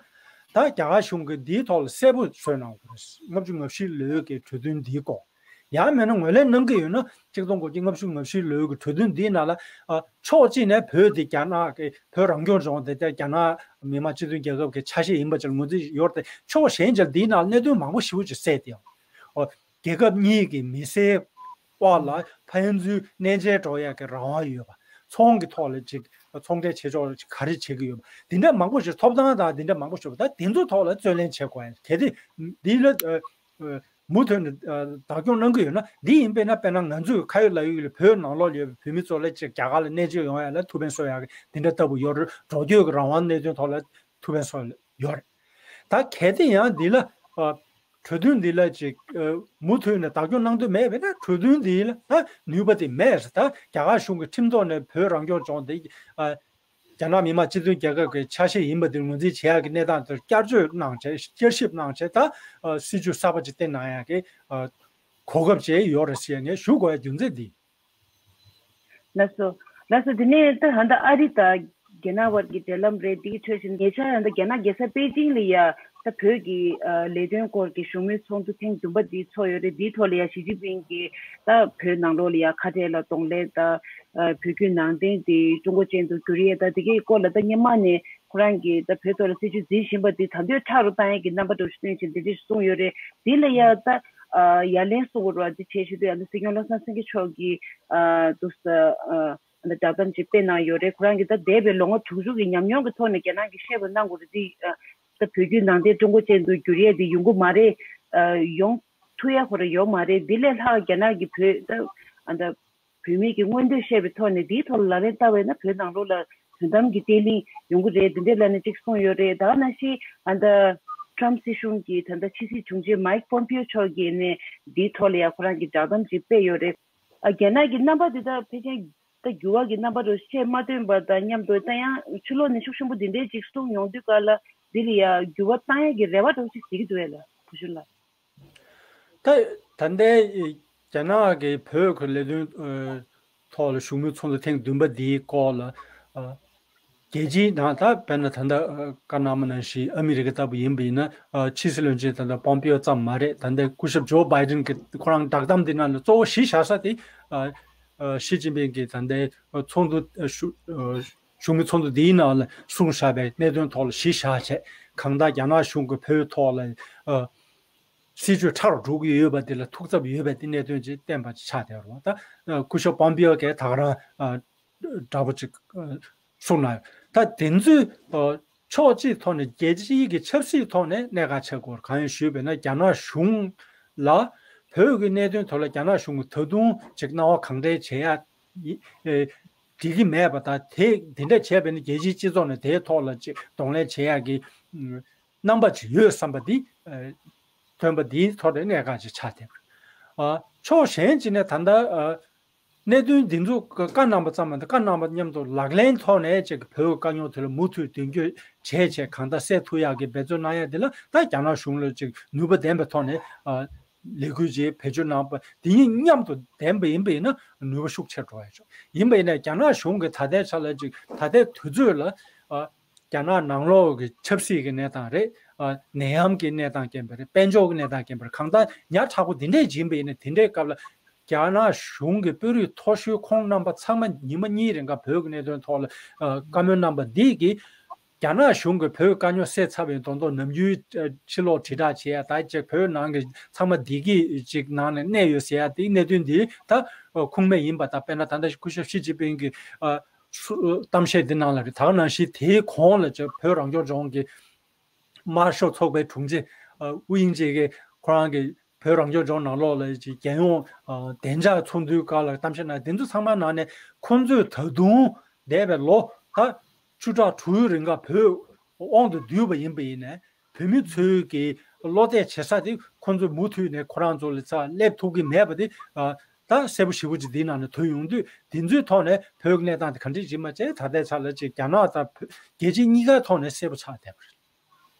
ད་རྒྱ་གར་གཞུང་གིས་འདིའི་ཐོག་ལ་གསལ་པོ་བཟོས་གནང་དགོས་རེད། ལྔ་བཅུ་ང་བཞི་ལོའི་གི་གྲོས་མཐུན་འདིའི་སྐོར། ཡང་མིན་ན་ངོས་ལེན་གནང་གི་ཡོད་ན་ཆིག་སྟོང་དགུ་བརྒྱ་ལྔ་བཅུ་ང་བཞི་ལོའི་གི་གྲོས་མཐུན་འདིའི་ནང་ལ་ཕྱོགས་གཅིག་ནས་བོད་དེ་རྒྱ་ནག་གི་བོད་རང་སྐྱོང་ལྗོངས་དེ་ལྟར་རྒྱ་ནག་མི་དམངས་སྤྱི་མཐུན་རྒྱལ་ཁབ་ཀྱི་ཆ་ཤས་ཡིན་པ་ཅིག་ངོས་འཛིན་ཡོད་རེད་དེ། ཕྱོགས་གཞན་ཅིག་འདིའི་ནང་གནད་དོན་མང་པོ་ཞེ་པོ་ཅིག་གསལ་ཏེ་ཡོད། རྒྱལ་ཁབ་གཉིས་ཀྱི་མི་སེར་དབར་ལ་ཕན་ཚུན་གནས་མཇལ་འགྲོ་ཡག་གི་རང་དབང་ཡོད་པ། ཚོང་གི་ཐོག་ལ་ཅིག་ཚོང་འབྲེལ་བྱེད་ཕྱོགས་ལ་ཅིག་ག་རེ་བྱེད་ཀྱི་ཡོད་པ། འདི་འདྲ་མང་པོ་ཞིག་ཐོབ་ཐང་དང་འདི་འདྲ་མང་པོ་ཞིག་ཡོད་པ། ད་དེ་ཚོ་ཐོག་ལ་རྩོད་ལེན་བྱེད་དགོས་ཡ་གལ་ཏེ་འདི་ལ་མུ་མཐུད་ནས་བདག་སྐྱོང་གནང་གི་ཡོད་ན། འདི་ཡིན་པས་ན་དཔེར་ན་ང་ཚོས་ཁ་ཡོད་ལག་ཡོད་ལ་བོད་ནང་ལོགས་ལ་ཡོད་པའི་བོད་མི་ཚོ་ལ་ཅིག་རྒྱ་གར་ལ་གནས་སྤོས་ཡོང་ཡ་ལ་ཐུགས་ཕན་གསོ་ཡ་གི་འདི་འདྲ་ལྟ་བུ་ཡོད་རེད། འགྲོ་སྐྱོད་ཀྱི་རང་དབང་གནད་དོན་ཐོག་ལ་ཐུགས་ཕན་གསོ་ཡ་ཡོད་རེད། ད་གལ་ཏེ་ཡང་འདི་ལ་ཨ། གྲོས་མཐུན་འདི་ལ་ཅིག་ཨ། མུ་མཐུད་ནས་བདག་སྐྱོང་གནང་འདོད་མེད་པས་ན་གྲོས་མཐུན་འདི་ལ་ད་ནུས་པ་དེ་མེད་ཟེར། ད་རྒྱ་གར་གཞུང་གི་ཁྲིམས་ཐོག་ནས་བོད་རང་སྐྱོང་ལྗོངས་དེ་ཨ། རྒྱ་ནག་མི་དམངས་སྤྱི་མཐུན་རྒྱལ་ཁབ་ཀྱི་ཆ་ཤས་ཡིན་པ་དེ་ངོས་འཛིན་བྱེད་ཡག་གི་གནས་སྟངས་དེར་བསྐྱར་བཅོས་གནང་བྱས། བསྐྱར་ཞིབ་གནང་བྱས། ད་ཨ། སྲིད་བྱུས་གསར་པ་ཅིག་བཏིང་གནང་ཡག་གི་ཨ། གོ་སྐབས་ཅིག་ཡོད་རེད་ཟེར་ངས་ཞུ་དགོས་ཡ་རྒྱུ་མཚན་འདི། ལགས་སོ། ལགས་སོ། དེ་ནས་ད་ཧ་ད་ཨ་རི་དང་རྒྱ་ནག་བར་གྱི་འབྲེལ་ལམ་རེད། འདི་གི་འཕྲོས་བཞིན་ཉེ་ཆར་ཧ་ད་རྒྱ་ནག་རྒྱལ་ས་པེ་ཅིང་ལ་ཡ་ད་བོད་ཀྱི་ཨ། ལས་དོན་སྐོར་གྱི་བཞུགས་མོལ་ཚོགས་འདུ་ཐེངས་བདུན་པ་འདི་ཚོགས་ཡོད་རེད། འདིའི་ཐོག་ལ་ཡ་ཞི་ཅིན་ཕིང་གིས་ད་བོད་ནང་ལོགས་ལ་ཡ་ཁ་བྲལ་ལ་གདོང་ལེན་དང་། ཨ། བོད་བརྒྱུད་ནང་བསྟན་དེ་ཀྲུང་གོ་ཅན་དུ་བསྒྱུར་ཡས་དང་། དེ་གའི་སྐོར་ལ་ད་སྔོན་མ་ནས་ཁོ་རང་གིས་ད་བོད་ཐོག་ལ་སྲིད་བྱུས་འཛིན་བཞིན་པ་དེ་ད་དུང་ཁྲ་རུ་བཏང་ཡས་ཀྱི་རྣམ་པ་འདྲ་བོ་ཞིག་སྟོན་བཞིན་དེ་འདྲ་ཞིག་གསུངས་ཡོད་རེད། དེ་ལ་ཡ་ད་ཨ། ཡ་ལན་གསུང་དགོས་རེད་པ། དེ་བྱས་ཞུ་དུས་ཡ་ད་སྲིད་སྐྱོང་བློ་བཟང་སེང་གེ་མཆོག་གིས་ཨ། འདུག་ས་ཨ། བསྒྲགས་གཏམ་ཅིག་སྤེལ་གནང་ཡོད་རེད། ཁོ་རང་གིས་ད་འདས་པའི་ལོ་ངོ་དྲུག་ཅུ་གི་ཉམས་མྱོང་གི་ཐོག་ནས་རྒྱ་ནག་གིས་བཤད་པ་གནང་དགོས་རེད། དེ་ཨ། ད་བོད་བརྒྱུད་ནང་བསྟན་ཀྲུང་གོ་ཅན་དུ་བསྒྱུར་ཡས་དེ་ཡོང་གི་མ་རེད། ཨ། ཡོང་ཐུབ་ཡ་ཁོ་རང་ཡོད་མ་རེད། འདི་ལས་ལྷག་རྒྱ་ནག་གིས་བོད་ད་ཨ། ད་བོད་མི་གི་མངོན་འདོད་བཤད་པའི་ཐོག་ནས་འདིའི་ཐོག་ལ་ལག་ལེན་བསྟར་བས་ན་བོད་ནང་ལོགས་ལ་དོན་དམ་གྱི་བརྟན་ལྷིང་ཡོང་གི་རེད། འདི་འདྲའི་ལབ་ནས་ཅིག་གསུངས་ཡོད་རེད། ད་ག་ནང་བཞིན་ཨ། ད་ཊྲམ་སྲིད་གཞུང་གི་ད་ལྟ་ཕྱི་སྲིད་དྲུང་ཆེ་མའིག་པོམ་པིའོ་མཆོག་གིས་ནས་འདིའི་ཐོག་ལ་ཡ་ཁོ་རང་གི་བསྒྲགས་གཏམ་ཅིག་སྤེལ་ཡོད་རེད། ཨ། རྒྱ་ནག་གི་རྣམ་པ་འདི་ད་ཕལ་ཆེར་ད་འགྱུར་བ་གི་རྣམ་པ་རུ་བཤད་མ་སྟོན་པ་དང་མཉམ་དུ། ད་ཡང་ཕྱི་ལོགས་ནས་ཤུགས་ཆེན་པོ་འདི་འདྲའི་ཅིག་གསུངས་ཡོང་དུས་ག་ལ་འདི་ལ་ཡ་འགྱུར་བ་བཏང་ཡས་ཀྱི་རེ་བ་འདྲ་བོ་ཅིག་བྱེད་ཀྱི་འདུག་གས་ལགས། བུ་ཆུང་ལགས། ད་ད་ལྟའི་རྒྱ་ནག་གི་བོད་ཀྱི་ལས་དོན་ཨ། ཐོག་ལ་བཞུགས་མོལ་ཚོགས་འདུ་ཐེངས་བདུན་པ་འདིའི་སྐོར་ལ་ཨ། རྒྱལ་སྤྱིའི་ནང་ད་དཔེར་ན་ད་ལྟ་ཨ། བཀའ་གནང་བ་ནང་བཞིན་ཨ་མི་རི་ཀ་ལྟ་བུ་ཡིན་པ་ཡིན་ན་ཨ། ཕྱི་སྲིད་བློན་ཆེན་ད་ལྟ་པོམ་པིའོ་ཙམ་མ་རེད། ད་ལྟའི་སྐུ་ཞབས་ཇོ་བྷའི་ཌེན་གྱིས་ཁོ་རང་བསྒྲགས་གཏམ་འདི་ནང་ལ་གཙོ་བོ་གཞི་བཞག་ས་དེ་ཨ། ཨ། ཞི་ཅིན་ཕིང་གིས་ད་ལྟའི་ཚོགས་འདུ་ཨ། བཞུགས་ཨ། བཞུགས་མོལ་ཚོགས་འདུ་འདིའི་ནང་ལ་གསུངས་བཞག་པའི་གནད་དོན་ཐོག་ལ་གཞི་བཞག་བྱས། གང་ལྟར་རྒྱ་ནག་གཞུང་གིས་བོད་ཐོག་ལ་ཨ། སྲིད་བྱུས་ཁྲ་རུ་འགྲོ་གི་ཡོད་པ་དེ་ལ་ཐུགས་འཚབ་ཡོད་པའི་དེ་གནད་དོན་ཅིག་བསྟན་པ་ཅིག་ཆགས་བསྡད་རེད་པ། ད་སྐུ་ཞབས་པོམ་པིའོ་གིས་ད་ག་རང་འདྲ་པོ་ཅིག་གསུངས་གནང་ཡོད། ད་དེ་ཚོའི་ཕྱོགས་གཅིག་ཐོག་ནས་རྒྱལ་སྤྱིའི་གི་ཆབ་སྲིད་ཐོག་ནས་གནད་འགག་ཆགས་ཀྱི་ཡོད་རེད། གང་ཡིན་ཞུས་པ་ཡིན་ན་རྒྱ་ནག་གཞུང་ལ་བོད་ཀྱི་གནད་དོན་ཐོག་ལ་རྒྱ་ནག་གཞུང་གིས་ད་དུང་ཅིག་སྣང་བ་གང་དྲན་བྱེད་ཡ་འགྲིག་གི་མེད་པ་དང་། དེ་དེ་འདྲ་བྱས་པ་ཡིན་ན་རྒྱལ་སྤྱིའི་སྤྱི་ཚོགས་ནས་དེའི་ཐོག་ལ་ཅིག་གདོང་ལེན་བྱེད་ཡ་གི་རྣམ་པ་ཅིག་ཡོད་བསམ་པ་འདི་ཐོན་པ་འདིའི་ཐོག་ནས་གནད་འགག་ཅིག་ཆགས་བསྡད་པ་རེད། ཕྱོགས་གཞན་ཅིག་ནས་ད་ལྟ་གནད་དོན་འདི་ཚོ་བཀའ་གནང་པ་ཙམ་མ་ཡིན། བཀའ་གནང་པ་མཉམ་དུ་ལག་ལེན་ཐོག་ནས་ཅིག་བོད་དཀའ་རྙོག་དེ་ལ་མུ་མཐུད་མདུན་སྐྱོད་བྱས་བྱས་གང་ལྟར་སེལ་ཐུབ་ཡག་གི་འབད་བརྩོན་གནང་ཡ་འདི་ལ་ད་རྒྱ་ནག་གཞུང་ལ་ཅིག་ནུས་པ་ལྡན་པའི་ཐོག་ནས་ལས་འགུལ་ཅིག་བེད་སྤྱོད་གནང་པ་འདི་གཉིས་མཉམ་དུ་ལྡན་པ་ཡིན་པ་ཡིན་ན་ནུས་པ་ཤུགས་ཆེར་འགྲོ་ཡ་ཆོག་ཡིན་པ་ཡིན་ན་རྒྱ་ནག་གཞུང་གིས་ད་ལྟའི་ཆ་ལ་ཅིག་ད་ལྟའི་དུས་ཚོད་ལ་རྒྱ་ནག་ནང་ལོགས་ཀྱི་ཆབ་སྲིད་ཀྱི་གནས་སྟངས་རེད། ཨ། ནད་ཡམས་ཀྱི་གནས་སྟངས་རྐྱེན་པས་རེད། དཔལ་འབྱོར་གྱི་གནས་སྟངས་རྐྱེན་པས་རེད། གང་ལྟར་ཉག་ཕྲ་པོ་འདི་འདྲས་ཡིན་པ་ཡིན་ན། དེ་འདྲའི་སྐབས་ལ་རྒྱ་ནག་གཞུང་གི་དཔོན་རིགས་མཐོ་ཤོས་ཁོང་རྣམ་པ་ཚང་མ་ཉི་མ་གཉིས་རིང་ག་བོད་ཀྱི་གནད་དོན་ཐོག་ལ་ཨ། བཀའ་མོལ་གནང་པ་འདི་གིས་རྒྱ་ནག་གཞུང་གིས་བོད་དཀའ་རྙོག་སེལ་ཚར་བའི་མདོག་མདོག་ནམ་རྒྱུན་ཨ། ཕྱི་ལོགས་དྲིལ་བསྒྲགས་བྱེད་ཡ་ད་ཅིག་བོད་ནང་གི་ཚང་མ་བདེ་སྐྱིད་ཅིག་ནང་ནས་གནས་ཡོད་ཟེར་ཡ་དེའི་གནད་དོན་འདི་ད་ཁུངས་མེད་ཡིན་པ་དང་། དཔེར་ན་ད་ལྟ་སྐུ་ཞབས་ཞི་ཅིན་ཕིང་གི་ཨ། གཏམ་བཤད་འདི་ནང་ལ་རེད། ད་ག་ནང་བཞིན་དེའི་གོང་ལ་ཅིག་བོད་རང་སྐྱོང་ལྗོངས་ཀྱི་དམར་ཤོག་ཚོགས་པའི་དྲུང་ཆེ་ཨ། ཝུ་དབྱིང་ཇེ་གིས་ཁོ་རང་གི་ བོད་རང་སྐྱོང་ལྗོངས་ནང་ལོགས་ལ་ཅིག་རྒྱལ་ཡོངས་ཨ་བདེ་འཇགས་ཚོགས་འདུའི་སྐབས་ལ་གཏམ་བཤད་གནང་དེ་ཚོ་ཚང་མ་ནང་ནས་ཁོང་ཚོས་ད་དུང་འདས་པའི་ལོ་ད་བཅུ་ཕྲག་དྲུག་རིང་ག་བོད་དབང་དུ་བསྡུས་པ་ཡིན་པ་ཡིན་ནའི་བོད་མི་ཚོའི་གི་བློ་གཏད་བྱེད་ས་དེ་ཁོང་ཚོས་མུ་མཐུད་ནས་ཁོ་རང་ཚོ་ལ་ཚ་སླེབས་ཐུབ་ཀྱི་མེད་པ་དེ་ཨ་ད་གསལ་པོ་ཞེ་པོ་ཅིག་འདིའི་ནང་ནས་ཐོན་ཡོང་དུས་དེ་ཚོའི་ཐོག་ནས་བོད་ཀྱི་གནས་སྟངས་དེ་ག་འདྲས་ཅིག་མ་བྱས་ད་ལྟའི་ཆ་ལ་ཅིག་རྒྱ་ནག་དང་བོད་རྒྱལ་སྤྱི་གཉིས་ཀའི་ཐོག་ནས་གསལ་པོ་ཆགས་བསྡད་པ་རེད།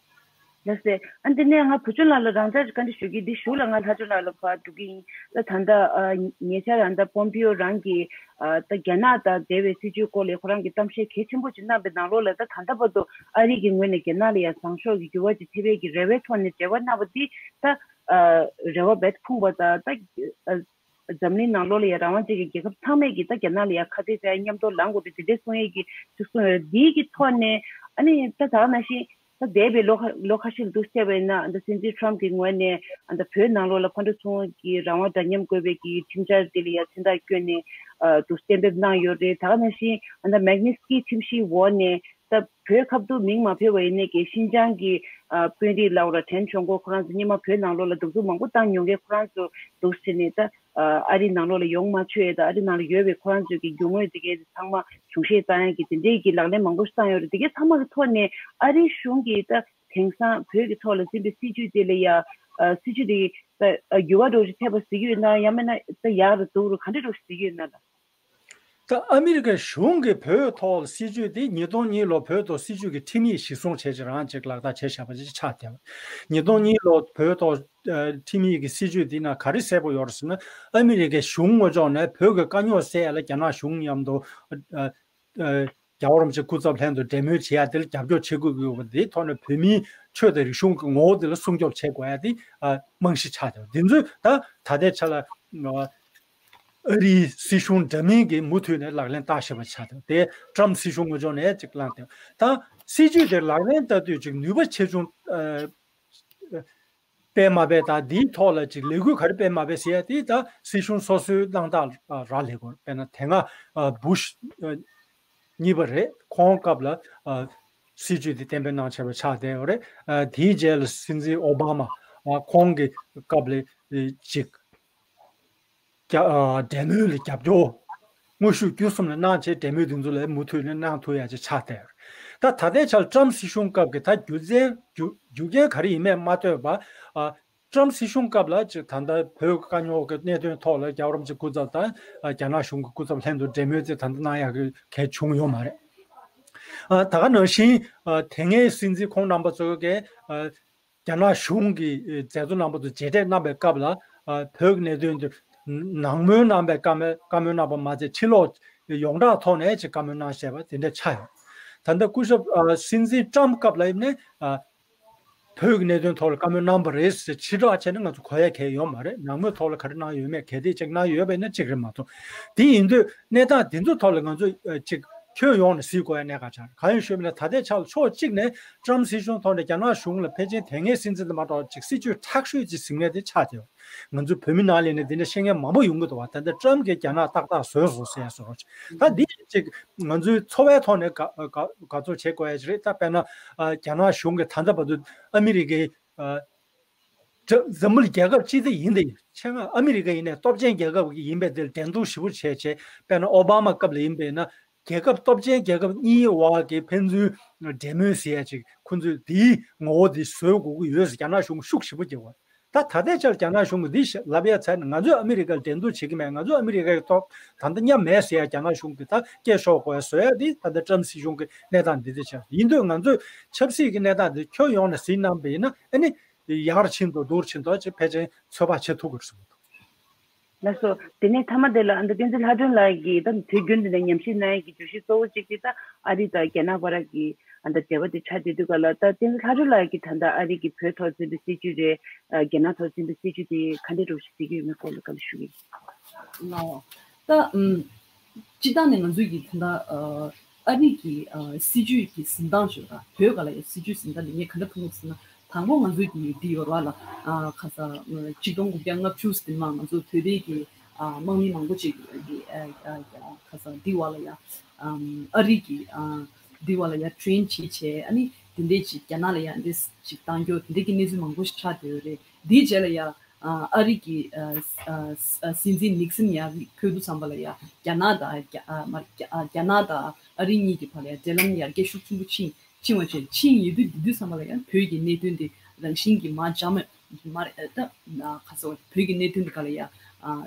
ལགས་སེ། ཨ་འདི་ནས་ང་བུ་ཆུང་ལགས་ལ་རང་འཇགས་ཀྱི་བཀའ་འདྲི་ཞུ་གི་འདི་གཞུག་ལ་ང་ལྷ་ལྕམ་ལགས་ལ་ཕར་འགྲོ་གི་ཡིན། ད་ད་ལྟ་ཨ་ཉེ་ཆར་ཨ་ད་པོམ་པིའོ་རང་གིས་ཨ་ད་རྒྱ་ནག་དང་འབྲེལ་བའི་སྲིད་བྱུས་སྐོར་ལ་ཁོ་རང་གིས་གཏམ་བཤད་གལ་ཆེན་པོ་ཅིག་གནང་པའི་ནང་ལོགས་ལ་ད་ད་ལྟ་བར་དུ་ཨ་རི་གི་ངོས་ནས་རྒྱ་ནག་ལ་ཡང་བཟང་ཕྱོགས་ཀྱི་འགྱུར་བ་ཅིག་ཐེབས་ཡས་ཀྱི་རེ་བའི་ཐོག་ནས་འབྲེལ་བ་གནང་བ་འདི་ད་ཨ་རེ་བ་རྦད་ཕུང་བ་དང་ད་ཨ་འཛམ་གླིང་ནང་ལོགས་ལ་ཡང་རང་དབང་ཅན་གྱི་རྒྱལ་ཁབ་ཚང་མས་ཀྱིས་ད་རྒྱ་ནག་ལ་ཡང་ཁ་གཏད་བྱ་ཡ་མཉམ་དུ་ལངས་དགོས་རེད་དེ་འདྲའི་གསུང་ཡས་ཀྱི་ཅིག་གསུང་ཡོད་རེད། འདིའི་གི་ཐོག་ནས་ཨ་ནི་ད་ད་ག་ནང་བཞིན། ད་འདས་པའི་ལོ་ཁ་ལོ་ཁ་ཤས་ལ་འདུག་བཤད་པ་ཡིན་ན་ད་སྲིད་འཛིན་ཊམ་གྱི་ངོས་ནས་ད་བོད་ནང་ལོགས་ལ་ཕར་འགྲོ་ཚུར་འོང་གི་རང་དབང་འདྲ་མཉམ་དགོས་པའི་གི་ཁྲིམས་འཆར་དེ་ལ་ཡང་མཚན་རྟགས་བསྐྱོན་ནས་འདུག་གཏན་འབེབས་གནང་ཡོད་རེད། ད་ག་ནང་བཞིན་ད་མེག་ནི་སི་ཀི་ཁྲིམས་གཞིའི་འོག་ནས་ད་བོད་ཁ་བསྡུ་མིང་མ་འཕྲོད་པ་ཡིན་ནའི་གི་ཤིན་ཅང་གི་དཔོན་རིགས་ལའོ་ར་ཁྲེན་ཆོན་གོ་ཁོ་རང་ཚོ་སྔོན་མ་བོད་ནང་ལོགས་ལ་གདུག་རྩུབ་མང་པོ་བཏང་མྱོང་མཁན་ཁོ་རང་ཚོ་འདུག་ཟེར་ནས་ད། ཨ་རི་ནང་ལོགས་ལ་ཡོང་མ་ཆོག་ཡས་དང་ཨ་རི་ནང་ལ་ཡོད་པའི་ཁོ་རང་ཚོའི་གི་རྒྱུ་དངོས་དེ་གའི་ཚང་མ་གཞུང་བཞེས་བཏང་ཡས་ཀྱི་དེ་འདྲའི་གི་ལག་ལེན་མང་པོ་ཞིག་བཏང་ཡོད་རེད། དེ་གའི་ཚང་མ་གི་ཐོག་ནས་ཨ་རིའི་གཞུང་གིས་ད་དེང་སང་བོད་ཀྱི་ཐོག་ལ་འཛིན་པའི་སྲིད་བྱུས་དེ་ལ་ཡ་ཨ་སྲིད་བྱུས་དེ་ད་ཨ་འགྱུར་བ་འདྲ་བོ་ཞིག་ཐེབས་པ་གཟིགས་ཀྱི་ཡོད་ན་ཡང་མིན་ན་ད་ཡག་རུ་སྡུག་རུ་ག་འདྲ་འདྲ་བོ་ཞིག་གཟིགས་ཀྱི་ཡོད་ན་ལ། ད་ཨ་མི་རི་ཀའི་གཞུང་གིས་བོད་ཐོག་ལ་སྲིད་བྱུས་དེ་ཉིས་སྟོང་གཉིས་ལོ་བོད་ཐོག་སྲིད་བྱུས་ཀྱི་ཁྲིམས་ཡིག་གཞིར་བཟུང་བྱས་ཅིག་རང་ཅིག་ལག་བསྟར་བྱས་བཞག་པ་ཅིག་ཆགས་བསྡད་པ། ཉིས་སྟོང་གཉིས་ལོ་བོད་ཐོག་ཨ་ཁྲིམས་ཡིག་གི་སྲིད་བྱུས་དེ་ན་ག་རེ་གསལ་པོ་ཡོད་རེད་ཟེར་ན་ཨ་མི་རི་ཀའི་གཞུང་ངོས་ཕྱོགས་ནས་བོད་ཀྱི་དཀའ་རྙོག་སེལ་ཡ་ལ་རྒྱ་ནག་གཞུང་མཉམ་དུ་ཨ་ཨ་རྒྱལ་བ་རིན་པོ་ཆེ་སྐུ་ཚབ་ལྷན་དུ་འབྲེལ་མོལ་བྱེད་ཡ་དེ་ལ་རྒྱབ་སྐྱོར་བྱེད་དགོས་ཀྱི་ཡོད་པ་དེའི་ཐོག་ནས་བོད་མིའི་ཆོས་དང་རིག་གཞུང་གི་ངོ་བོ་དེ་ལ་སྲུང་སྐྱོབ་བྱེད་དགོས་ཡ་དེ་ཨ་རྨང་གཞི་ཆགས་བསྡད་པ་དེ་ཚོས་ད་ད་ལྟའི་ཆ་ལ་ཨ་ཨ་རིའི་སྲིད་གཞུང་འདྲ་མིན་གྱིས་མུ་མཐུད་ནས་ལག་ལེན་བསྟར་བཞིན་པ་ཆགས་བསྡད་པ་དེ་ཊམ་སྲིད་གཞུང་ངོས་ཕྱོགས་ནས་ཅིག་བླངས་ཏེ་ད་སྲིད་ཇུས་དེ་ལག་ལེན་བསྟར་དུས་ཅིག་ནུས་པ་ཆེ་ཆུང་ཨ། སྤེལ་མ་སྤེལ་དང་འདིའི་ཐོག་ལ་ཅིག་ལས་འགུལ་ག་རེ་སྤེལ་མ་སྤེལ་ཟེར་ཡ་དེ་ད་སྲིད་གཞུང་སོ་སོའི་གནང་སྟངས་རག་ལས་དགོས། དཔེར་ན་དེ་སྔ་ཨ་བུ་ཤ་ཨ་གཉིས་པ་རེད། ཁོང་སྐབས་ལ་ཨ་སྲིད་ཇུས་དེ་གཏན་འབེབས་གནང་བྱས་པ་ཆགས་བསྡད་ཡོད་རེད། ཨ་དེའི་རྗེས་ལ་སྲིད་འཛིན་ཨོ་བྷ་མ་ཨ་ཁོང་གི་སྐབས་ལ་ཨ་ཅིག་རྒྱ་ཨ་འབྲེལ་མོལ་ལ་རྒྱབ་སྐྱོར་དངོས་ཤུགས་བརྒྱུད་གསུམ་ལ་གནང་བྱས་འབྲེལ་མོལ་དེ་ཚོ་ལ་མུ་མཐུད་ནས་གནང་ཐུབ་ཡ་ཅིག་ཆགས་བསྡད་ཡོད་རེད། ད་ད་ལྟའི་ཆར་ཊམ་སྲིད་གཞུང་སྐབས་ཀྱི་ད་རྒྱུ་མཚན་རྒྱུ་རྒྱུ་རྐྱེན་ག་རེ་ཡིན་མིན་མ་ལྟོས་པར་ཨ། ཊམ་སྲིད་གཞུང་སྐབས་ལ་ཅིག་ད་ལྟ་བོད་དཀའ་རྙོག་གི་གནད་དོན་ཐོག་ལ་རྒྱལ་བ་རིན་པོ་ཆེ་སྐུ་ཚབ་དང་རྒྱ་ནག་གཞུང་གི་སྐུ་ཚབ་ལྷན་དུ་འབྲེལ་མོལ་ཅིག་ད་ལྟ་གནང་ཡག་གི་གལ་བྱུང་ཡོད་མ་རེད། ད་ག་ནང་བཞིན་དེ་སྔའི་སྲིད་འཛིན་ཁོང་རྣམ་པ་ཚོ་གིས་རྒྱ་ནག་གཞུང་གི་མཛད་གཙོ་རྣམ་པ་ཚོ་མཇལ་འཕྲད་གནང་པའི་སྐབས་ལ་བོད་ཀྱི་གནད་དོན་དུ་ནང་མོལ་གནང་པའི་བཀའ་མོལ་བཀའ་མོལ་གནང་པ་མ་ཚད་ཕྱི་ལོགས་ཡོངས་གྲགས་ཐོག་ནས་ཅིག་བཀའ་མོལ་གནང་བཞག་པ་དེ་འདྲ་ཆགས་ཡོད། ད་ལྟ་སྐུ་ཞབས་སྲིད་འཛིན་ཊམ་སྐབས་ལ་ཡིན་ནའི། བོད་ཀྱི་གནད་དོན་ཐོག་ལ་བཀའ་མོལ་གནང་པ་རེད་ཟེར་ཕྱིར་བསྒྲགས་བྱས་ན་ང་ཚོ་གོ་ཡ་གལ་ཡོད་མ་རེད། ནང་མོལ་ཐོག་ལ་ག་རེ་གནང་ཡོད་མེད་གལ་ཏེ་ཅིག་གནང་ཡོད་པ་ཡིན་ན་གཅིག་རེད་མ་གཏོགས། དེ་ཡིན་དུས་གནས་སྟངས་དེ་ཚོ་ཐོག་ལ་ང་ཚོ་ཅིག་ཁྱོན་ཡོངས་ནས་གཟིགས་དགོས་ཡ་གནད་འགག་ཆགས་རེད། གང་ཡིན་ཞུས་པ་ན་ད་ལྟའི་ཆ་ལ་ཕྱོགས་གཅིག་ནས་ཊམ་སྲིད་གཞུང་ཐོག་ནས་རྒྱ་ནག་གཞུང་ལ་ཕལ་ཆེར་དེ་སྔའི་སྲིད་འཛིན་དེ་མ་གཏོགས་ཅིག་སྲིད་ཇུས་མཁྲེགས་ཤོས་ཅིག་ཟིན་མཁན་དེ་ཆགས་བསྡད་ཡོད། ང་ཚོ་བོད་མི་ནང་ལ་ནི་འདི་འདྲ་བཤད་མཁན་མང་པོ་ཡོང་གི་འདུག་བ། ད་ལྟ་ཊམ་གྱིས་རྒྱ་ནག་ཏག་ཏག་བཟོས་སོང་ཟེར་ཡ་བཟོ་འདྲ་ཅིག་ད་འདི་ཅིག་ང་ཚོའི་འཚོ་བའི་ཐོག་ནས་དགའ་དགའ་དགའ་ཚོར་བྱེད་དགོས་ཡ་ཅིག་རེད། ད་དཔེར་ན་རྒྱ་ནག་གཞུང་གིས་ད་ལྟ་བར་དུ་ཨ་མི་རི་ཀའི་འཛམ་བུ་གླིང་རྒྱལ་ཁབ་སྤྱི་དེ་ཡིན་ཏེ་ཆེད་མངགས་ཨ་མི་རི་ཀ་ཡིན་ནའི་སྟོབས་ཆེན་རྒྱལ་ཁབ་ཡིན་པའི་དེ་ལ་འགྲན་བསྡུར་ཞེ་པོ་བྱས་བྱས། དཔེར་ན་ཨོ་བྷ་མ་སྐབས་ལ་ཡིན་པས་ན་རྒྱལ་ཁབ་སྟོབས་ཆེན་རྒྱལ་ཁབ་གཉིས་བར་གྱི་ཕན་ཚུན་འབྲེལ་མོལ་ཟེར་ཡ་ཅིག་ཁོང་ཚོས་དེའི་ངོ་བོ་དེ་བཟོ་དགོས་ཀྱི་ཡོད་ཟེར་རྒྱ་ནག་གཞུང་ཤུགས་ཞེ་པོ་རྒྱག་པ། ད་ད་ལྟའི་ཆར་རྒྱ་ནག་གཞུང་གིས་འདི་ལབ་ཡ་ཚར་ནས་ང་ཚོས་ཨ་མི་རི་ཀ་ལ་འགྲན་བསྡུར་བྱེད་ཀྱི་མེད། ང་ཚོས་ཨ་མི་རི་ཀ་གི་ཐོག་ད་ལྟ་མཉམ་མེད་ཟེར་ཡ་རྒྱ་ནག་གཞུང་གིས་ད་སྐད་ཤོར་དགོས་ཡ་བཟོ་ཡ་འདི་ད་ལྟ་ཊམ་སྲིད་གཞུང་གི་གནས་སྟངས་འདི་འདྲ་ཆགས་ཡིན་དུས་ང་ཚོས་ཆབ་སྲིད་ཀྱི་གནས་སྟངས་འདི་ཁྱོན་ཡོངས་ནས་གཟིགས་གནང་པ་ཡིན་ན་ཨ་ནི་ཡག་རུ་ཕྱིན་འདུག་སྡུག་རུ་ཕྱིན་འདུག་ཅེས་ཕལ་ཆེར་ཚོད་དཔག་བྱེད་ཐུབ་ཀྱི་རེད་གསུངས་འདུག། ལགས་སོ། དེ་ནས་མཐའ་མ་དེ་ལ་ཨ་ནི་བསྟན་འཛིན་ལྷ་སྒྲོན་ལགས་ཀྱིས་ད་དུས་རྒྱུན་འདི་ནས་ཉམས་ཞིབ་གནང་ཡས་ཀྱི་བརྗོད་གཞི་གཙོ་བོ་གཅིག་དེ་ད་ཨ་རི་དང་རྒྱ་ནག་བར་གྱི་ཨ་ད་འབྲེལ་བ་དེ་ཆགས་བསྡད་དུས་ག་ལ། ད་བསྟན་འཛིན་ལྷ་སྒྲོན་ལགས་ཀྱིས་ད་ལྟ་ཨ་རི་གི་བོད་ཐོག་འཛིན་པའི་སྲིད་བྱུས་རེད། ཨ་རྒྱ་ནག་ཐོག་འཛིན་པའི་སྲིད་བྱུས་དེ་ག་འདྲས་འདྲ་བོ་ཞིག་གཟིགས་ཀྱི་ཡོད་མེད་སྐོར་ལ་བཀའ་འདྲི་ཞུ་གི་ཡིན། ལགས། ད་ཨམ། སྤྱིར་བཏང་ནས་ང་ཚོས་ཀྱི་ད་ལྟ་ཨ་ཨ་རི་གི་ཨ་སྲིད་བྱུས་ཀྱི་འཛིན་སྟངས་བརྗོད་ད་བོད་སྒང་ལ་ཡང་སྲིད་བྱུས་འཛིན་སྟངས་འདི་ངས་ག་འདྲ་མཐོང་གི་ཟེར་ན། དང་པོ་ང་ཚོས་ཀྱི་འདི་ཡོད་རེད་བ་ལ། ཨ་ཁ་ས་ཆིག་སྟོང་དགུ་བརྒྱ་ལྔ་བཅུ་ཟིན་མ་ང་ཚོ་བོད་པའི་གི་ཨ་དམག་མི་མང་པོ་ཅིག་གི་ཨ་ཨ་ཁ་ས་འདི་བ་ལ་ཡ་ཨམ་ཨ་རི་གི་ཨ་འདི་བ་ལ་ཡ་ཊེན་བྱེད་བྱས། ཨ་ནི་དེ་འདྲས་ཅིག་རྒྱ་ནག་ལ་ཡ་འདི་ཅིག་བཏང་རྒྱུ་དེ་འདྲས་ཀྱི་གནས་ཚུལ་མང་པོ་ཞིག་ཆགས་བསྡད་ཡོད་རེད། འདིའི་རྗེས་ལ་ཡ་ ཨ་རི་གི་ཨ་ཨ་ཨ་སྲིད་འཛིན་ནིག་སན་ཡར་འཁོད་དུས་ཙམ་པ་ལ་ཡ་རྒྱ་ནག་དང་རྒྱ་ཨ་མ་རྒྱ་ཨ་རྒྱ་ནག་དང་ཨ་རི་གཉིས་ཀྱི་བར་ལ་ཡ་འབྲེལ་ལམ་ཡར་རྒྱས་ཤུགས་ཆེན་པོ་ཕྱིན་ཕྱིན་པ་བྱས་ཕྱིན་ཡོད་དུས། དེ་དུས་ཙམ་པ་ལ་ཡ་བོད་ཀྱི་གནད་དོན་དེ་རང་བཞིན་གྱིས་མར་འཇགས་མ་མ་རེད། ད་ཁ་སང་བོད་ཀྱི་གནད་དོན་དེ་ག་ལ་ཡ་ཨ་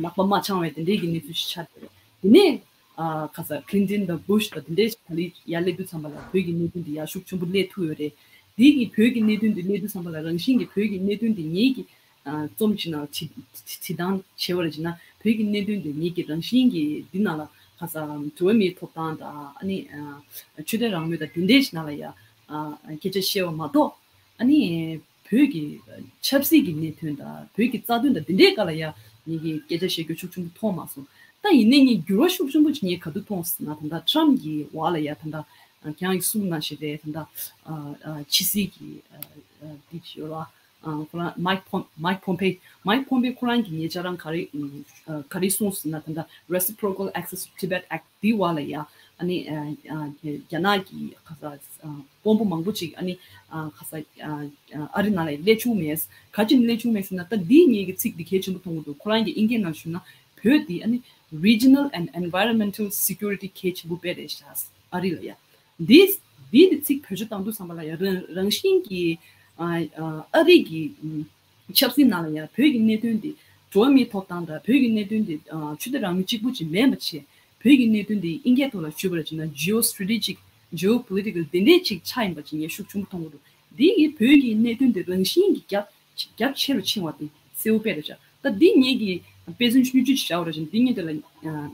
ལག་པ་མ་འཆང་བའི་དེ་འདྲའི་གི་གནས་ཚུལ་ཞིག་ཆགས་བསྡད་རེད། དེ་ནས་ཨ་ཁ་ས་ཀླིན་ཊོན་དང་བུ་ཤ་དང་དེ་འདྲའི་ག་ལེ་ཡར་སླེབས་དུས་ཙམ་པ་ལ་བོད་ཀྱི་གནད་དོན་འདི་ཡར་ཤུགས་ཆེན་པོ་སླེབས་ཐུབ་ཡོད་རེད། དེ་གི་བོད་ཀྱི་གནད་དོན་འདི་སླེབས་དུས་ཙམ་པ་ལ་རང་བཞིན་གྱི་བོད་ཀྱི་གནད་དོན་འདི་ངེད་ཀྱི་ཨ་རྩོམ་ཅིག་ནང་བྲིས་བྲིས་བྲིས་སྟངས་བྱས་པ་རེད་ཅེ་ན། བོད་ཀྱི་གནད་དོན་འདི་ངེད་ཀྱི་རང་བཞིན་གྱི་འདི་ནང་ལ་ཁ་ས་འགྲོ་བ་མིའི་ཐོབ་ཐང་དང་ཨ་ནི་ཨ་ཆོས་དད་རང་མོས་དང་དེ་འདྲའི་ཅིག་ནང་ལ་ཡ་ཨ་སྐད་ཆ་བཤད་པ་མ་གཏོགས། ཨ་ནི་བོད་ཀྱི་ཆབ་སྲིད་ཀྱི་གནད་དོན་དང་བོད་ཀྱི་རྩ་དོན་དང་འདི་འདྲའི་སྐོར་ལ་ཡ་ངེད་ཀྱིས་སྐད་ཆ་བཤད་རྒྱུ་ཤུགས་ཆེན་པོ་མཐོང་མ་སོང་། ད་ཡིན་ནའི་ངས་འགྱུར་བ་ཤུགས་ཆེན་པོ་ཅིག་ངས་ག་དུས་མཐོང་ཟེར་ན། ད་ལྟ་ཊམ་གྱི་འོག་ལ་ཡ་ད་ལྟ་ཁྱེད་རང་གིས་གསུངས་ནང་བཞིན་རེད། ད་ལྟ་ཕྱི་སྲིད་ཀྱི་འདི་ཅིག་ཡོད་ལ། ཁོ་རང་མའིག་ཕོམ་མའིག་ཕོམ་པེ་མའིག་ཕོམ་པེ་ཁོ་རང་གིས་ཉེ་ཆར་རང་ག་རེ་ག་རེ་གསུངས་ཟེར་ན། ད་ལྟ་Reciprocal Access to Tibet Act འདི་འོག་ལ་ཡ་ཨ་ནི་རྒྱ་ནག་གི་ཁ་ས་དཔོན་པོ་མང་པོ་ཅིག་ཨ་ནི་ཁ་ས་ཨ་རི་ནང་ལ་སླེབས་བྱུང་མེད། ག་ཅི་ནས་སླེབས་བྱུང་མེད་ཟེར་ན། ད་འདི་ངེད་ཀྱི་ཚིག་འདི་གལ་ཆེན་པོ་མཐོང་གི་འདུག་ཁོ་རང་གིས་ཨིན་སྐད་ནང་ཞུས་ན་བོད་འདི་ཨ་ནི་Regional and Environmental Security གལ་ཆེན་པོ་དཔེ་རེད་ཤག་ཨ་རི་ལ་ཡ། འདི་འདི་འདི་ཚིག་བེད་སྤྱོད་བཏང་དུས་ཙམ་པ་ལ་ཡ་རང་རང་བཞིན་གྱིས་ཨ་ཨ་ཨ་རི་གི་ཨ་ཆབ་སྲིད་ནང་ལ་ཡ་བོད་ཀྱི་གནད་དོན་འདི་འགྲོ་བ་མིའི་ཐོབ་ཐང་དང་བོད་ཀྱི་གནད་དོན་འདི་ཨ་ཆོས་དད་རང་མོས་གཅིག་པུ་ཅིག་མིན་པ་བྱས། བོད་ཀྱི་གནད་དོན་འདི་ཨིན་སྐད་ཐོག་ལ་ཞུས་པ་ལ་བྱས་ན་Geostrategic Geopolitical འདི་འདྲའི་ཅིག་ཆགས་ཡིན་པ་ཅིག་ངས་ཤུགས་ཆེན་པོ་མཐོང་གི་འདུག་འདི་ཡིས་བོད་ཀྱི་གནད་དོན་འདི་རང་བཞིན་གྱིས་རྒྱ་རྒྱ་ཆེ་རུ་ཕྱིན་པ་དེ་གསལ་པོ་དཔེ་རེད་ཤག་ད་འདི་ངེད་ཀྱིས་དཔེ་མཚོན་ཆུང་ཆུང་ཅིག་བཞག་པ་རེད་ཅེ་ན། འདི་ངེད་དེ་ལ་ཨ་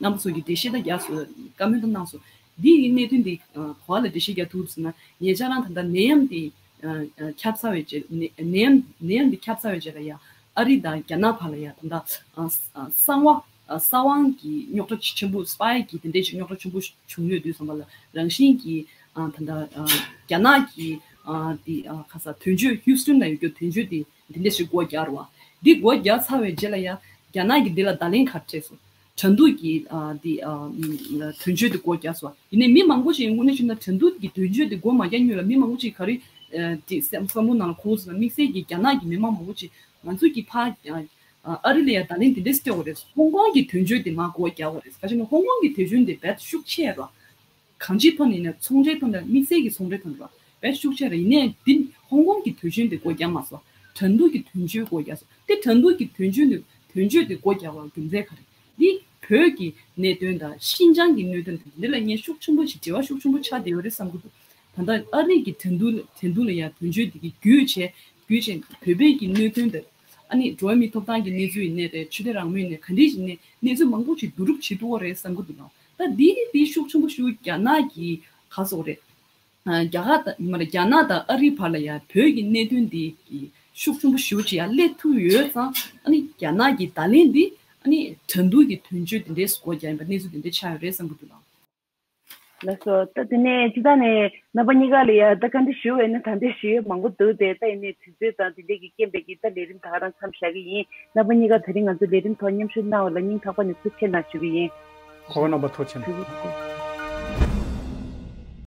རྣམ་པ་ཚོ་གིས་འགྲེལ་བཤད་ད་རྒྱག་སོང་། བཀའ་མོལ་ད་གནང་སོང་། འདི་ཡི་གནད་དོན་འདི་ཨ་ག་པར་ལ་འགྲེལ་བཤད་རྒྱག་ཐུབ་ཟེར་ན། ཉེ་ཆར་རང་ད་ལྟ་ནད་ཡམས་འདི་ཨ་ཨ་ཁྱབ་ཚར་བའི་རྗེས། ནད་ནད་ཡམས་ནད་ཡམས་འདི་ཁྱབ་ཚར་བའི་རྗེས་ལ་ཡ་ཨ་རི་དང་རྒྱ་ནག་བར་ལ་ཡ་ད་ལྟ་ཨ་ཨ་གསང་བ་ཨ་གསང་བའི་གི་རྙོག་དྲ་ཆེན་པོ། སྤའི་གི་དེ་འདྲའི་ཅིག་རྙོག་དྲ་ཆེན་པོ་བྱུང་ཡོད་དུས་ཙམ་པ་ལ་རང་བཞིན་གྱིས་ཨ་ད་ལྟ་ཨ་རྒྱ་ནག་གི་ཨ་འདི་ཨ་ཁ་ས་དོན་གཅོད་ཧིའུ་སི་ཊོན་ལ་ཡོད་རྒྱུ་དོན་གཅོད་འདི་འདི་འདྲ་ཞིག་སྒོ་རྒྱག་རེད་བ། འདི་སྒོ་རྒྱག་ཚར་བའི་རྗེས་ལ་ཡ་རྒྱ་ནག་གིས་འདི་ལ་བརྡ་ལན་ག་རེ་སྤྲད་སོང་། དྲ་འདུག་གི་ཨ་འདི་ཨ་དོན་གཅོད་འདི་སྒོ་རྒྱག་སོང་བ། ཡིན་ནའི་མི་མང་པོ་ཞིག་དངོས་གནས་བྱུང་ན་དྲ་འདུག་གི་དོན་གཅོད་འདི་སྒོ་མ་རྒྱག་སྔོན་ལ་མི་མང་པོ་ཞིག་ག་རེ་ཨ་འདི་བསམ་བསམ་བློ་ནང་ལ་འཁོར་སོང་ན། དམིགས་བསལ་གྱི་རྒྱ་ནག་གི་མི་མང་མང་པོ་ཞིག་ང་ཚོ་གི་ཕ་ཨ་ཨ་རི་ལ་ཡ་བརྡ་ལན་འདི་འདྲས་སྤྲད་དགོས་རེད། ཧོང་ཀོང་གི་དོན་གཅོད་འདི་མར་སྒོ་རྒྱག་དགོས་རེད། ག་ཅི་ན་ཧོང་ཀོང་གི་དོན་གཅོད་འདི་རྦད་ཤུགས་ཆེ་ར། གང་ཅིའི་ཐོག་ནས་ཡིན་ན་ཚོང་འབྲེལ་ཐོག་ནས། དམིགས་བསལ་གྱི་ཚོང་འབྲེལ་ཐོག་ནས་ར་དཔེ་ཤུགས་ཆེ་ར། ཡིན་ནའི་འདི་ཧོང་ཀོང་གི་དོན་གཅོད་འདི་སྒོ་རྒྱག་མ་སོང་། དྲ་འདུག་གི་དོན་གཅོད་སྒོ་རྒྱག་སོང་། དེ་དྲ་འདུག་གི་དོན་གཅོད་འདི་དོན་གཅོད་འདི་སྒོ་རྒྱག་པར་རྒྱུ་མཚན་ག་རེ། འདི་བོད་ཀྱི་གནད་དོན་དང་ཤིན་ཅང་གི་གནད་དོན་དང་འདི་ལ་ངས་ཤུགས་ཆེན་པོ་ཞིག་འབྲེལ་བ་ཤུགས་ཆེན་པོ་ཆགས་བསྡད་ཡོད་རེད་བསམ་གྱི་འདུག་ད་ལྟ་ཨ་རི་གི་དྲ་འདུག་དྲ་འདུག་ལ་ཡང་དོན་གཅོད་འདི་གི་བརྒྱུད་བྱས་བརྒྱུད་བྱས་བོད་པའི་གི་གནད་དོན་དང་ཨ་ནི་འགྲོ་བ་མིའི་ཐོབ་ཐང་གི་གནས་ཚུལ་ཡིན་ནའི་རེད། ཆོས་དད་རང་མོས་ཡིན་ནའི་ག་འདྲ་ཞིག་ཡིན་ནའི་གནས་ཚུལ་མང་པོ་ཞིག་བསྡུ་རུབ་བྱེད་ཐུབ་ཀྱི་རེད་བསམ་གྱི་འདུག་ད་འདི་འདི་ཤུགས་ཆེན་པོ་ཞིག་རྒྱ་ནག་གི་ག་ཟེར་དགོས་རེད། ཨ་རྒྱ་གར་དང་མ་རེད། རྒྱ་ནག་དང་ཨ་རིའི་བར་ལ་ཡང་བོད་ཀྱི་གནད་དོན་འདི་གི་ཤུགས་ཆེན་པོ་ཞེ་པོ་ཅིག་ཡར་སླེབས་ཐུབ་ཡོད་ཙང་། ཨ་ནི་རྒྱ་ནག་གི་བརྡ་ལན་འདི་ཨ་ནི་དྲ་འདུལ་གྱི་དོན་གཅོད་འདི་འདྲས་སུ་སྒོ་རྒྱག་ཡིན་པ་གནས་ཚུལ་འདི་འདྲས་ཆགས་ཡོད་རེད་བསམ་གྱི་འདུག་ལགས། ལགས་སོ། ད་དེ་ནས་སྤྱིར་བཏང་ནས་རྣམ་པ་གཉིས་ཀ་ལ་ཡ་ད་བཀའ་འདྲི་ཞུ་འོས་ན་ད་འདྲས་ཞུ་ཡས་མང་པོ་འདུག་སྟེ། ད་ཡིན་ནའི་དུས་ཚོད་དང་དེ་འདྲས་ཀྱི་རྐྱེན་པས་ཀྱི་ད་ལས་རིམ་ད་ག་རང་མཚམས་བཞག་གི་ཡིན། རྣམ་པ་གཉིས་ཀ་དེ་རིང་ང་ཚོའི་ལས་རིམ་ཐོག་མཉམ་ཞུགས་གནང་བ་ལ་སྙིང་ཐག་པ་ནས་ཐུགས་རྗེ་ཆེ་གནང་ཞུ་གི་ཡིན། ཁོ་བོ་རྣམ་པ་ཐུགས་རྗེ་ཆེ། ཐུགས་རྗེ་ཆེ།